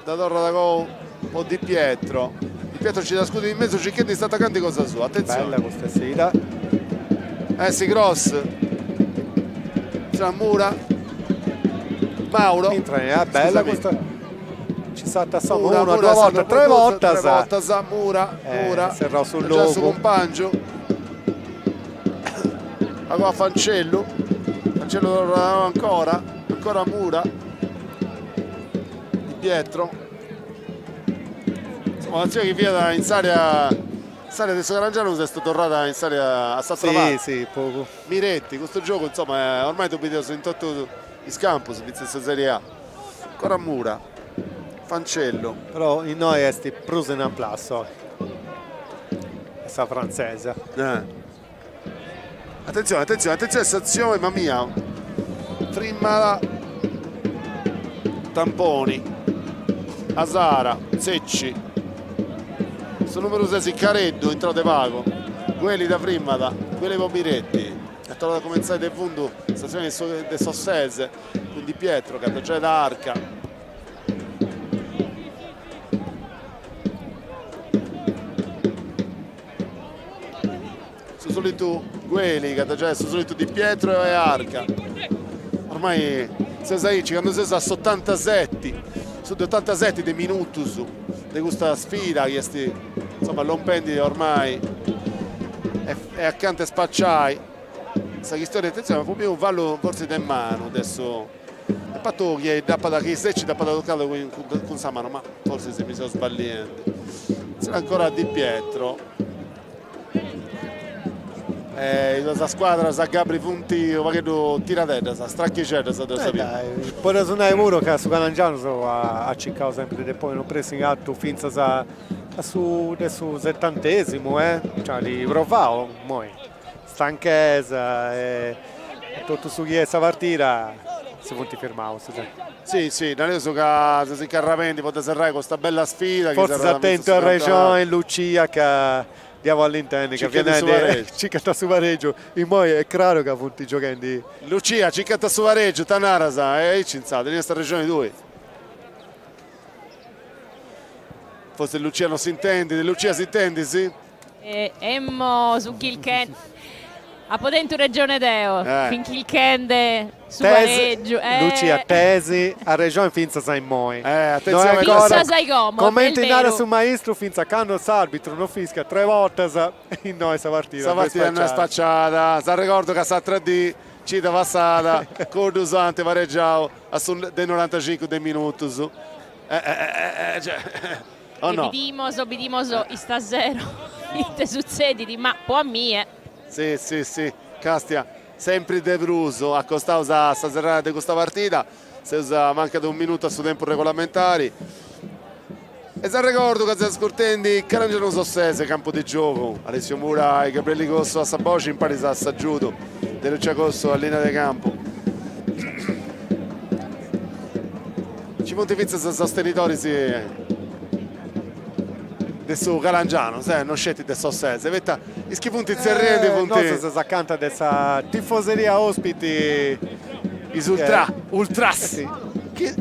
dda torrat agoa po Di Pietro, Di Pietro nci dda scudit in mesu circhendi s'atacanti cosa sua, atentzioni. Bella custa essida. Essi cross, tra Mura, Mauro. Intra, eh, bella custa. Ci salta sopra una, due volte, tre voltas. Tre voltas, Mura, Mura. Serrau su logu. Su cumpangiu. Agoa Fancellu, Fancellu torra ancora, ancora Mura. Pietro. Insomma, un'azione chi fiat in s'area s'area de su Calangianus est torrada in s'area a s'atra parti. Sì, sì, pogu. Miretti, custu giogu insomma ormai ddu bideus in totu is campus, fintzas in sa Serie A. Ancora Mura, Fancello. Però innoi est prus in amplassu oi, sa frantzesa. Attenzione, attenzione, attenzione, s'atzione, mamma mia. Frimmada. Tamponi. Asara, Secci. Su numeru sesi Careddu, intrau de pagu. Gueli dda frimmat, Gueli po Miretti. E torrat a cumentzai de fundu s'atzione de s'Ossese cun Di Pietro, chi at giai da Arca. Su solitu Gueli, ca giai su solitu Di Pietro e Arca. Ormai seus aici, candu seus a s'otantaseti, su de otantaseti de minutus de custa sfida chi est insoma lompendi ormai e acanta 'e spaciai sa chistioni, atentzioni, apu biu unu fallu fortzis de manu de su E patu chi dd'apat chi Secci dd'apat tocadu cun sa manu, ma forsis mi seu sballiendi. Tzerriat ancora Di Pietro. E is scuadras Gabri funt unu pagheddu tiradeddas, strachixeddas deu sa biu. Podeus nai puru ca su Calangianus at circau sempri de ponni unu pressing artu fintzas a su de su setantesimu, eh, cioè at provau, immoi Stanchesa e totu su chi est sa partida si funt firmaus. Si, si, nareus ca seus incarrapendi po dda serrai custa bella sfida. Fortzis at tentu arrexoni Lucia ca dd'ia bolli intendi ca fiat nendi circant su paregiu, immoi est craru ca funt gioghendi. Lucia, circant su paregiu, ita naras? E aici intzà, teniast arrexoni tui. Fortzis Lucia non s'intendit, Lucia s'intendis? Emmo, sun chilchende. Apo tentu regione deo, fin chilchende su pareggiu. Lucia, tenis arrexoni fintzas a immoi. Fintzas a como, Comente narat su maistru, fintzas a cando s'arbitru no fiscat tres bortas, innoi sa partida Sa partida no est spaciada. S'arregordu ca s'atra dì, cida passada, cuddus ant paregiau a su de norantacincu de minutus. O no? Bidimos, bidimos istasero ite sutzedit, ma po a mie. Si, si, si, castia, sempri de prus acostaus a sa serrada de custa partida, seus mancat unu minutu a su tempus regolamentari e s'arregordu ca seus ascurtendi Calangianus Ossese, campu de giogu, Alessio Mura e Gabrielli Cossu a sa boxi imparis a s'agiudu de Lucia Cossu a linea de campu. Ci funt fintzas is sostenidoris de su Calangianus, eh, non sceti de s'Ossese, poita is chi funt tzerriendi funt. Nosu seus acanta de sa tifoseria ospiti. Is ultra, ultras. Chi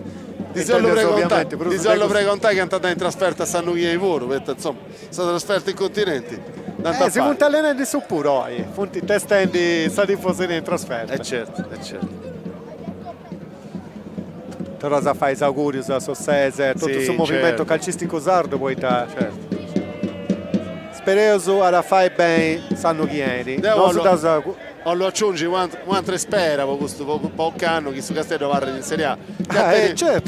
ddis 'ollu pregontai, ddis 'ollu pregontai chi ant andai in trasferta s'annu chi 'enit puru, poita insoma, sa trasferta in continenti dd'ant a fai. Si funt allenendi issus puru oi, funt testendi sa tifoseria in trasferta. E certu, e certu. Torraus a fai is augurius a s'Ossese e a totu su movimentu calcisticu sardu poita spereus at a fai beni s'annu chi 'enit. Deu 'ollu aciungi u'antra ispera po custu po ocannu chi su Casteddu abarrit in Serie A.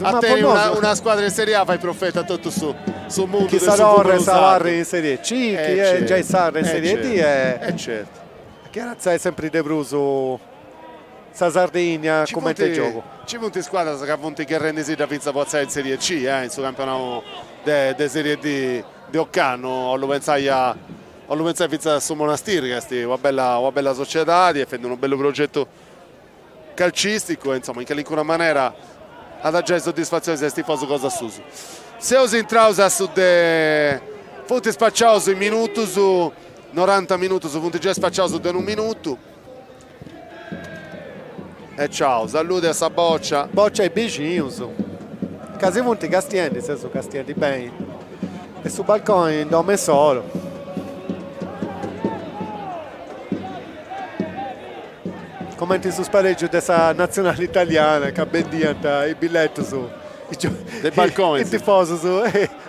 A tenni una scuadra in Serie A fait profetu a totu su su mundu de su fubbalu sardu. Chi sa Torres abarrit in Serie C, chi est giai sarda in Serie D e chi at a essi sempri de prus Sa Sardigna cumenti giogu. Nci funt scuadras ca funt gherrendi-si-dda fintzas po artziai in Serie C, in su campionau de Serie D de ocannu, 'ollu pentzai a 'ollu pentzai fintzas a su Monastir ca est una bella una bella sociedadi e fait unu bellu progetu calcisticu e insoma in calincuna manera at a giai soddisfatzionis a is tifosus cosa suus. Seus intraus a su de funt spaciaus is minutus, noranta minutus funt giai spaciaus de unu minutu E ciao, saludi a sa bòcia. Bòcia 'e bixinus, ca si funt castiendi, seus castiendi beni, de su balconi in domu insoru. Cumenti su sparègiu de sa natzionali italiana ca bendiant is billetus De balconis. Is tifosus,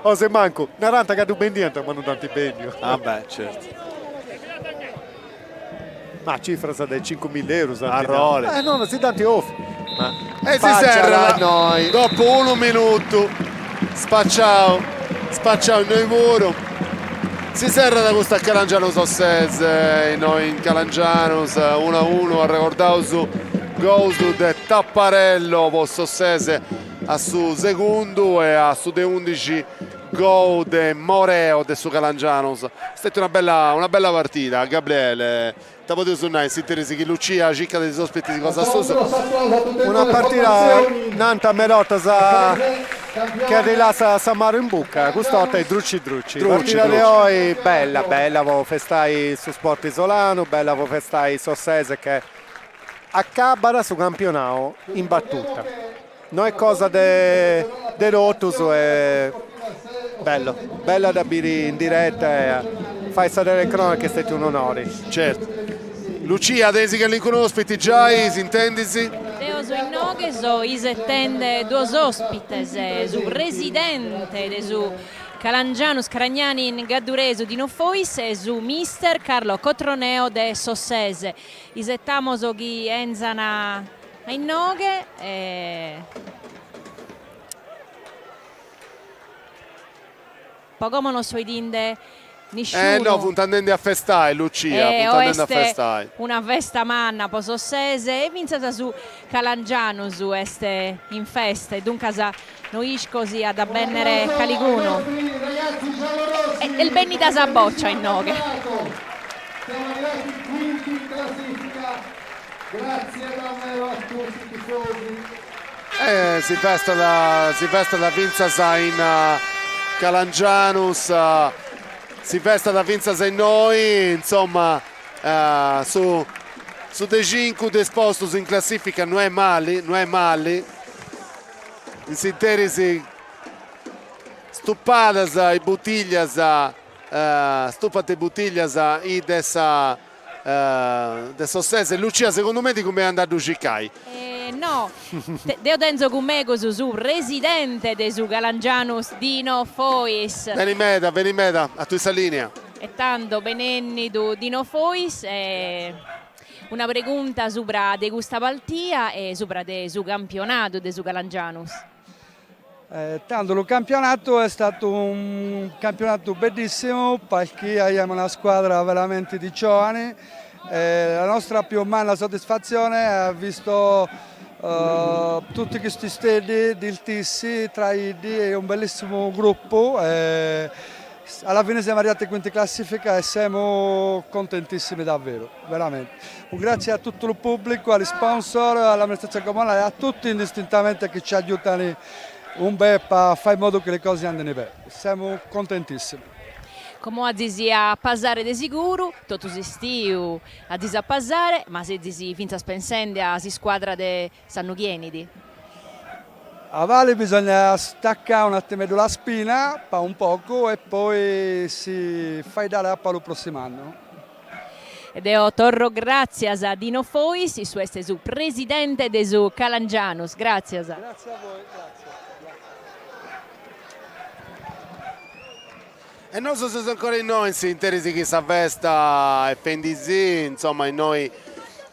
o si mancu, narant ca ddu bendiant ma non dd'ant bendiu. Ah beh, certu. Ma cifras de cincumilla eurus ant nau. Arrori. Eh no, no, si dd'ant ofiu. Ma e si serrat dopu unu minutu. Spaciau, spaciau innoi puru. Si serrat custa Calangianus Ossese, innoi in Calangianus, unu a unu, arregordaus gols de Tapparello po s'Ossese a su segundu e a su de undixi gol de Moreo de su Calangianus. Est stètia una bella una bella partida, Gabriele, ita podeus nai in s'interis chi Lucia circat is ospitis cosa suus. Una partida nant meda 'ortas chi ti lassat s'amaru in bucca, custa 'orta est druci druci. Partida de oi bella bella po festai su sport isolanu, bella po festai s'Ossese che acabat su campionau in battuta. No est cosa de de totus e bellu, bellu a dda biri in diretta e a fai sa telecronaca est stetiu un'onori. Certu. Lucia, tenis calincunu ospiti giai, s'intendis? Deo so inoghe, so isetende duos ospites, su presidente de su Calangianus Caragnani in gadduresu Dino Fois e su mister Carlo Cotroneo de s'Ossese. Isetamos chi 'enzan a inoghe e po como non so 'idinde nisciunu. Eh no, funt andendi a festai Lucia, funt andendi a festai. Est una festa manna po s'Ossese e fintzas su Calangianus est in festa e duncas no isco si at a bennere calicunu. Est bennida sa boccia inoghe. E si festat si festat fintzas in Calangianus, si festat fintzas innoi, insoma su su de cincu de is postus in classifica no est mali, no est mali, in s'interis stupadas is butiglias, stupant is butiglias is de sa de s'Ossese. Lucia, segundu mei ti cumbenit andai a ddu circai. No, deo tenzo cun megus su presidente de su Calangianus Dino Fois. Beni meda, beni meda, a tui sa linea. E tando benennidu Dino Fois e una pregunta subra de custa partia e subra de su campionadu de su Calangianus. Tando lu campionato è stato un campionato bellissimo perché abbiamo una squadra veramente di giovani e la nostra più manna soddisfazione è visto tutti questi steddi del Tissi tra iddi è un bellissimo gruppo e alla fine siamo arrivati quinti in classifica e siamo contentissimi davvero, veramente. Un grazie a tutto il pubblico, agli sponsor, all'amministrazione comunale e a tutti indistintamente che ci aiutano un bel a fare in modo che le cose andino bene. Siamo contentissimi. Como azis a pasare de siguru, totu s'istiu azis a pasare, ma sezis fintzas pensende a s'iscuadra de s'annu chi 'enit. Avali bisogna staccare un attimeddu la spina, pa un poco, e poi si faeddare a pa lu prossimu annu. E deo torro gràtzias a Dino Fois, issu est su presidente de su Calangianus. Gràtzias. Grazie a voi, grazie. E nosu seus ancora innoi in s'interis chi sa festa est fendisì, insoma innoi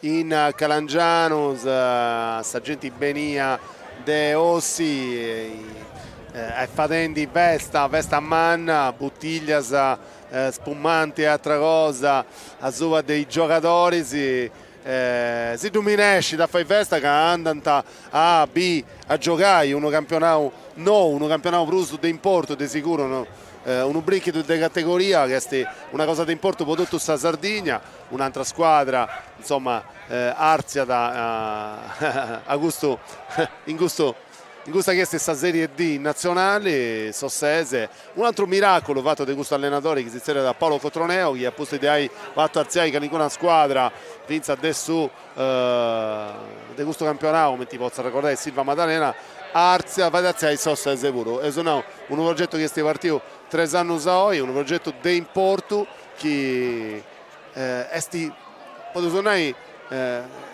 in Calangianus sa genti benia de Ossi est fadendi festa, festa manna, butiglias, spumanti e atra cosa asuba de is giogadoris, si ddu minescit a fai festa ca andant a bì a giogai unu campionau nou, unu campionau prus de importu de siguru, unu brinchidu de categoria chi est una cosa de importu po totu sa Sardigna, un'antra scuadra insoma artziat a custu in custu in custa chi est sa Serie D natzionali, s'Ossese, un'atru miraculu fatu de custu allenadori chi si zerriat Paolo Cotroneo chi a pustis de ai fatu artziai calincuna scuadra fintzas de su de custu campionau, cumenti potzu arregordai s'Ilvamaddalena, artziat, fait artziai s'Ossese puru. Eus nau, unu progetu chi est partiu tres annus a oi, unu progetu de importu chi est, podeus nai,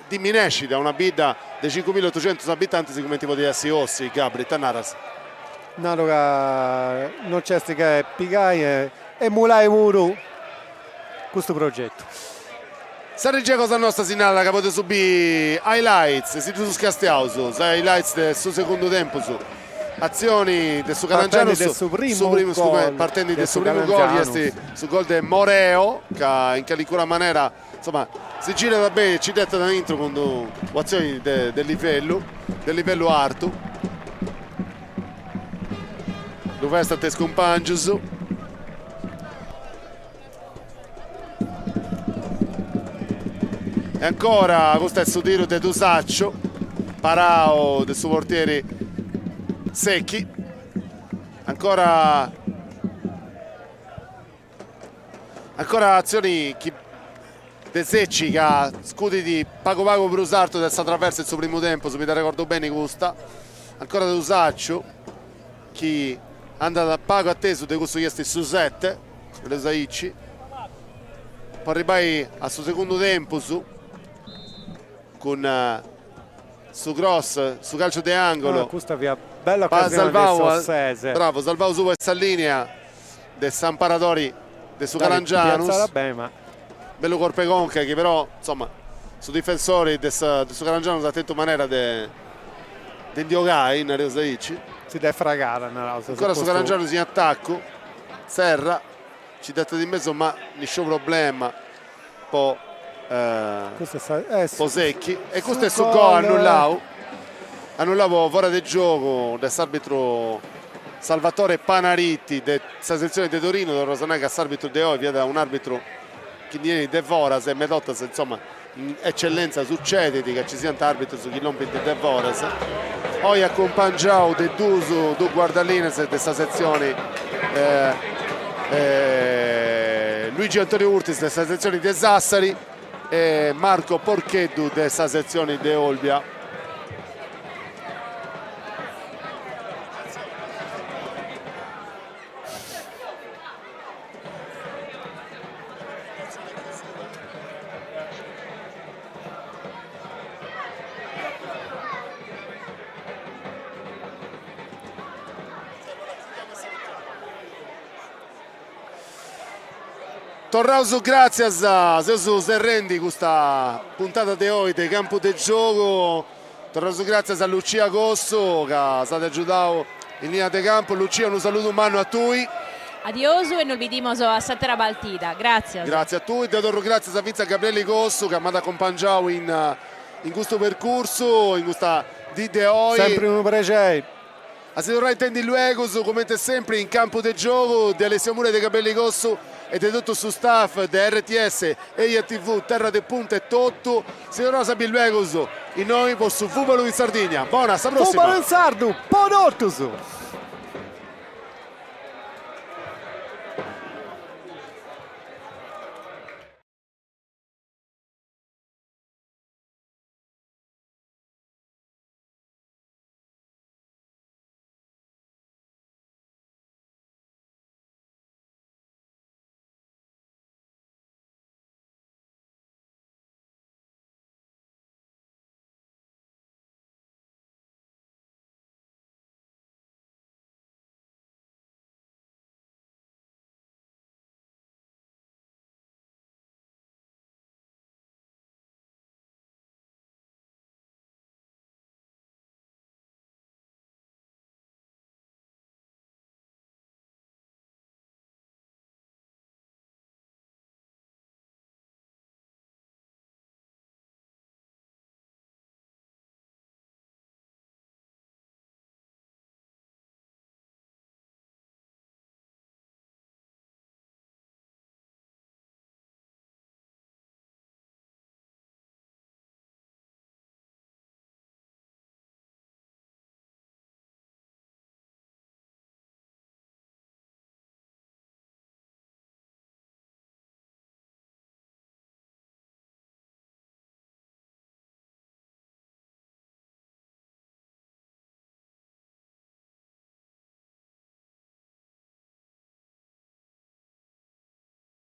diminescit a una bidda de cincumillaotucentus abitantis cumenti podit essi Ossi, Gabri, ita naras? Naru ca non nc'est che pigai e emulai puru custu progetu. Sa regia cosa nosta si narat ca podeus biri highlights, si ddus castiaus, is highlights de su segundu tempus. Atzioni de su Calangianus, Partendi de su primu gol partendi de de su su primu gol chi Calangianus. est su gol de Moreo, ca in calincuna manera, insoma, si girat beni e ci dd'etat aintru cun un'atzioni de de livellu, de livellu artu. Ddu festant is cumpangius. E ancora custu est su tiru de Tusaccio, parau de su portieri Secchi. Ancora ancora atzioni chi de Secchi ca scudit pagu pagu prus artu de sa traversa in su primu tempus, mi dd'arregordu beni custa. Ancora Tusaccio chi andat pagu atesu de cussu chi est su sete, nareus aici, po arribbai a su segundu tempus cun su cross, su calciu de angolo. Ah, custa fiat bella occasione de s'Ossese. Bravo, salvau asuba 'e sa linea de s'amparadori de su Calangianus. Bene, ma... Bellu corp'e conca chi però, insoma, su difensori de su Calangianus at tentu manera de de ndi 'ogai, nareus aici. Si dd'est fragada, naraus. Ancora su Calangianus in atacu, Serra, ci dd'etat in mesu ma nisciunu problema po po Secchi e custu est su gol annullau, annullau po fora de giogu de s'arbitru Salvatore Panariti de sa setzioni de Torino, torraus a nai ca s'arbitru de oi fiat un'arbitru chi ndi 'enit de foras e meda 'ortas insoma In Eccellenza sucedit ca ci siant arbitrus chi lompint de foras. Oi acumpangiau de dus dus guardalinas de sa setzioni Luigi Antonio Urtis de sa setzioni de Sassari e Marco Porcheddu de sa setzioni de Olbia. Torraus gràtzias, seus serrendi custa puntada de oi de Campu de Giogu. Torraus gràtzias a Lucia Cossu ca s'at agiudau in linea de campu. Lucia unu saludu mannu a tui. Adiosu e nos bidimos a s'atera partida. Gràtzias. Gràtzias a tui. Deu torru gràtzias fintzas a Gabrieli Cossu ca m'at acumpangiau in in custu percursu, in custa dì de oi. Sempri unu prexeri. A si torrai a intendi luegus, comente sempri, in campu de giogu, de Alessio Mura e de Gabrieli Cossu e de totu su staff de RTS, Eia TV, Terra de Punt e totu. Si torraus a biri luegus innoi po su fùbalu in Sardigna. Bona, a sa prossima! Fùbalu in sardu po totus!